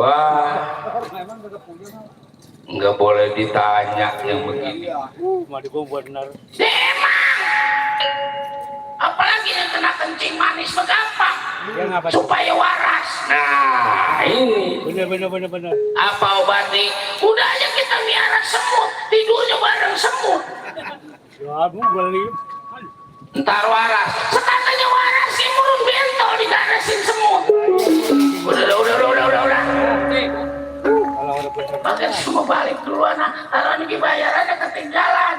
Wah, boleh ditanya yang begini. Apalagi yang kena kencing manis gampang supaya waras. Nah ini Bener. apa obatnya? Udah aja kita miara semut, tidurnya bareng semut. Ya aku beli. Ntar waras, sekatanya waras si murun bento digarasin semut. Udah. Bagian semua balik duluan, kalau ini bayarannya ketinggalan.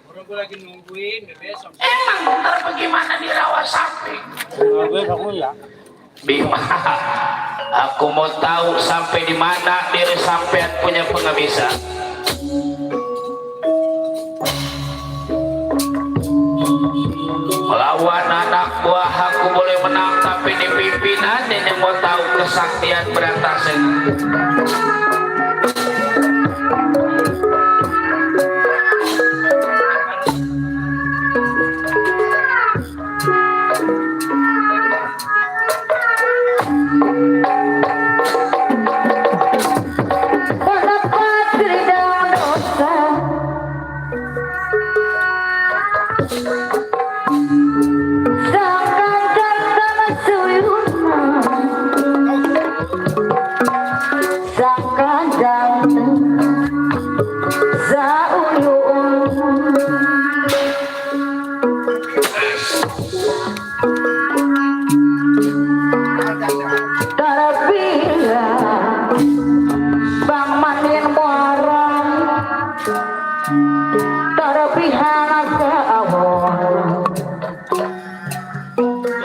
Orang gue lagi nungguin besok. Emang ntar bagaimana dirawat sapi? Aku ya. Bima, aku mau tahu sampai di mana diri sampean punya pengemisah. Melawan anak buah aku boleh menang, tapi di pimpinan yang mau tahu kesaktian berantasan.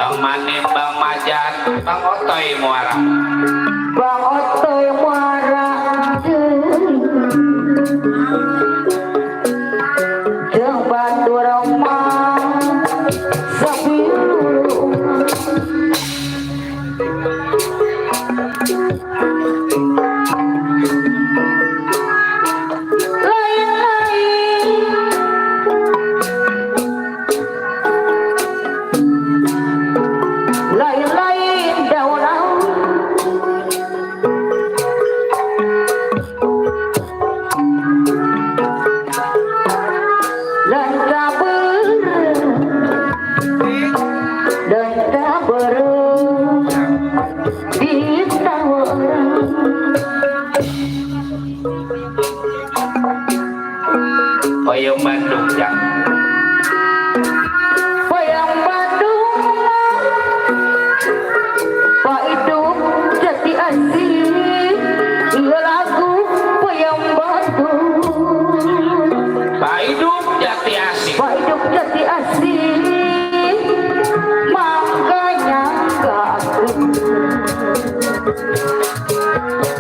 Bang Manin, Bang Majan, Bang Otoy muara. Bang Otoy muara jeung batu ramah sabiru lain-lain daun dan kabar ditawar Payung Bandung jang. Payung Bandung Pak hidup jati asih iya lagu Payung Bandung Pak hidup jati asih. Pak hidup jati asih makanya kaku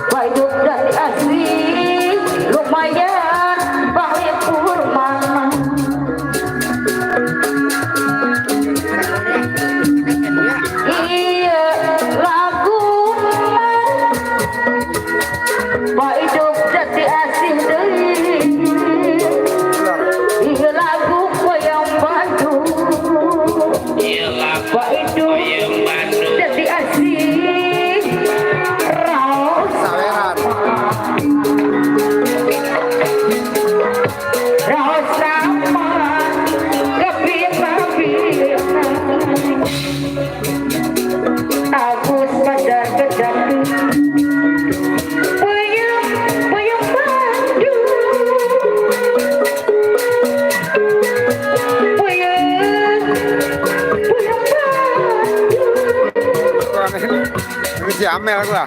Pak hidup jati asih lumayan Bang Lipur mana iya lagu Pak hidup jati asih deui iya lagu Payung Bandung Iya lagu Pak hidup Payung Bandung. jati asih raos raos sama kepina-pina Agus Badar Kedati Payung Bandung Payung Bandung Si Amel aku lah.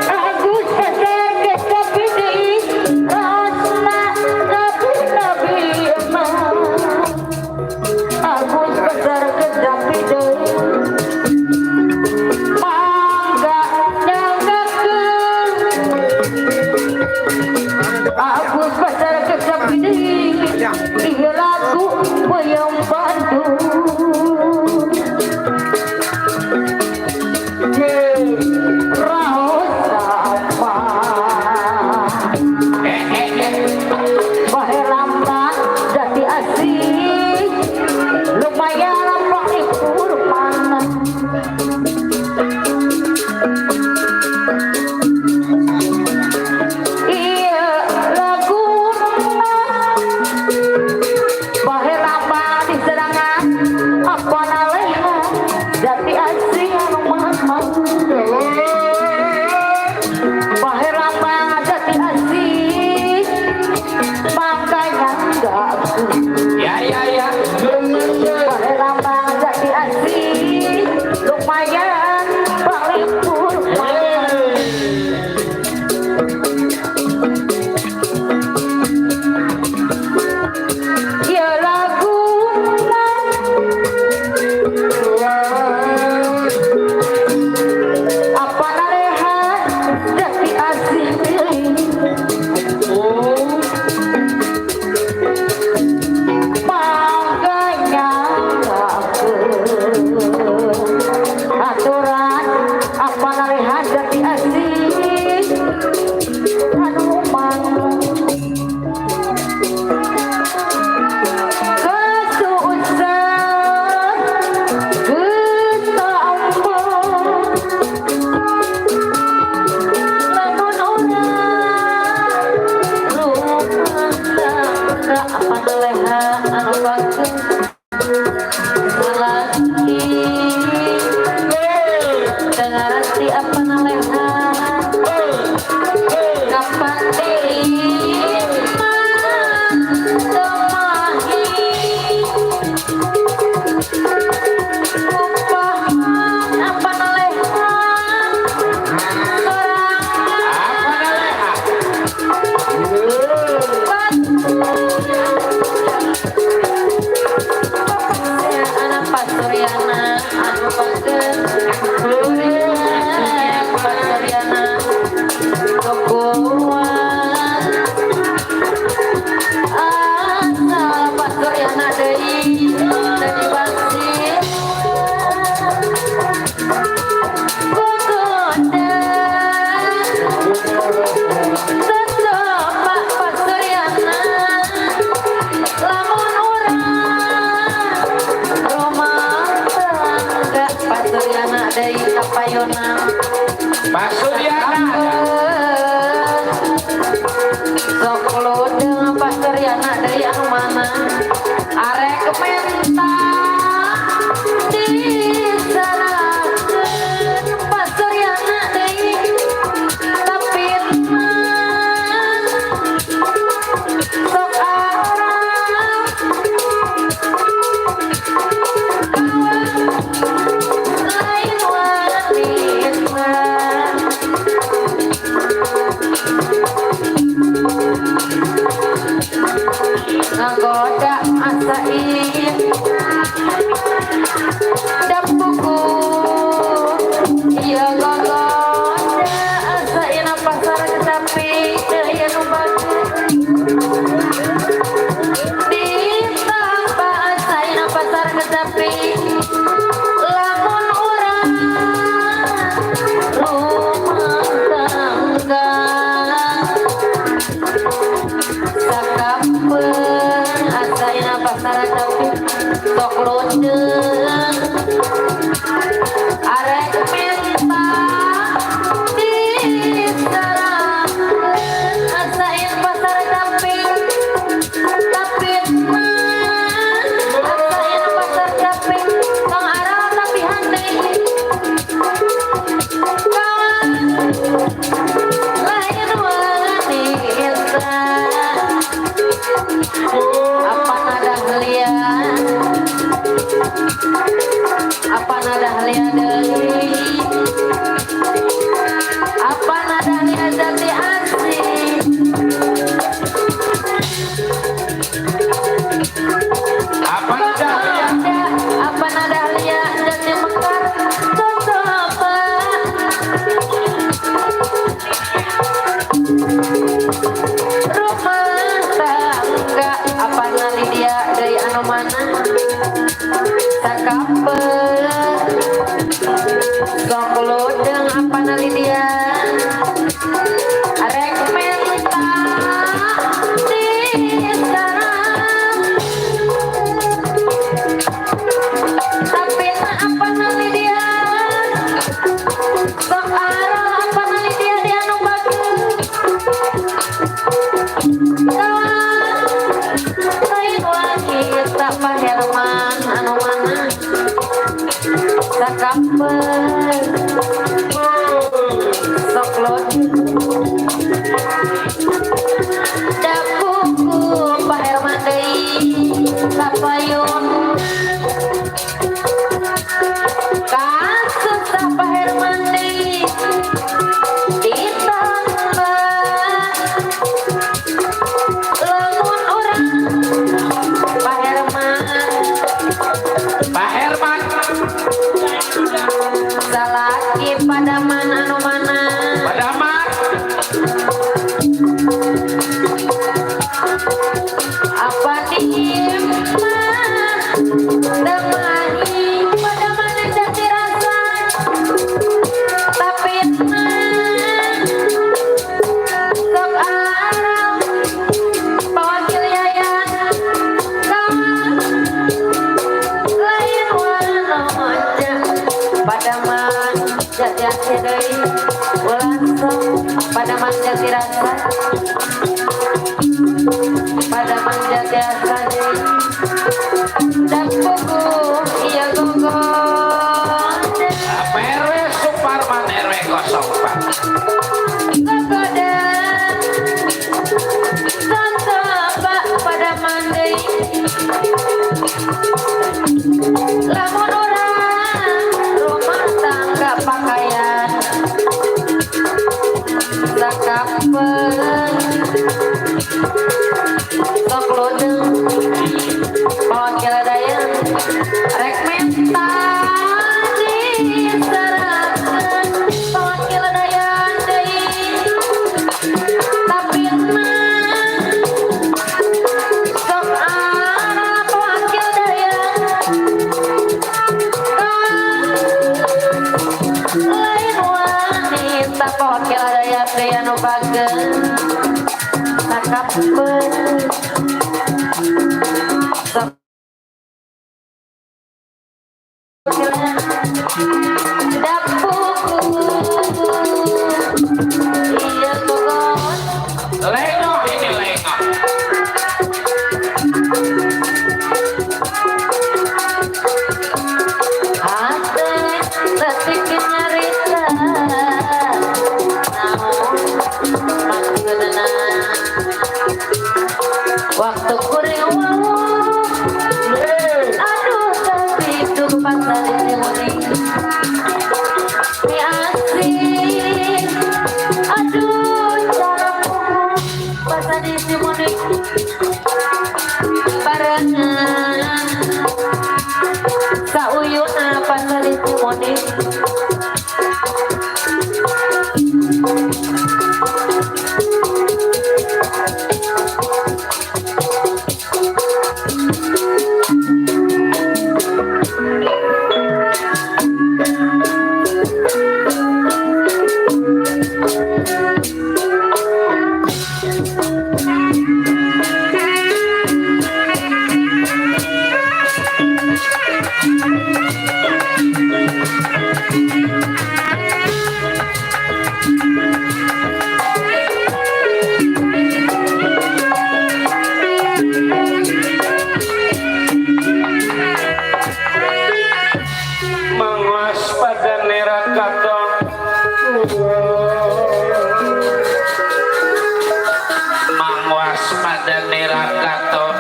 Agus Badar Kedati Rasna Nabi Agus Badar Kedati Mangga nyanggakeun Agus Badar Kedati iya lagu Payung Bandung raos sama bahe lambang jati asih lumayan Bang Lipur mana ya lambang jadi asih lumayan palipur ya lagu apa nalehan jadi asih makanya aturan apa nalehan jadi asih anu mang Dapuku Pak Herman pada manja dirasa, pada manja dirasa dan buku iya gogo RW Suparman RW 04 gogodan tante mbak pada mandi lamun orang rumah tangga pakaian sakapen sok lodeng pohon keladayan rek mental diserakan pohon keladayan deui tapi mah sok arah pohon keladayan lain wanita pohon keladayan deui anu bageus sakapen sok dapuku iya gogon Leno ini Leno hati detik nyarita namun maksudna waktu kuring wawu aduh tapi itu pasal dimoni mi asik aduh cara pasal dimoni barengan sauyuna pasal dimoni Mangwas pada nerakaton Mangwas pada nerakaton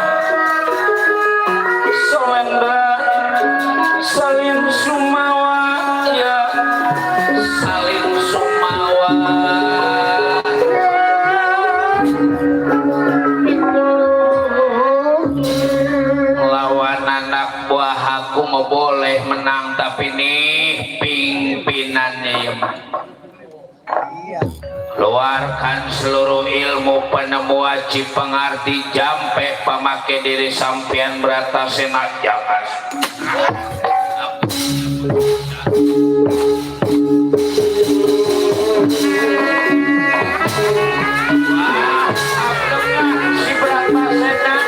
Selendra salin sumawa ya salin sumawa lawan anak buah aku mau boleh menang tapi nih pimpinannya ya keluarkan seluruh ilmu penemu wajib pengerti jampe pemakai diri sampian berata senak jangan si berata senak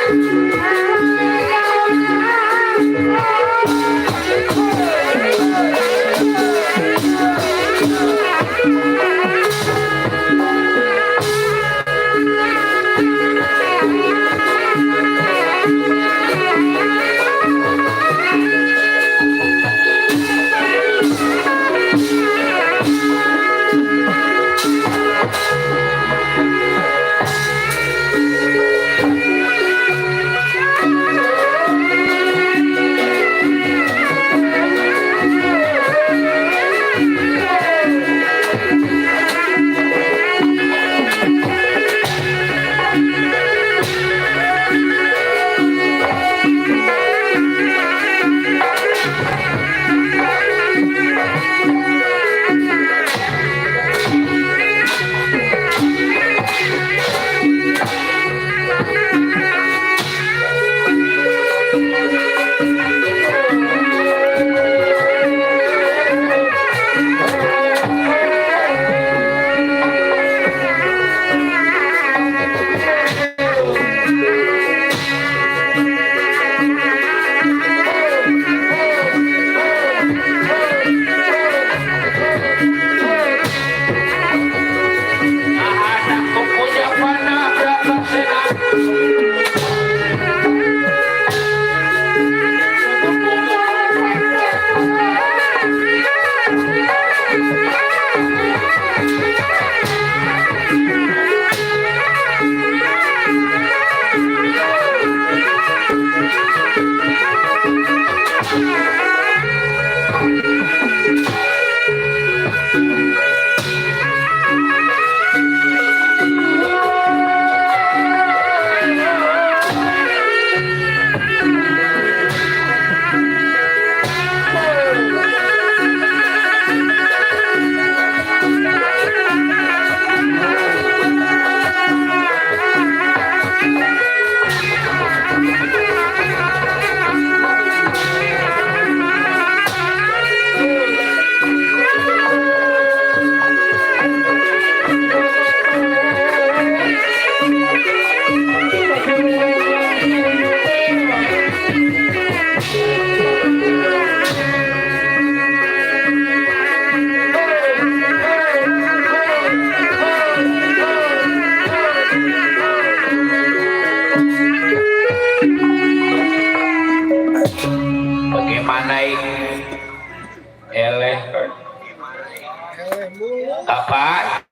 apa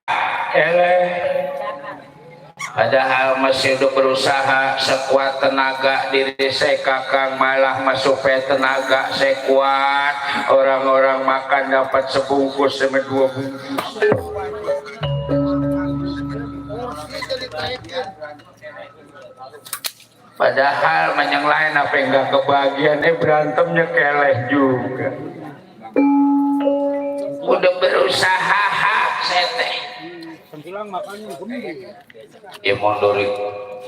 padahal masih udah berusaha sekuat tenaga diri saya kakang malah masuk tenaga saya kuat orang-orang makan dapat sebungkus sama 2 bungkus padahal yang lain apa yang gak kebahagiaan berantemnya keleh juga udah berusaha saya teh ya mundur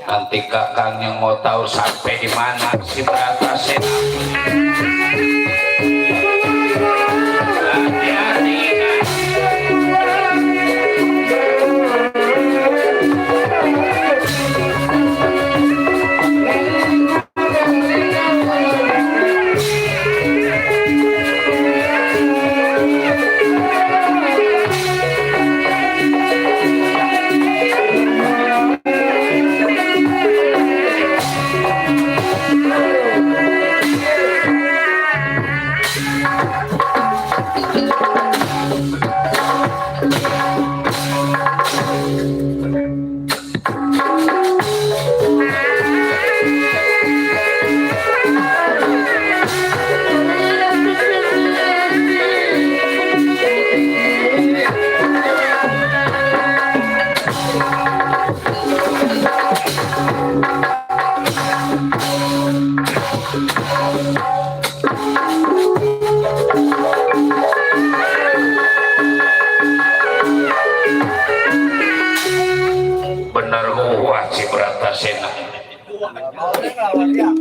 nanti kakangnya mau tahu sampai di mana si berata senang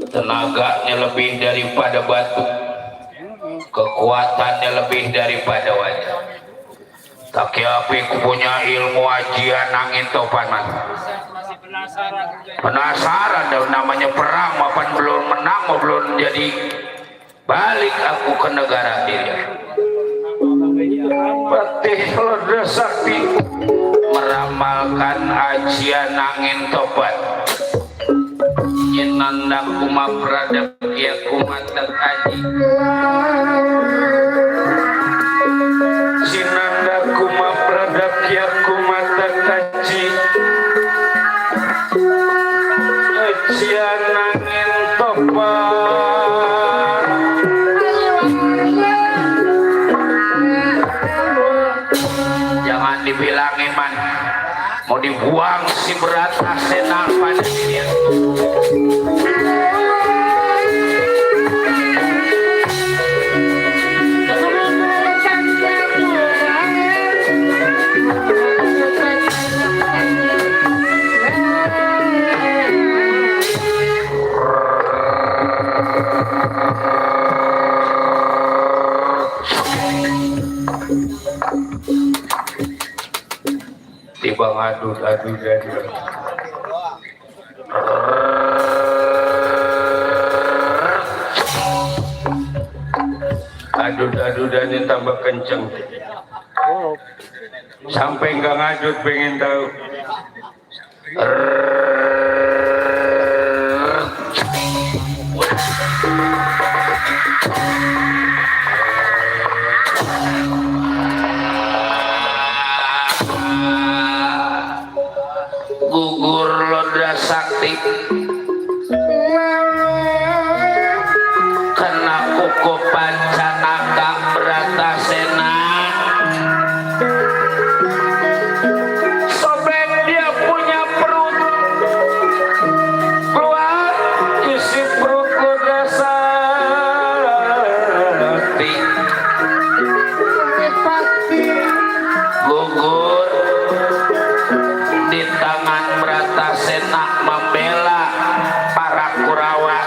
tenaganya lebih daripada batu kekuatannya lebih daripada wajah tapi api punya ilmu ajian angin topan man penasaran dan namanya perang mapan belum menang belum jadi balik aku ke negara diri patih loda sakti meramalkan ajian angin topan nanda kuma pradap ya kumatak aji sinanda kuma pradap ya kumatak aji ajian angin topan jangan dibilangin man mau dibuang si berata senang pada dia tiba ngadu-adu jadi adu-adu dan tambah kenceng sampai nggak ngadut pengen tahu gugur loda sakti kena ukupan canaka berata sena sobek dia punya perut keluar isi perut loda sakti gugur di tangan berata sena membela para Kurawa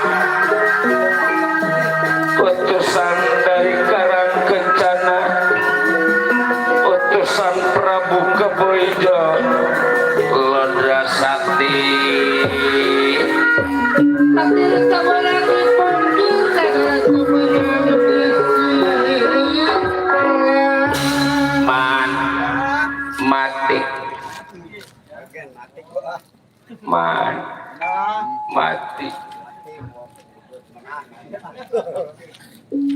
utusan dari Karang Kencana utusan Prabu Keboijo Lodra Sakti man mati man mati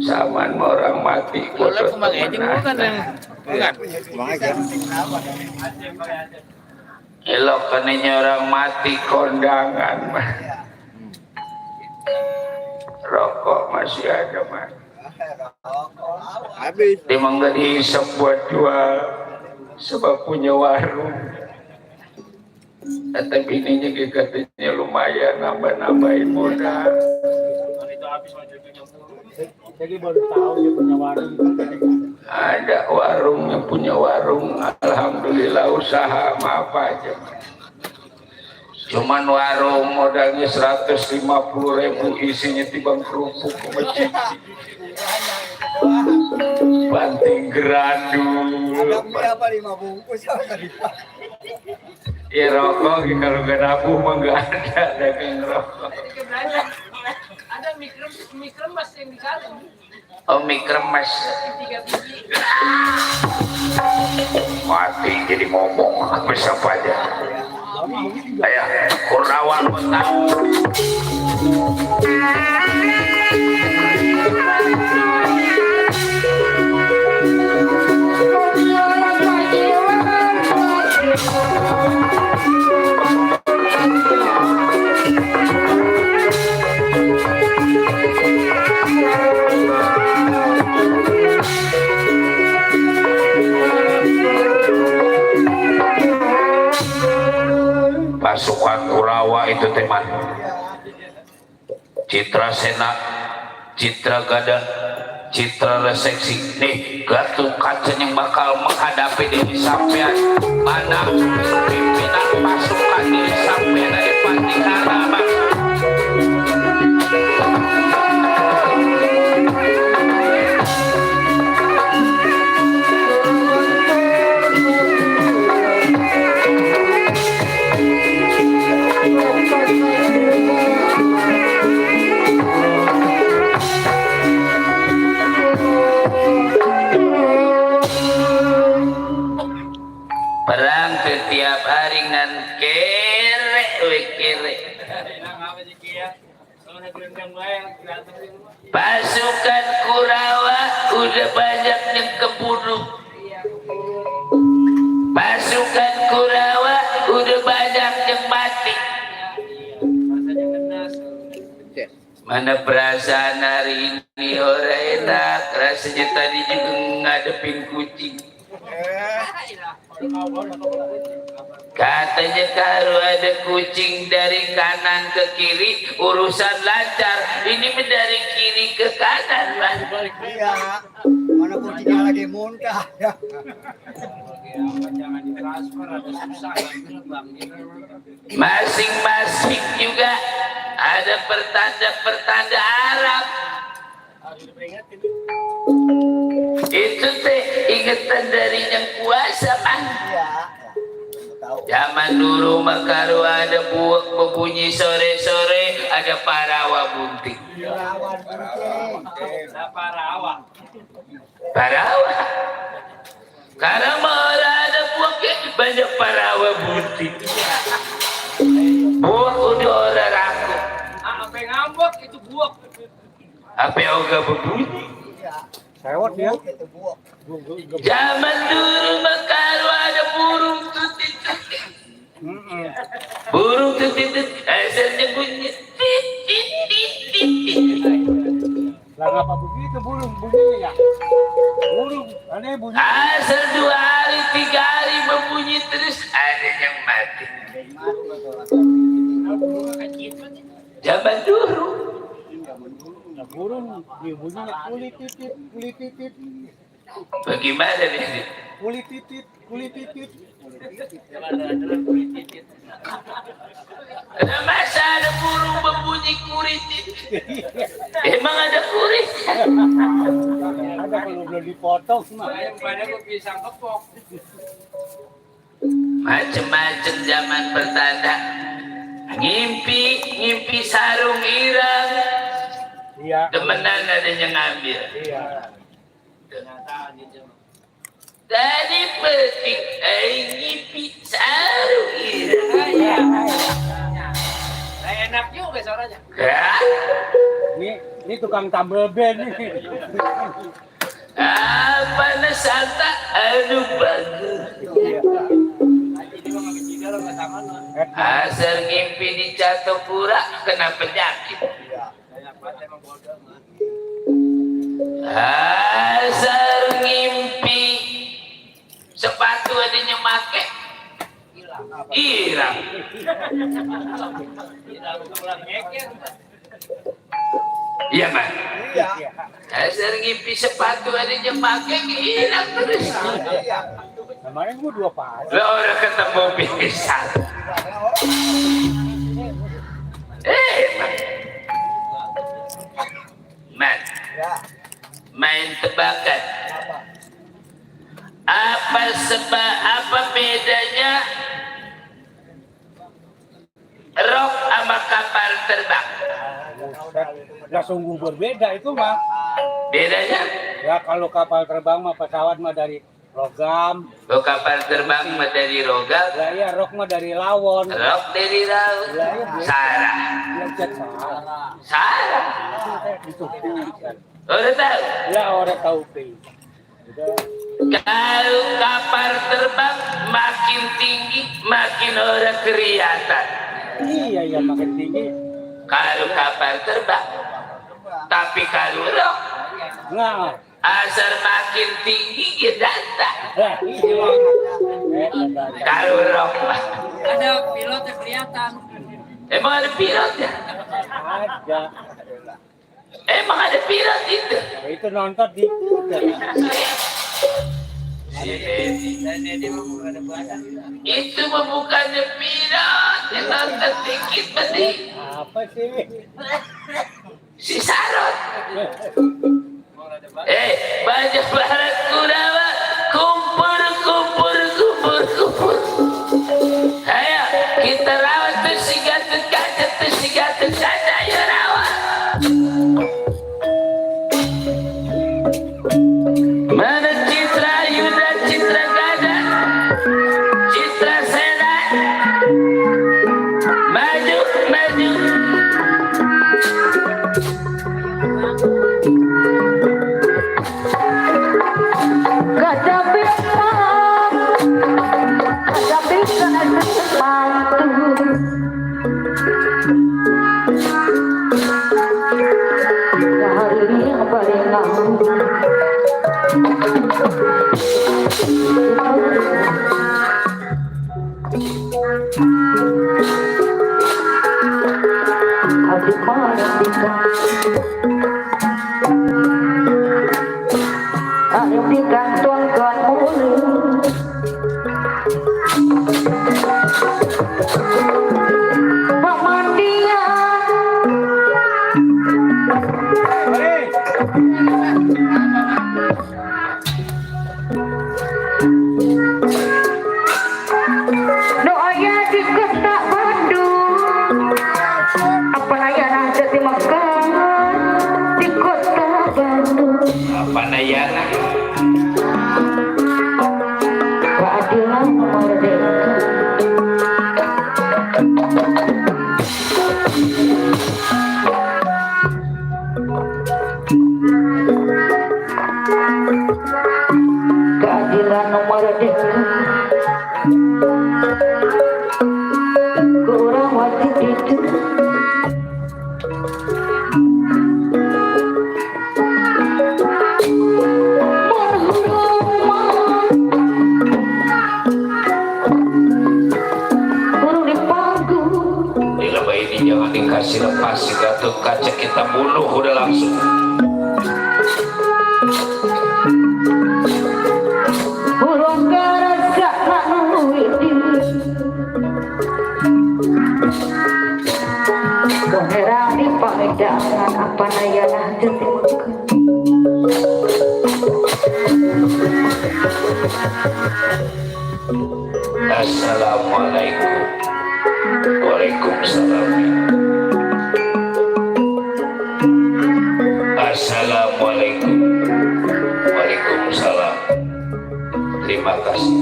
Saman orang mati Kalau kembang ejeng bukan yang bukan. Elok kene orang mati kondangan mah. Rokok masih ada mah. Habis. Emang gak dihisap buat jual sebab punya warung. Kata bininya katanya lumayan nambah-nambahin modal. Jadi baru tahu dia punya warung. Ada warung yang punya warung, alhamdulillah usaha apa aja. Cuman warung modalnya 150.000 isinya tibang kerupuk ke masjid. Banting gerandul. Ada mie apa 5 bungkus? Ya rokok kalau gak nabuh mah gak ada dagang rokok. Ada mikremas yang di sana. Oh mikremas. 3 biji. Mati jadi ngomong bisa apa aja. Ayah Kurawa tahu. Pasukan Kurawa itu teman Citra Sena, Citra Gada, Citra Reseksi. Nih Gatot Kaca yang bakal menghadapi diri sampean. Mana pimpinan pasukan diri sampean dari Pandikara bang. Perang setiap hari ngan kere. Pasukan Kurawa udah banyak yang keburu. Pasukan Kurawa udah banyak yang mati. Mana perasaan hari ini orang enak. Rasanya tadi juga ngadepin kucing. Katanya kalau ada kucing dari kanan ke kiri urusan lancar. Ini dari kiri ke kanan Pak. Iya. Mana kucingnya lagi muntah. Masing-masing juga ada pertanda-pertanda Arab. Itu teh ingatan dari yang kuasa man. Zaman dulu makaru ada buak berbunyi sore-sore, ada parawa bunting. Parawa. Karena malah ada buaknya banyak parawa bunting. Buak udah orang raku. Apa yang ngambek itu buak. Apa yang enggak berbunyi? Sewot dia. Zaman dulu makaru ada burung tutit-tutit. Burung tutit-tutit asalnya bunyi Lah apa begitu burung bunyinya ya? Burung aneh bunyi. asal 2 hari 3 hari membunyi terus ada yang mati. Zaman dulu Burung bunyinya kulit titit. bagaimana nih? Kulit titit. Ada masa ada burung membunyi kurit? Emang ada kurit? Ada kalau belum dipotong mah. Banyak pisang kepok. Macem-macem zaman pertanda. Ngimpi sarung irang. Iya. Temenan ada yang ngambil. Iya. Tadi petik ngimpi sarung irang. Enak juga suaranya. Ya. Ini tukang tambel ben nih. Apa nasanta anu bagus. Asal ngimpi di Catopura kena penyakit. Asal ngimpi sepatu adanya make hilang. Iya man. Asal ngimpi sepatu adanya make hilang terus. Kemarin gua 2 pas. Lo orang ketemu pingsan. Man, main tebakan. Apa bedanya rok sama kapal terbang? Nggak sungguh berbeda itu mah. Bedanya? Ya kalau kapal terbang mah pesawat mah dari logam. Oh, kapal terbang mah dari logam. Ya iya, rok mah dari lawon. Rok dari laut. Ya, iya, Salah. Salah. Salah. Itu. Udah tahu? Ya orang tahu pi. Kalau kapal terbang makin tinggi, makin orang kelihatan. Iya makin tinggi. Kalau kapal terbang, tapi kalau rok, Nah. asal makin tinggi ya datang. Kalau rok, Ada pilot yang kelihatan. emang ada pilotnya? Ada. Emang ada pilot itu? Itu nonton di Itu bukannya pilot, yang nonton dikit berarti apa sih? si Sarot. Banyak barat kudawa, kumpul. Ayo, kita rawat tuh si Gatot kaca, ayo rawat. Mana Citra Yuda, Citra Gada, Citra Sedan, maju. Gajah bisa mantu. Hari ini berenang. Adik ayo digantungkan mulu. Doanya di kota Bandung, apa layanan jadi makan di kota Bandung. Apa nayana? Keadilan merdeka. Keadilan merdeka. Kurang wajib itu. Jangan dikasih lepas si Gatot kaca, kita bunuh udah langsung. Burung garasa nanuwidi Keherang di paedangan apa nayana jetimukan. Assalamualaikum. Waalaikumsalam. Assalamualaikum. Waalaikumsalam. Terima kasih.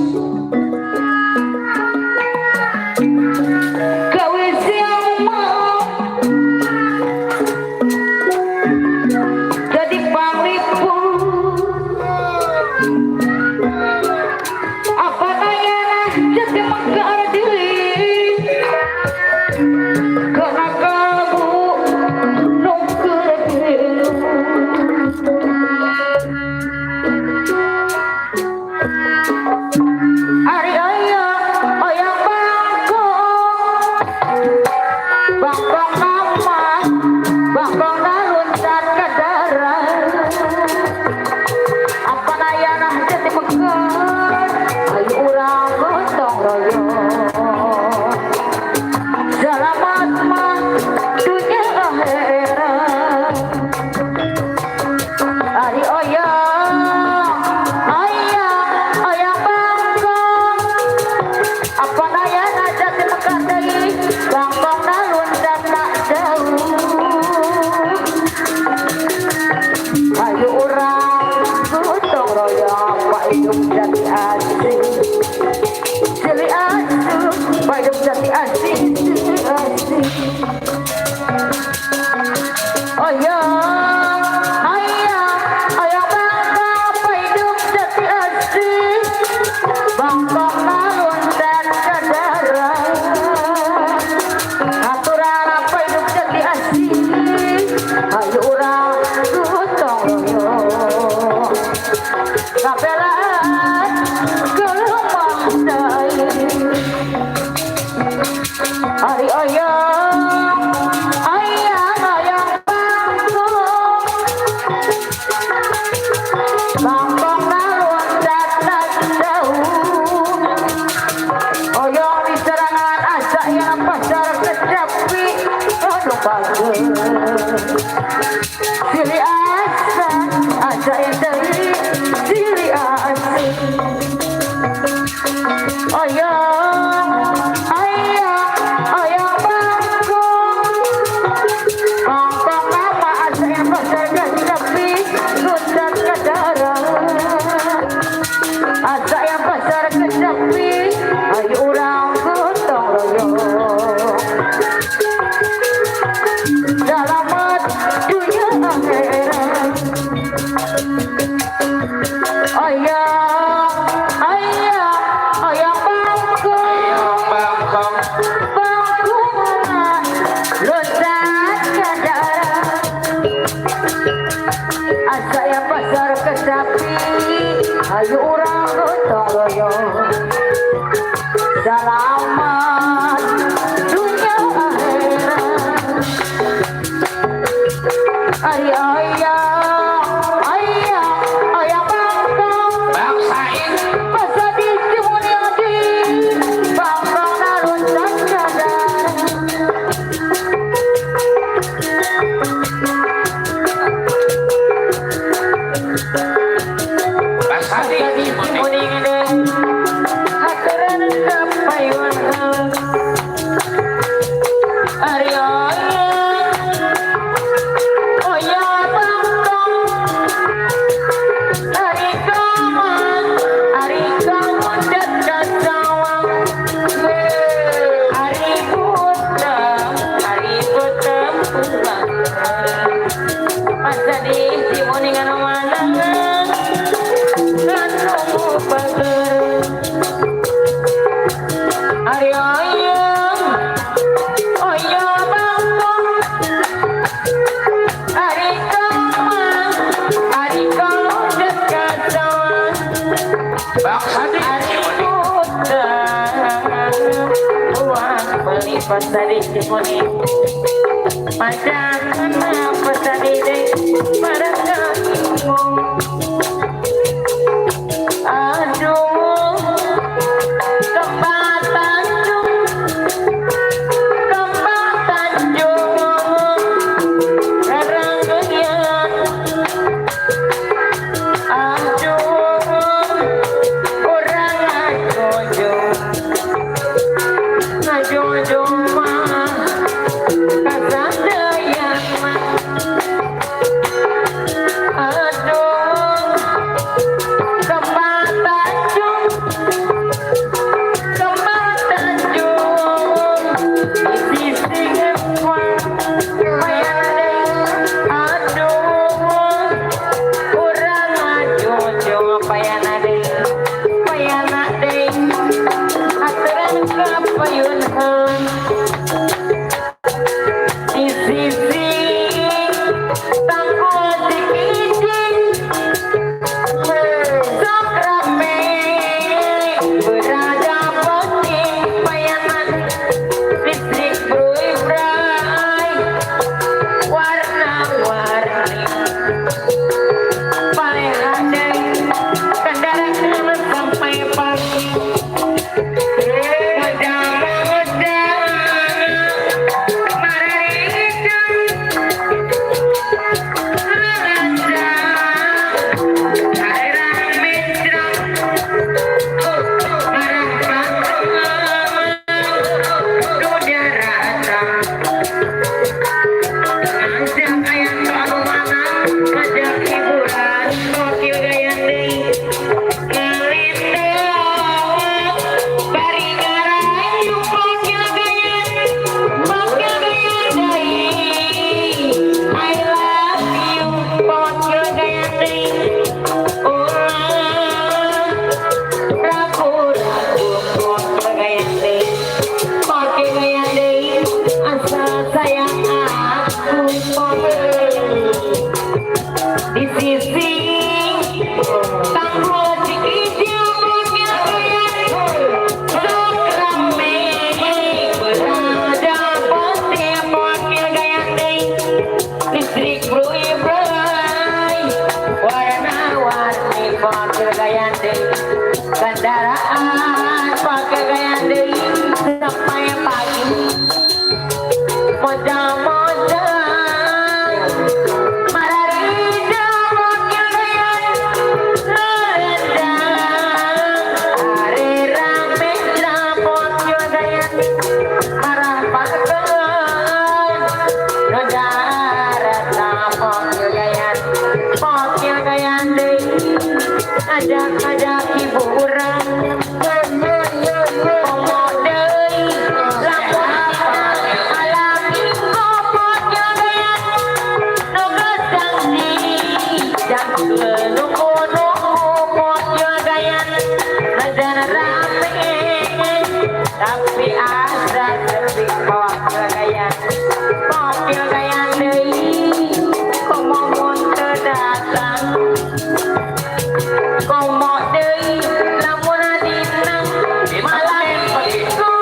Gawe siapa Pasari Simoni Pajangan pasari deh pada kamu. Aduh Kembang Tanjung Karanggenyan. Aduh orang ngajojo Ajak ayam baru mana, ajak hiburan, wakil gaya deh. Ngelindung, bari ngarai, wakil gaya deh. I love you, wakil gaya deh. Ragu-ragu, wakil gaya deh. Wakil gaya deh, asal sayang aku di sisi tanpa diizin wakil gaya sekrame berada pasti wakil gaya listrik blue-blue warna-warni wakil gaya kendaraan wakil gaya sampai pagi moda-moda mararida wakil gaya rendang hari rame wakil gaya marah pakai negara wakil gaya ajak-ajak hiburan tapi ada terbit wakil gaya deui komo terdatang komo deui lamun adina malah itu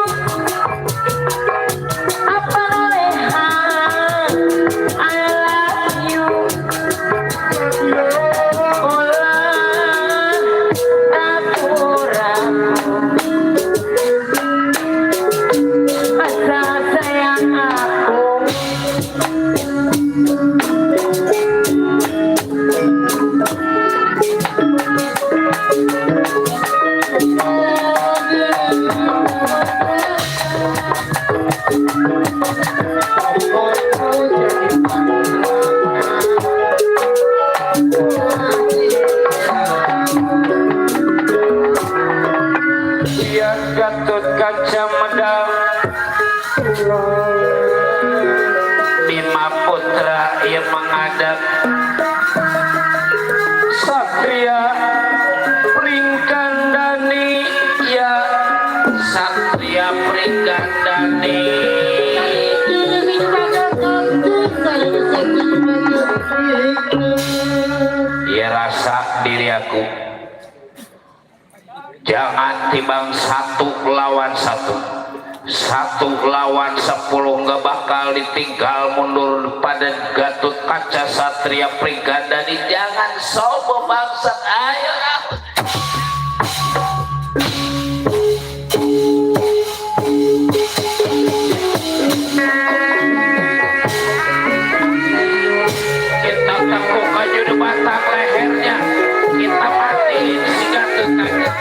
apa lehan I love you ulah kurang asal sayang aku Dia Gatot Kaca Medang Bima Putra yang menghadap Satria Pringkandani ya Satria Pringkandani dia rasa diri aku jangan timbang 1 lawan 1 lawan 10 nggak bakal ditinggal mundur pada Gatot Kaca Satria Pringkandani. Jangan sombong bangsat, ayo kita tekuk aja di batang lehernya, kita matiin si Gatot Kaca.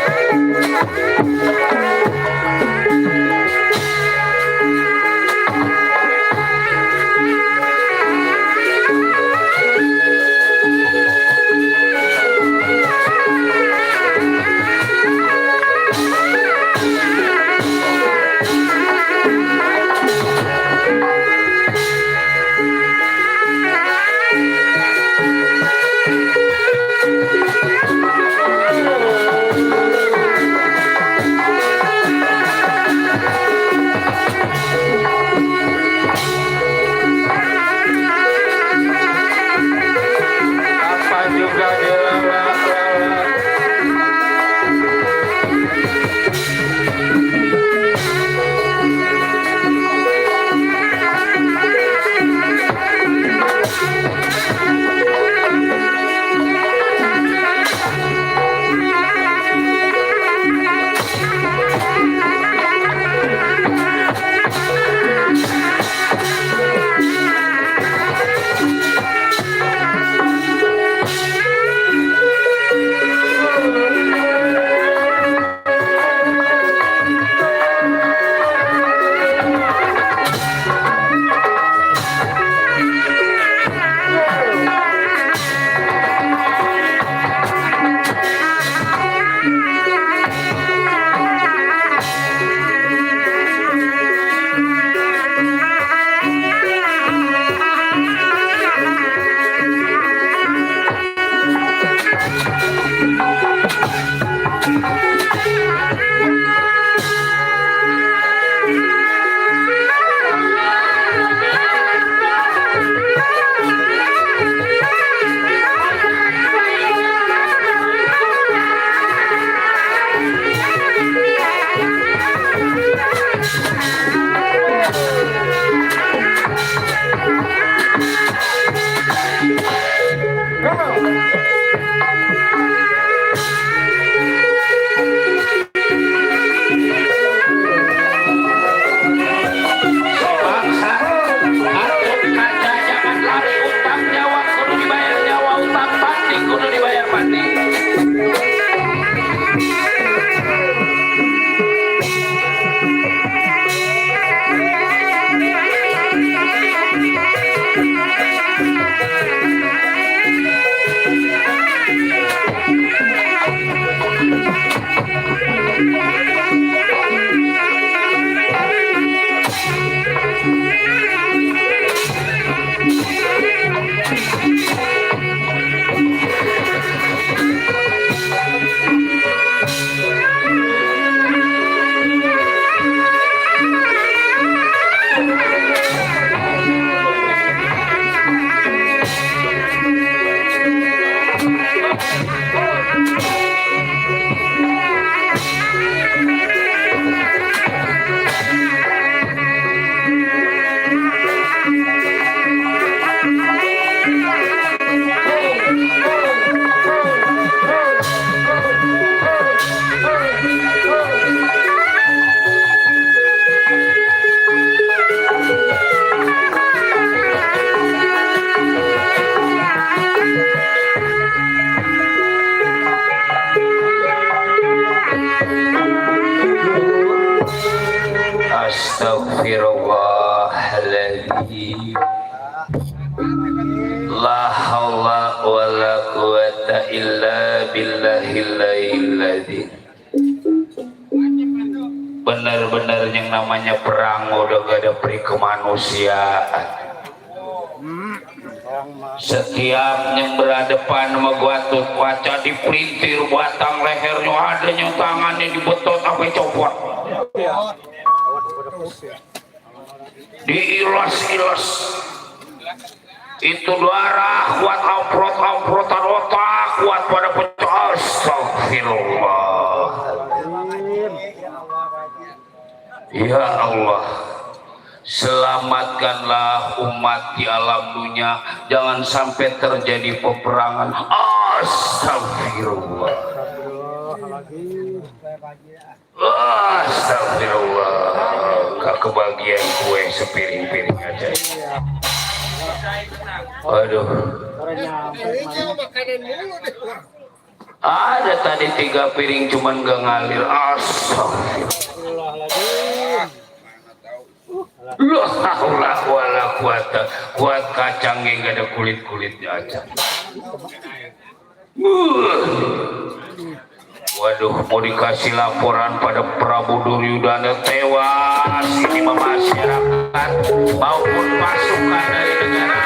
La haula wala quwata illa billahil adzim. Benar-benar yang namanya perang udah gak ada peri kemanusiaan. Setiap yang berhadapan sama Gatot Kaca dipelintir batang lehernya, adanya tangannya dibetot sampai copot, diilas-ilas. Itu darah kuat amprotan otak kuat pada pecah. Astagfirullah. Ya Allah, selamatkanlah umat di alam dunia, jangan sampai terjadi peperangan. Astagfirullah. Astagfirullah. Gak kebagian kue sepiring-piring aja. Aduh. Ada tadi 3 piring cuman gak ngalir. Astagfirullah. La haula wala quwata. Kuat kacangnya gak ada kulit-kulitnya aja. Waduh, mau dikasih laporan pada Prabu Duryudana tewas ini masyarakat maupun pasukan dari negara.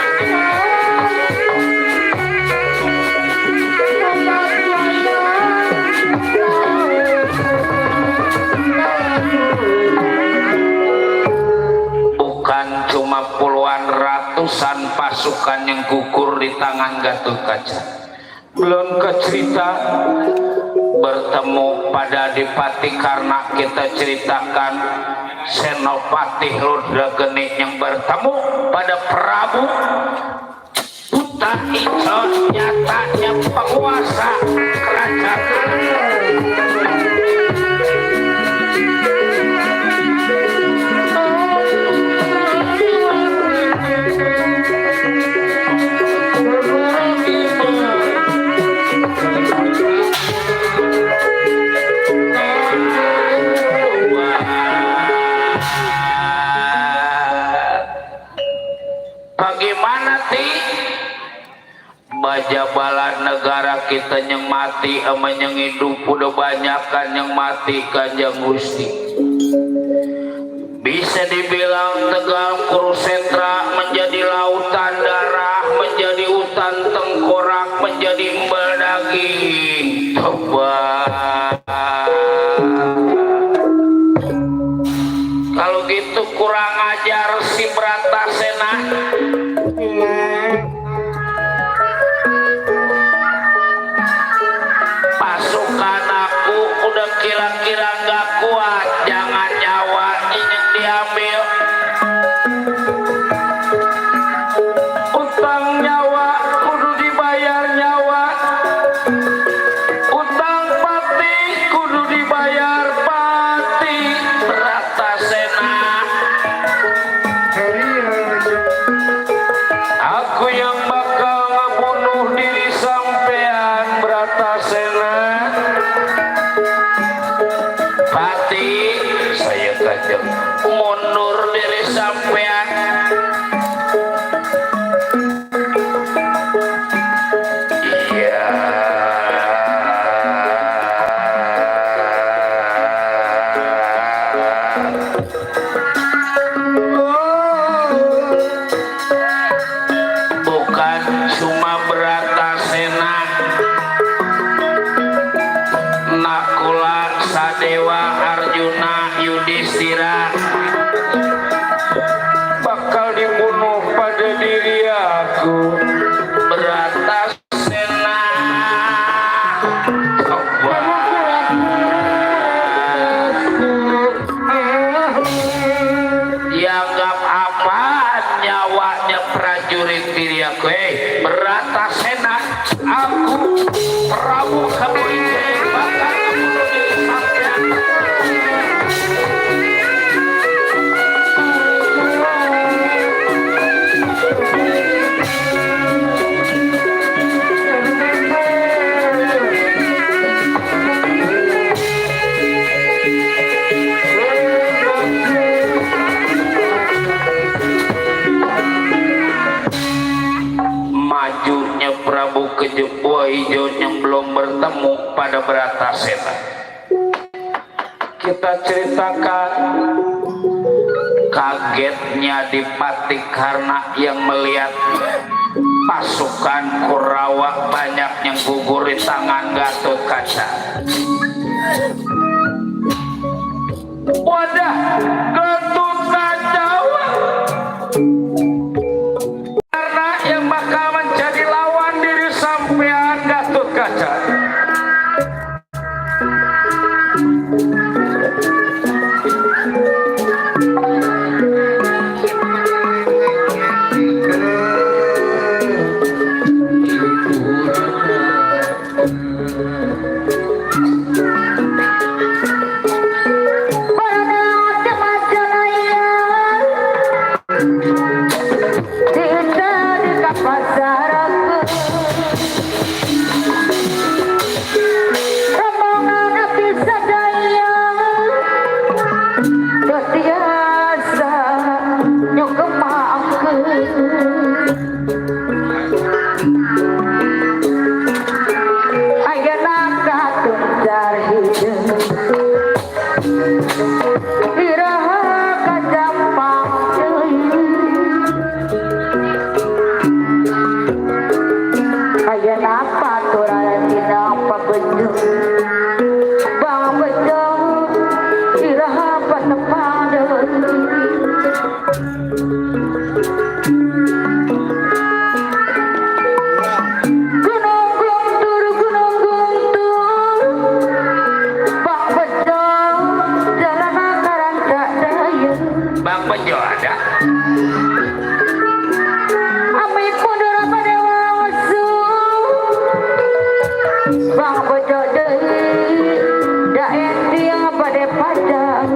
Bukan cuma puluhan ratusan pasukan yang gugur di tangan Gatot Kaca. Belum kecerita bertemu pada Adipati karena kita ceritakan Senopati Rudrageni yang bertemu pada Prabu Buta Ijo, nyatanya penguasa kerajaan. Bagaimana baja bala negara kita yang mati sama yang hidup udah banyak kan yang mati Kanjeng Gusti. Bisa dibilang Tegal Kurusetra menjadi lautan darah, menjadi hutan tengkorak, menjadi embal daging. Tobat. Kalau gitu kurang ajar si Bratasena. Pasukan aku udah kira-kira gak kuat, jangan nyawa ini diambil. Utang nyawa kudu dibayar nyawa, utang pati kudu dibayar pati. Bratasena, aku yang bakal ngebunuh diri sampean. Bratasena, pati saya Kanjeng mundur diri sampean. Iya. Bukan cuma Bratasena, Nakula, Sadewa, Arjuna, Yudhistira bakal dibunuh pada diri aku. Bratasena, dianggap apa nyawanya prajurit diri aku. Bratasena, aku Prabu Kamulite bakal ngebunuh diri sampean. bejuk buah hijau yang belum bertemu pada Bratasena. Kita ceritakan kagetnya Dipati karena yang melihat pasukan Kurawa banyak yang gugur di tangan Gatot Kaca. Wadah, Gatot Kaca karena yang bakal menjadi lawan diri sampean Gatot Kaca. Bang Bejo ada. Amit mundur apa dewa wasu Bang Bejo deui da ending pada padang.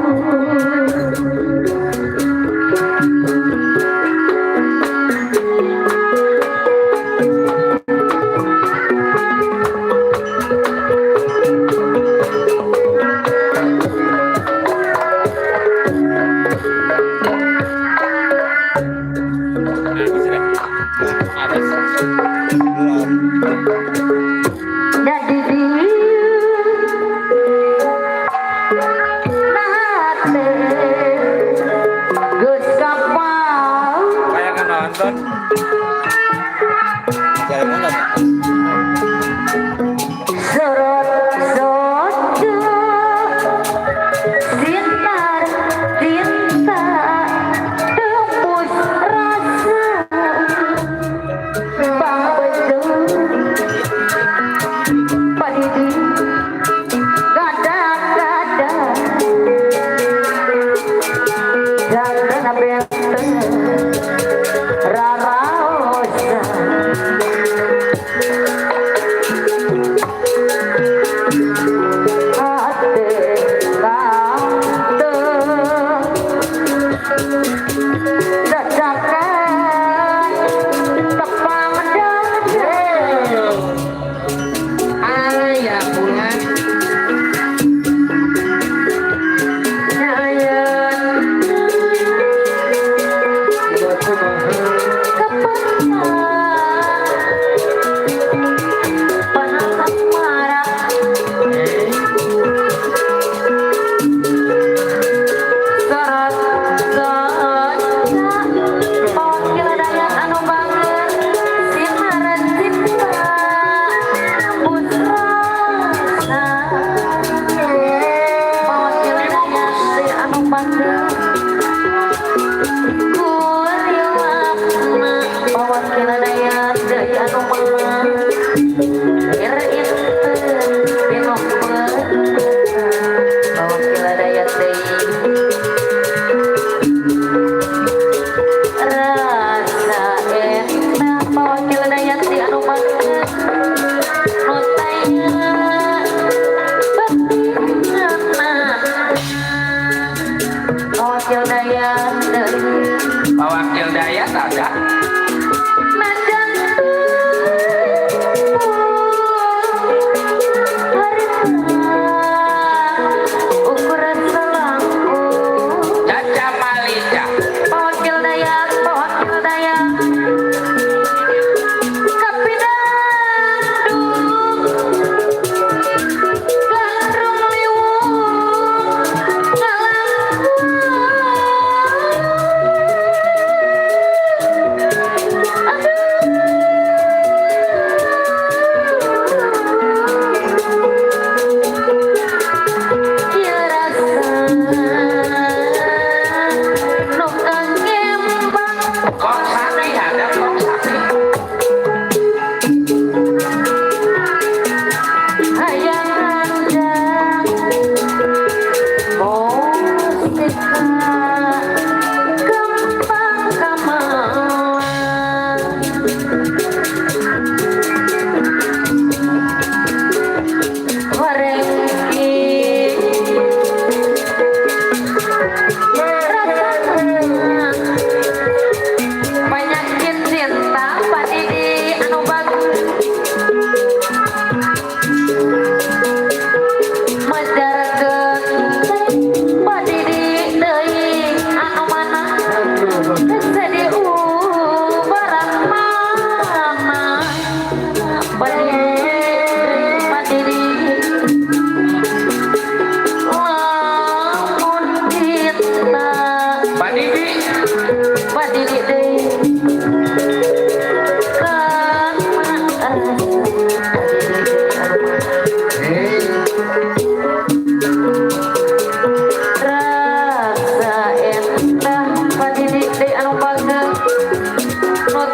Jadi nate Gus kapal Kayak kan nonton. sorot sojo sinar cinta tembus rasa Bang Bejo padidi gada-gada jangan benteng raraosa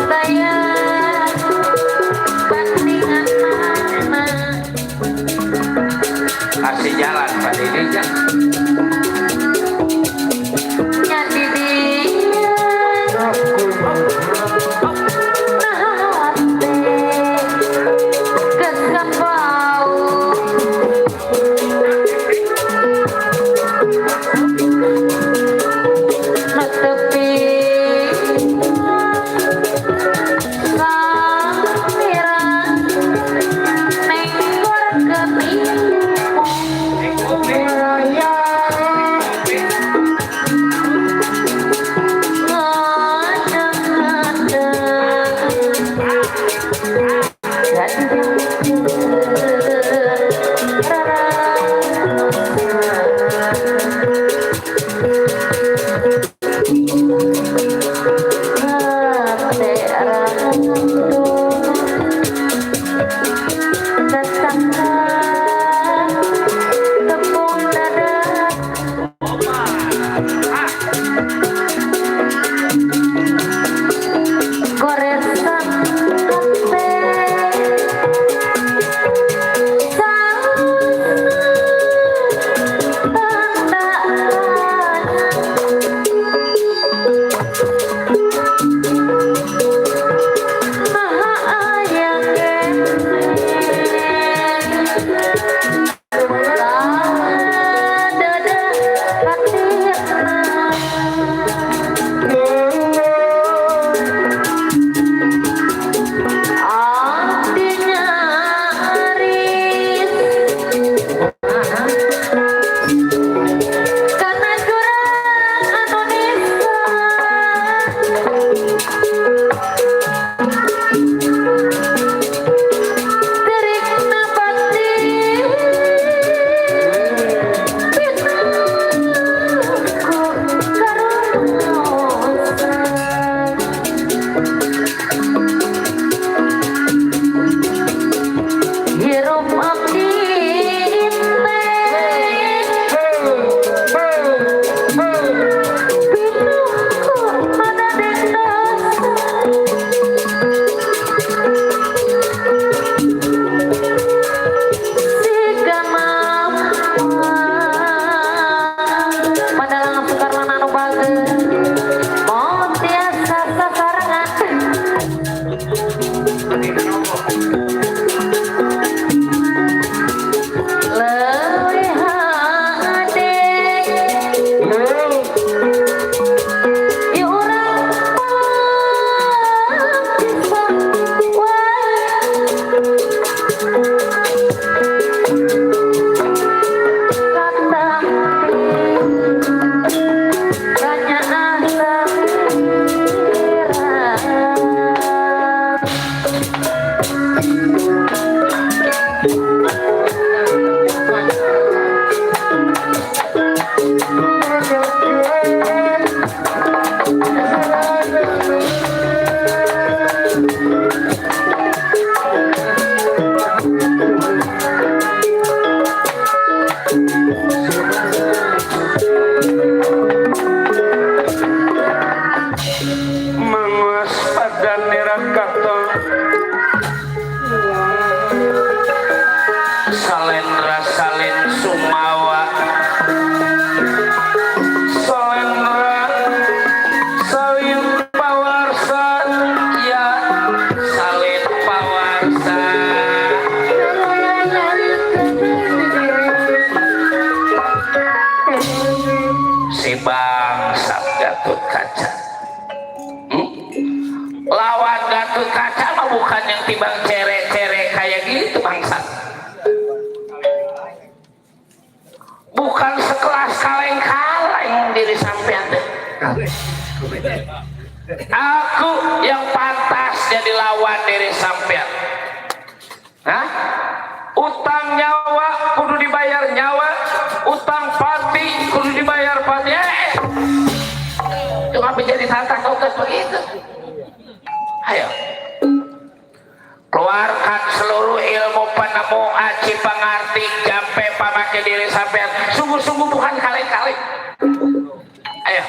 saya bandingan mana kasih jalan Pak Didi kan. jadi dia nahate kesapau netepi samira menggor tepung dada goresan hati Salendra Salin Sumawa Salendra Salin Pawarsa ya Salin Pawarsa si bangsa Gatot Kaca. Lawan Gatot Kaca mah bukan yang tibang cere-cere kayak gitu bangsa, bukan sekelas kaleng-kaleng diri sampean deh. Aku yang pantas jadi lawan diri sampean. Hah? Utang nyawa kudu dibayar nyawa, utang pati kudu dibayar pati. Cuma jadi tantang kau begitu. Ayo, keluarkan seluruh ilmu penemu aci pengarti jampe pamake diri sampean. Sungguh-sungguh bukan kaleng-kaleng. Ayo,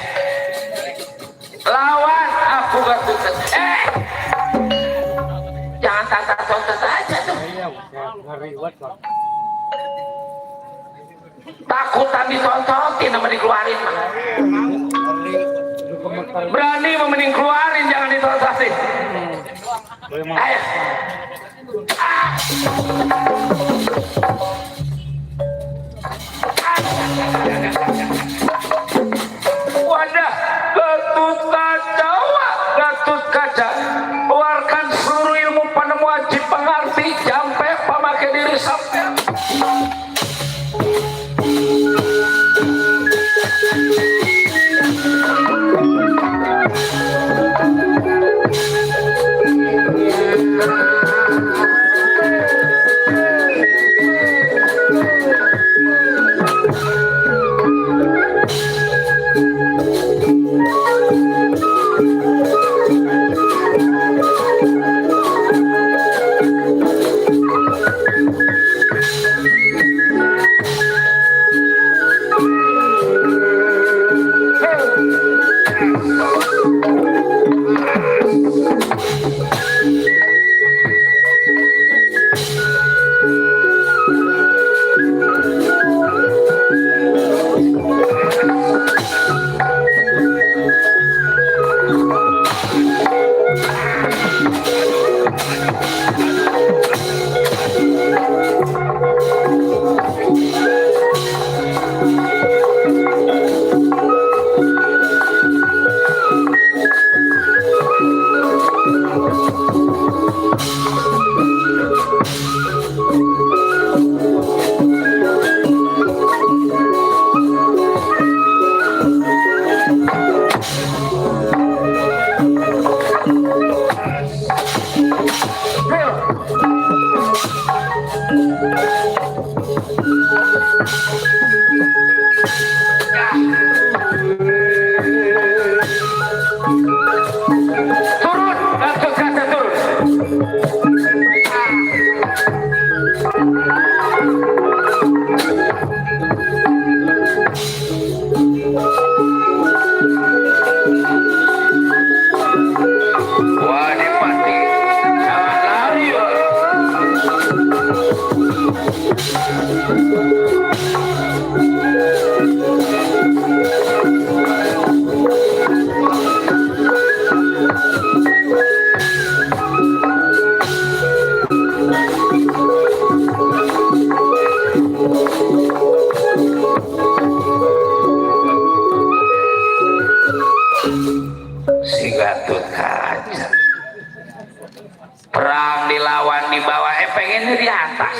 lawan aku Gatot Kaca. Takutan ditontotin sama dikeluarin. Berani mending keluarin, jangan ditontotin. Ayo. Wadah, Gatot Kaca, Gatot Kaca, keluarkan seluruh ilmu panemu wajib pengerti, jampe pemakai diri sampai. Si Gatot Kaca perang dilawan di bawah, pengennya di atas.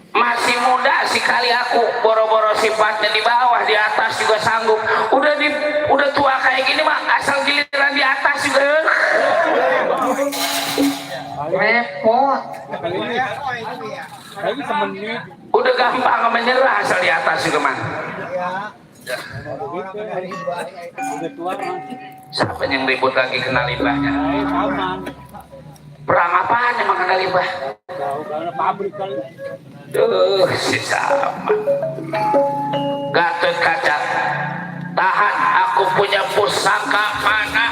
Masih muda sekali aku, boro-boro sifatnya di bawah, di atas juga sanggup. Udah tua kayak gini mah, asal giliran di atas juga repot. Udah gampang menyerah asal di atas juga mah. Siapa yang ribut lagi kena limbahnya? Perang apaan emang kena limbah? Duh, si sama. Gatot Kaca, tahan, aku punya pusaka mana?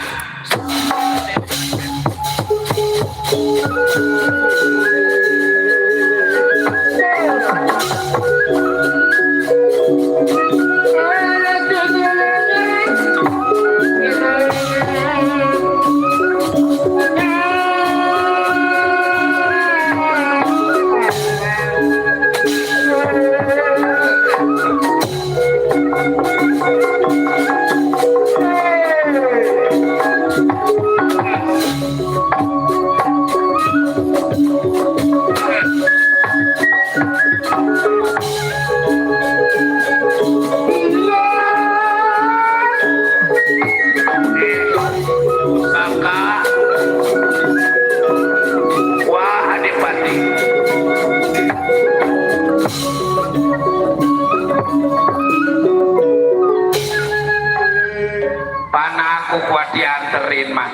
Aku kuat dianterin mah.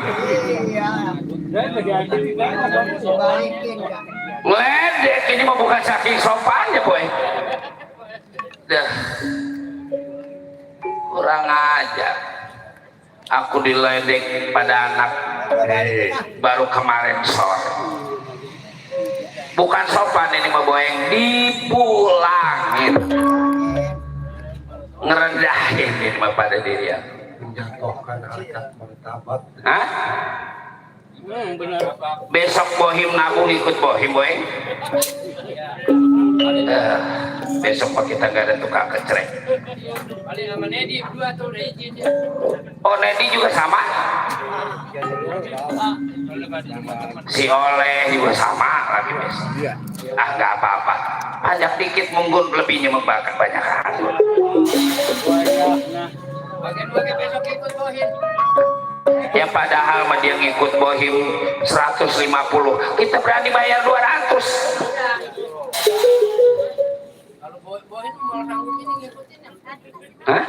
Ledek ini mau bukan saking sopannya boy. Dah. Kurang ajar. Aku diledek pada anak baru kemarin sore. bukan sopan ini mah boeng, dipulangin, ngerendahin ini mah pada diri ya. Menjatuhkan harkat martabat. Hah? Benar. Besok bohim nabung ikut bohim boeng. Besok pak kita nggak ada tukang kecrek. Paling sama Nedi dua tuh udah izin ya. Oh Nedi juga sama. Si Oleh juga sama lagi besok. Ah nggak apa-apa. Pajak dikit mungkin lebihnya membakar banyak hal. Bagian besok ikut bohin. Ya padahal mah dia ngikut bohim 150, kita berani bayar 200. Kalau bohin mau nanggung ini ngikutin yang Hah?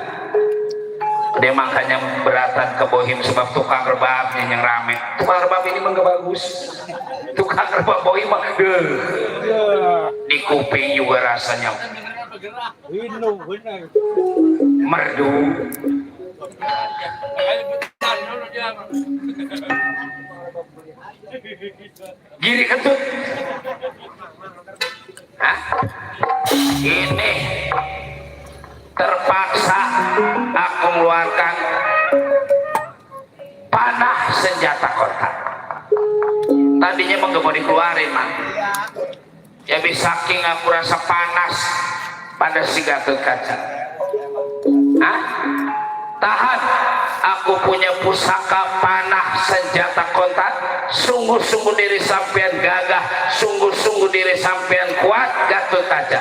Dia makanya beratan ke bohim sebab tukang rebabnya yang rame. Tukang rebab ini mah gak bagus. Tukang rebab bohim mah di kuping juga rasanya merdu. Giri kentut. Hah? Ini terpaksa aku mengeluarkan panah senjata kontak. Tadinya mau gak mau dikeluarin mah. Ya bisa saking aku rasa panas pada si Gatot Kaca. Hah? Tahan, aku punya pusaka panah senjata kontak. Sungguh-sungguh diri sampean gagah, sungguh-sungguh diri sampean kuat, Gatot Kaca.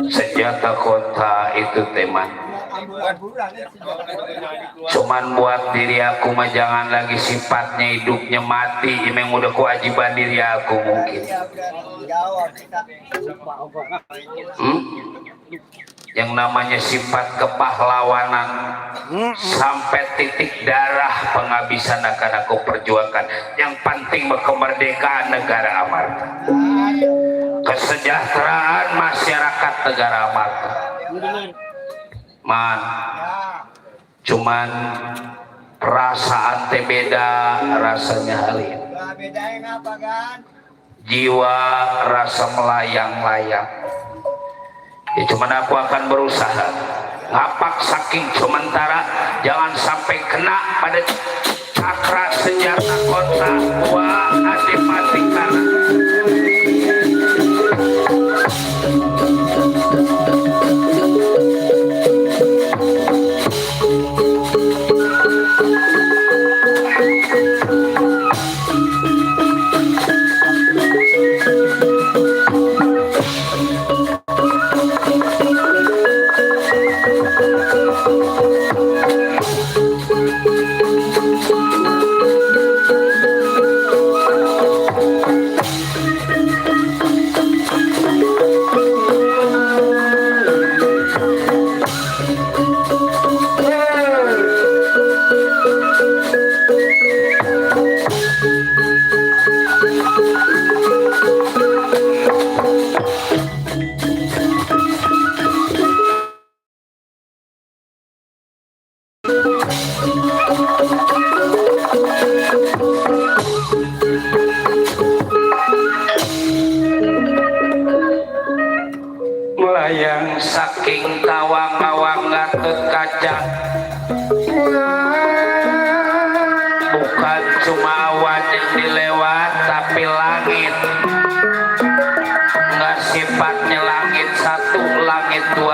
Senjata kota itu teman. Cuman buat diri aku mah jangan lagi sifatnya hidupnya mati. Emang udah kewajiban diri aku mungkin. Yang namanya sifat kepahlawanan sampai titik darah penghabisan akan aku perjuangkan. Yang penting kemerdekaan negara Amarta, kesejahteraan masyarakat negara Amarta. Man, cuman perasaan teh beda rasanya halin. Jiwa rasa melayang-layang. Ya cuman aku akan berusaha ngapak saking sementara jangan sampai kena pada cakra senjata kota gua adipati karena melayang saking tawang-awang Gatot Kaca. Bukan cuma awan yang dilewat tapi langit ngasih sifatnya langit 1, langit 2,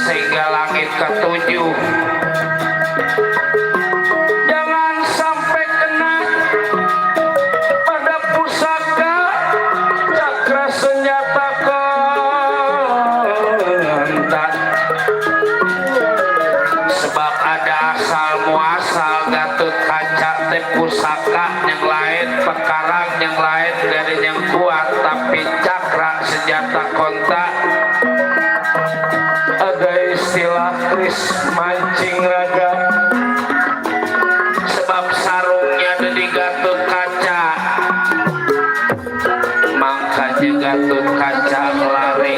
sehingga langit ke-7. Jangan sampai kena pada pusaka cakra senjata kehendak, sebab ada asal muasal Gatot Kaca teh pusaka yang lain, pekarang yang lain dari yang kuat, tapi cakra senjata kontak ada istilah kris mancing raga, sebab sarungnya ada di Gatot Kaca, makanya Gatot Kaca lari.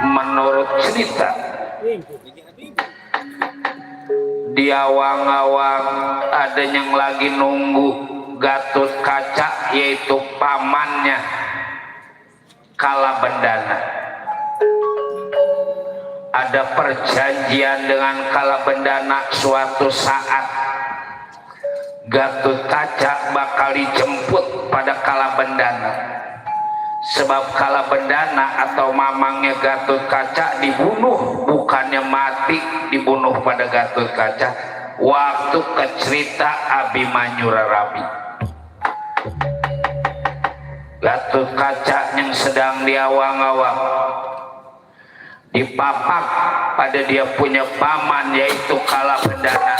Menurut cerita di awang-awang ada yang lagi nunggu Gatot Kaca, yaitu pamannya Kalabendana. Ada perjanjian dengan Kalabendana, suatu saat Gatot Kaca bakal dijemput pada Kalabendana, sebab Kalabendana atau mamangnya Gatot Kaca dibunuh, bukannya mati, dibunuh pada Gatot Kaca waktu kecerita Abimanyu Rarabi. Gatot Kaca yang sedang diawang-awang dipapak pada dia punya paman, yaitu Kalabendana.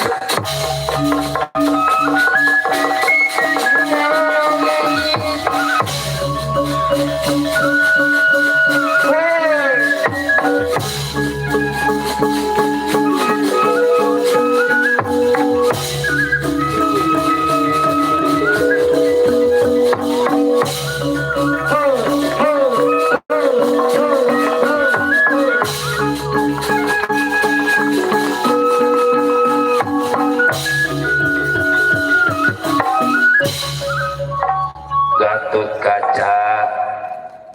Gatot Kaca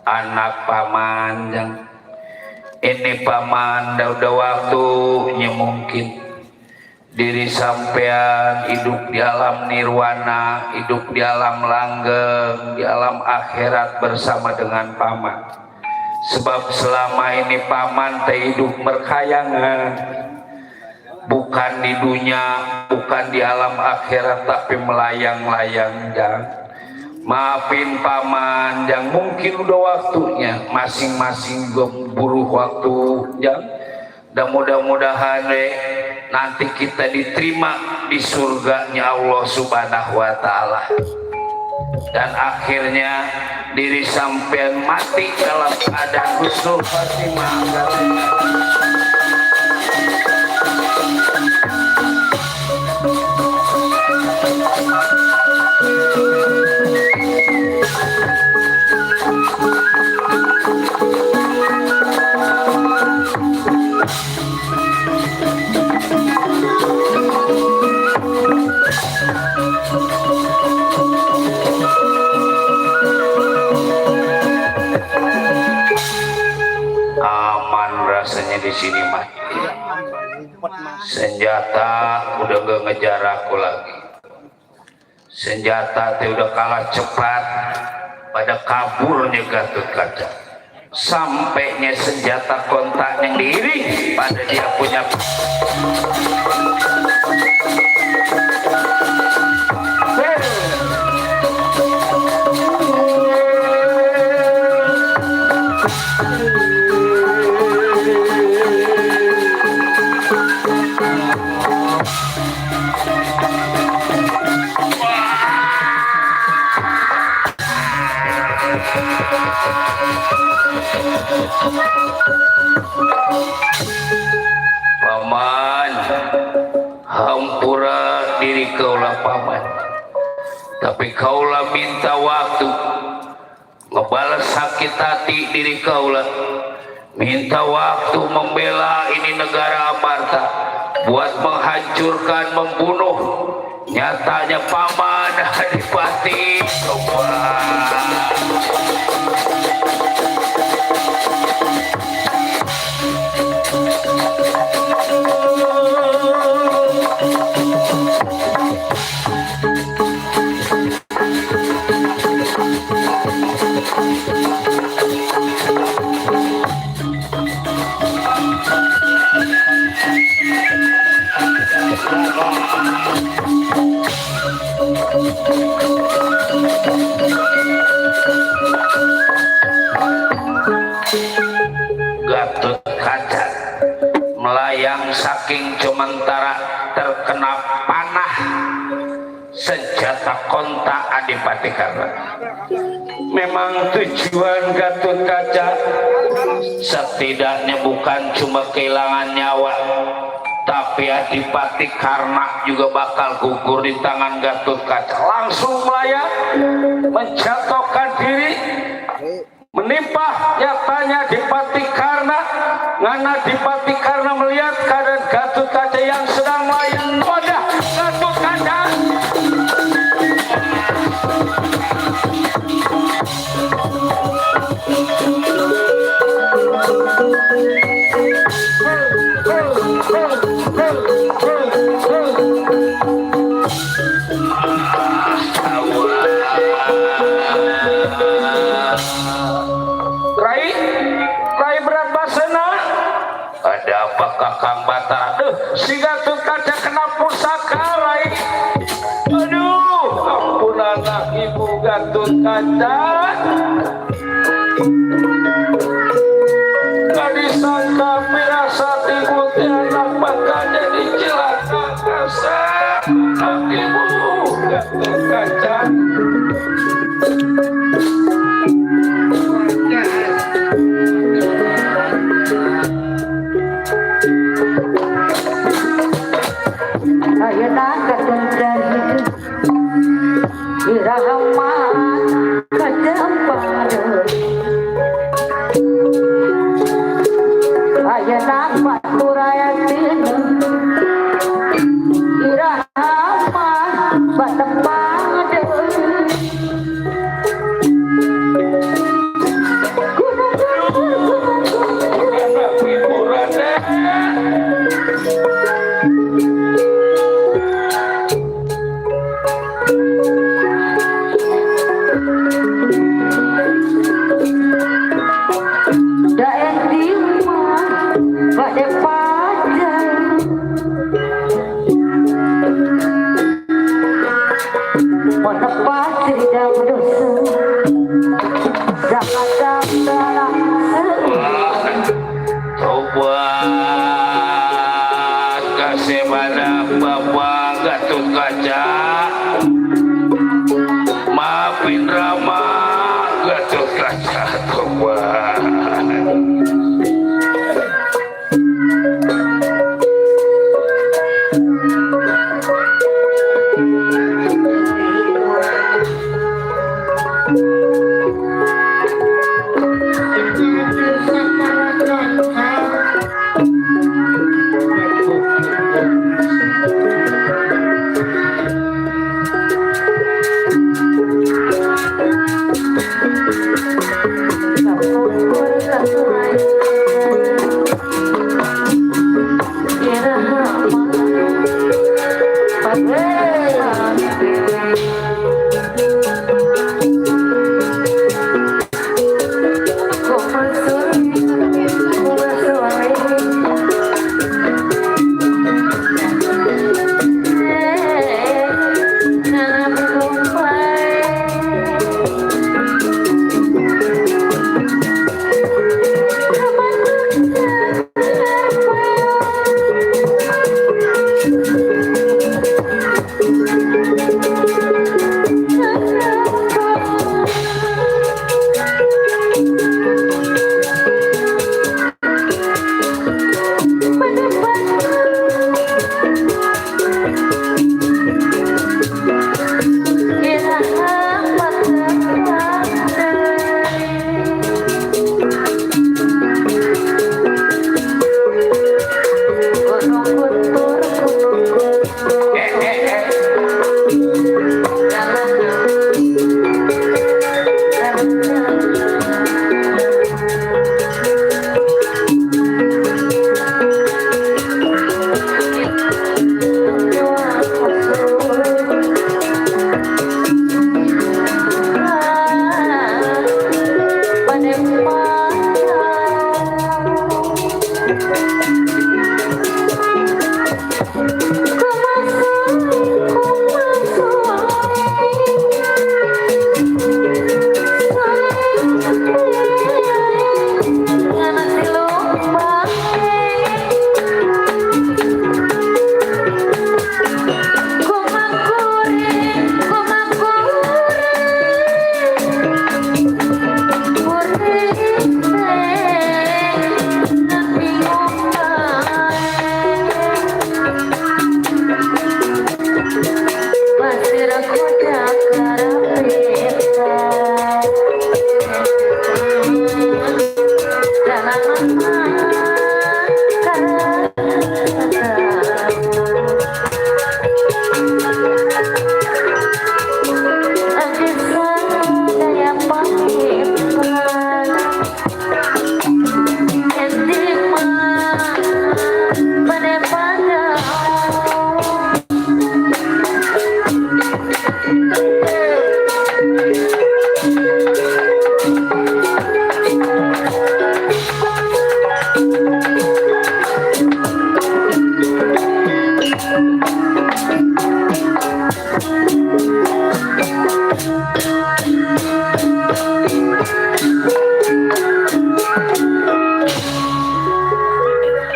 anak paman yang ini paman udah waktunya mungkin diri sampean hidup di alam nirwana, hidup di alam langgeng, di alam akhirat bersama dengan paman. Sebab selama ini paman teh hidup merkayangan, bukan di dunia, bukan di alam akhirat, tapi melayang-layang. Maafin paman yang mungkin udah waktunya masing-masing buru waktu dan mudah-mudahan nanti kita diterima di surganya Allah Subhanahu wa Ta'ala, dan akhirnya diri sampean mati dalam keadaan husnul khotimah. Rasanya di sini mah senjata udah gak ngejar aku lagi, senjata teh udah kalah cepat pada kaburnya Gatot Kaca, sampainya senjata kontak yang diiring pada dia punya paman. Hampura diri kaulah paman, tapi kaulah minta waktu ngebalas sakit hati diri kaulah, minta waktu membela ini negara Amarta buat menghancurkan, membunuh. Nyatanya paman Adipati Gatot Kaca melayang saking Jomantara terkena panah senjata konta Adipati Karna. Memang tujuan Gatot Kaca setidaknya bukan cuma kehilangan nyawa, tapi Adipati Karna juga bakal gugur di tangan Gatot Kaca. Langsung melayang menjatuhkan diri, menimpa nyatanya Adipati Karna. Ngana Adipati Karna melihat keadaan Gatot Kaca yang sedang melayang. Wadah Gatot Kaca Rai berat basena. Ada apa Kakang Batara? Si Gatot Kaca kena pusaka Rai. Aduh, ampun anak ibu Gatot Kaca. Gak disangka firasat ibu anak bakal jadi celaka kasar. Anak ibu Gatot Kaca. Ayana katundran irahama kajampar ayana paturayatin irahama batempad Tobat kasih pada Bapak Gatot Kaca, maafin Rama Gatot Kaca. Tobat.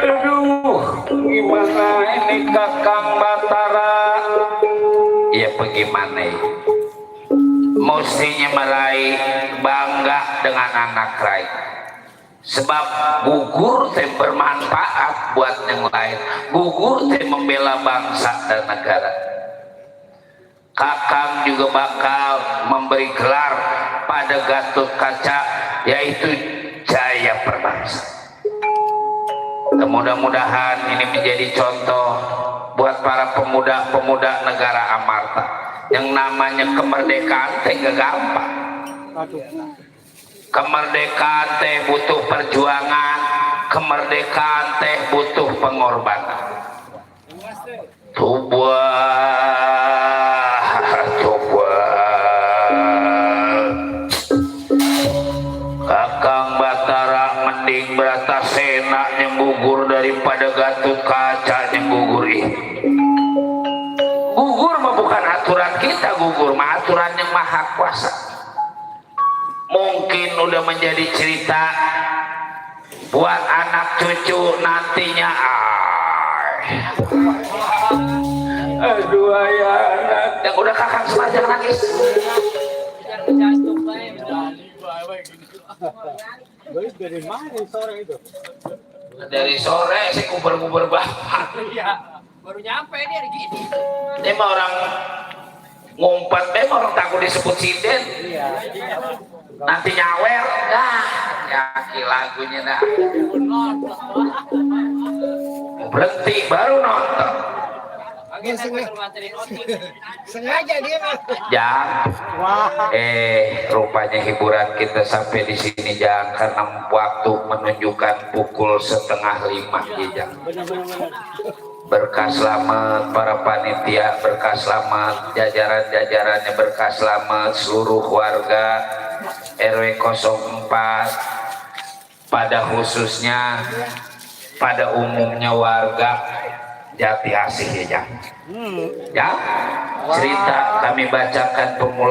Aduh, gimana ini Kakang Batara? Ya bagaimana ya? Mestinya meraih bangga dengan anak Rai. Sebab gugur teh bermanfaat buat yang lain. Gugur teh membela bangsa dan negara. Kakang juga bakal memberi gelar pada Gatot Kaca, yaitu Jaya Perbangsa. Mudah-mudahan ini menjadi contoh buat para pemuda-pemuda negara Amarta. Yang namanya kemerdekaan teh gak gampang. Kemerdekaan teh butuh perjuangan, kemerdekaan teh butuh pengorbanan. Coba Kakang Batara mending Bratasena yang gugur daripada Gatot Kaca yang gugur ini. Gugur mah bukan aturan kita, gugur mah aturan yang Maha Kuasa. Mungkin udah menjadi cerita buat anak cucu nantinya. Aduh ayah anak yang udah kakak selajang nangis. Dari mana sore itu? Dari sore sih kuber-kuber bapak. Iya, baru nyampe dia gini. Dia mah orang ngumpat, dia mah orang takut disebut sinden. Nanti nyawer, dah, yaki lagunya dah. Berhenti baru nonton. Sengaja dia mah. Jang, rupanya hiburan kita sampai di sini Jang, karena waktu menunjukkan pukul 4:30 ya Jang. Berkah selamat para panitia, berkah selamat jajaran-jajarannya, berkah selamat seluruh warga RW 04, pada khususnya pada umumnya warga Jati Asih ya Jang. Ya, cerita kami bacakan pemula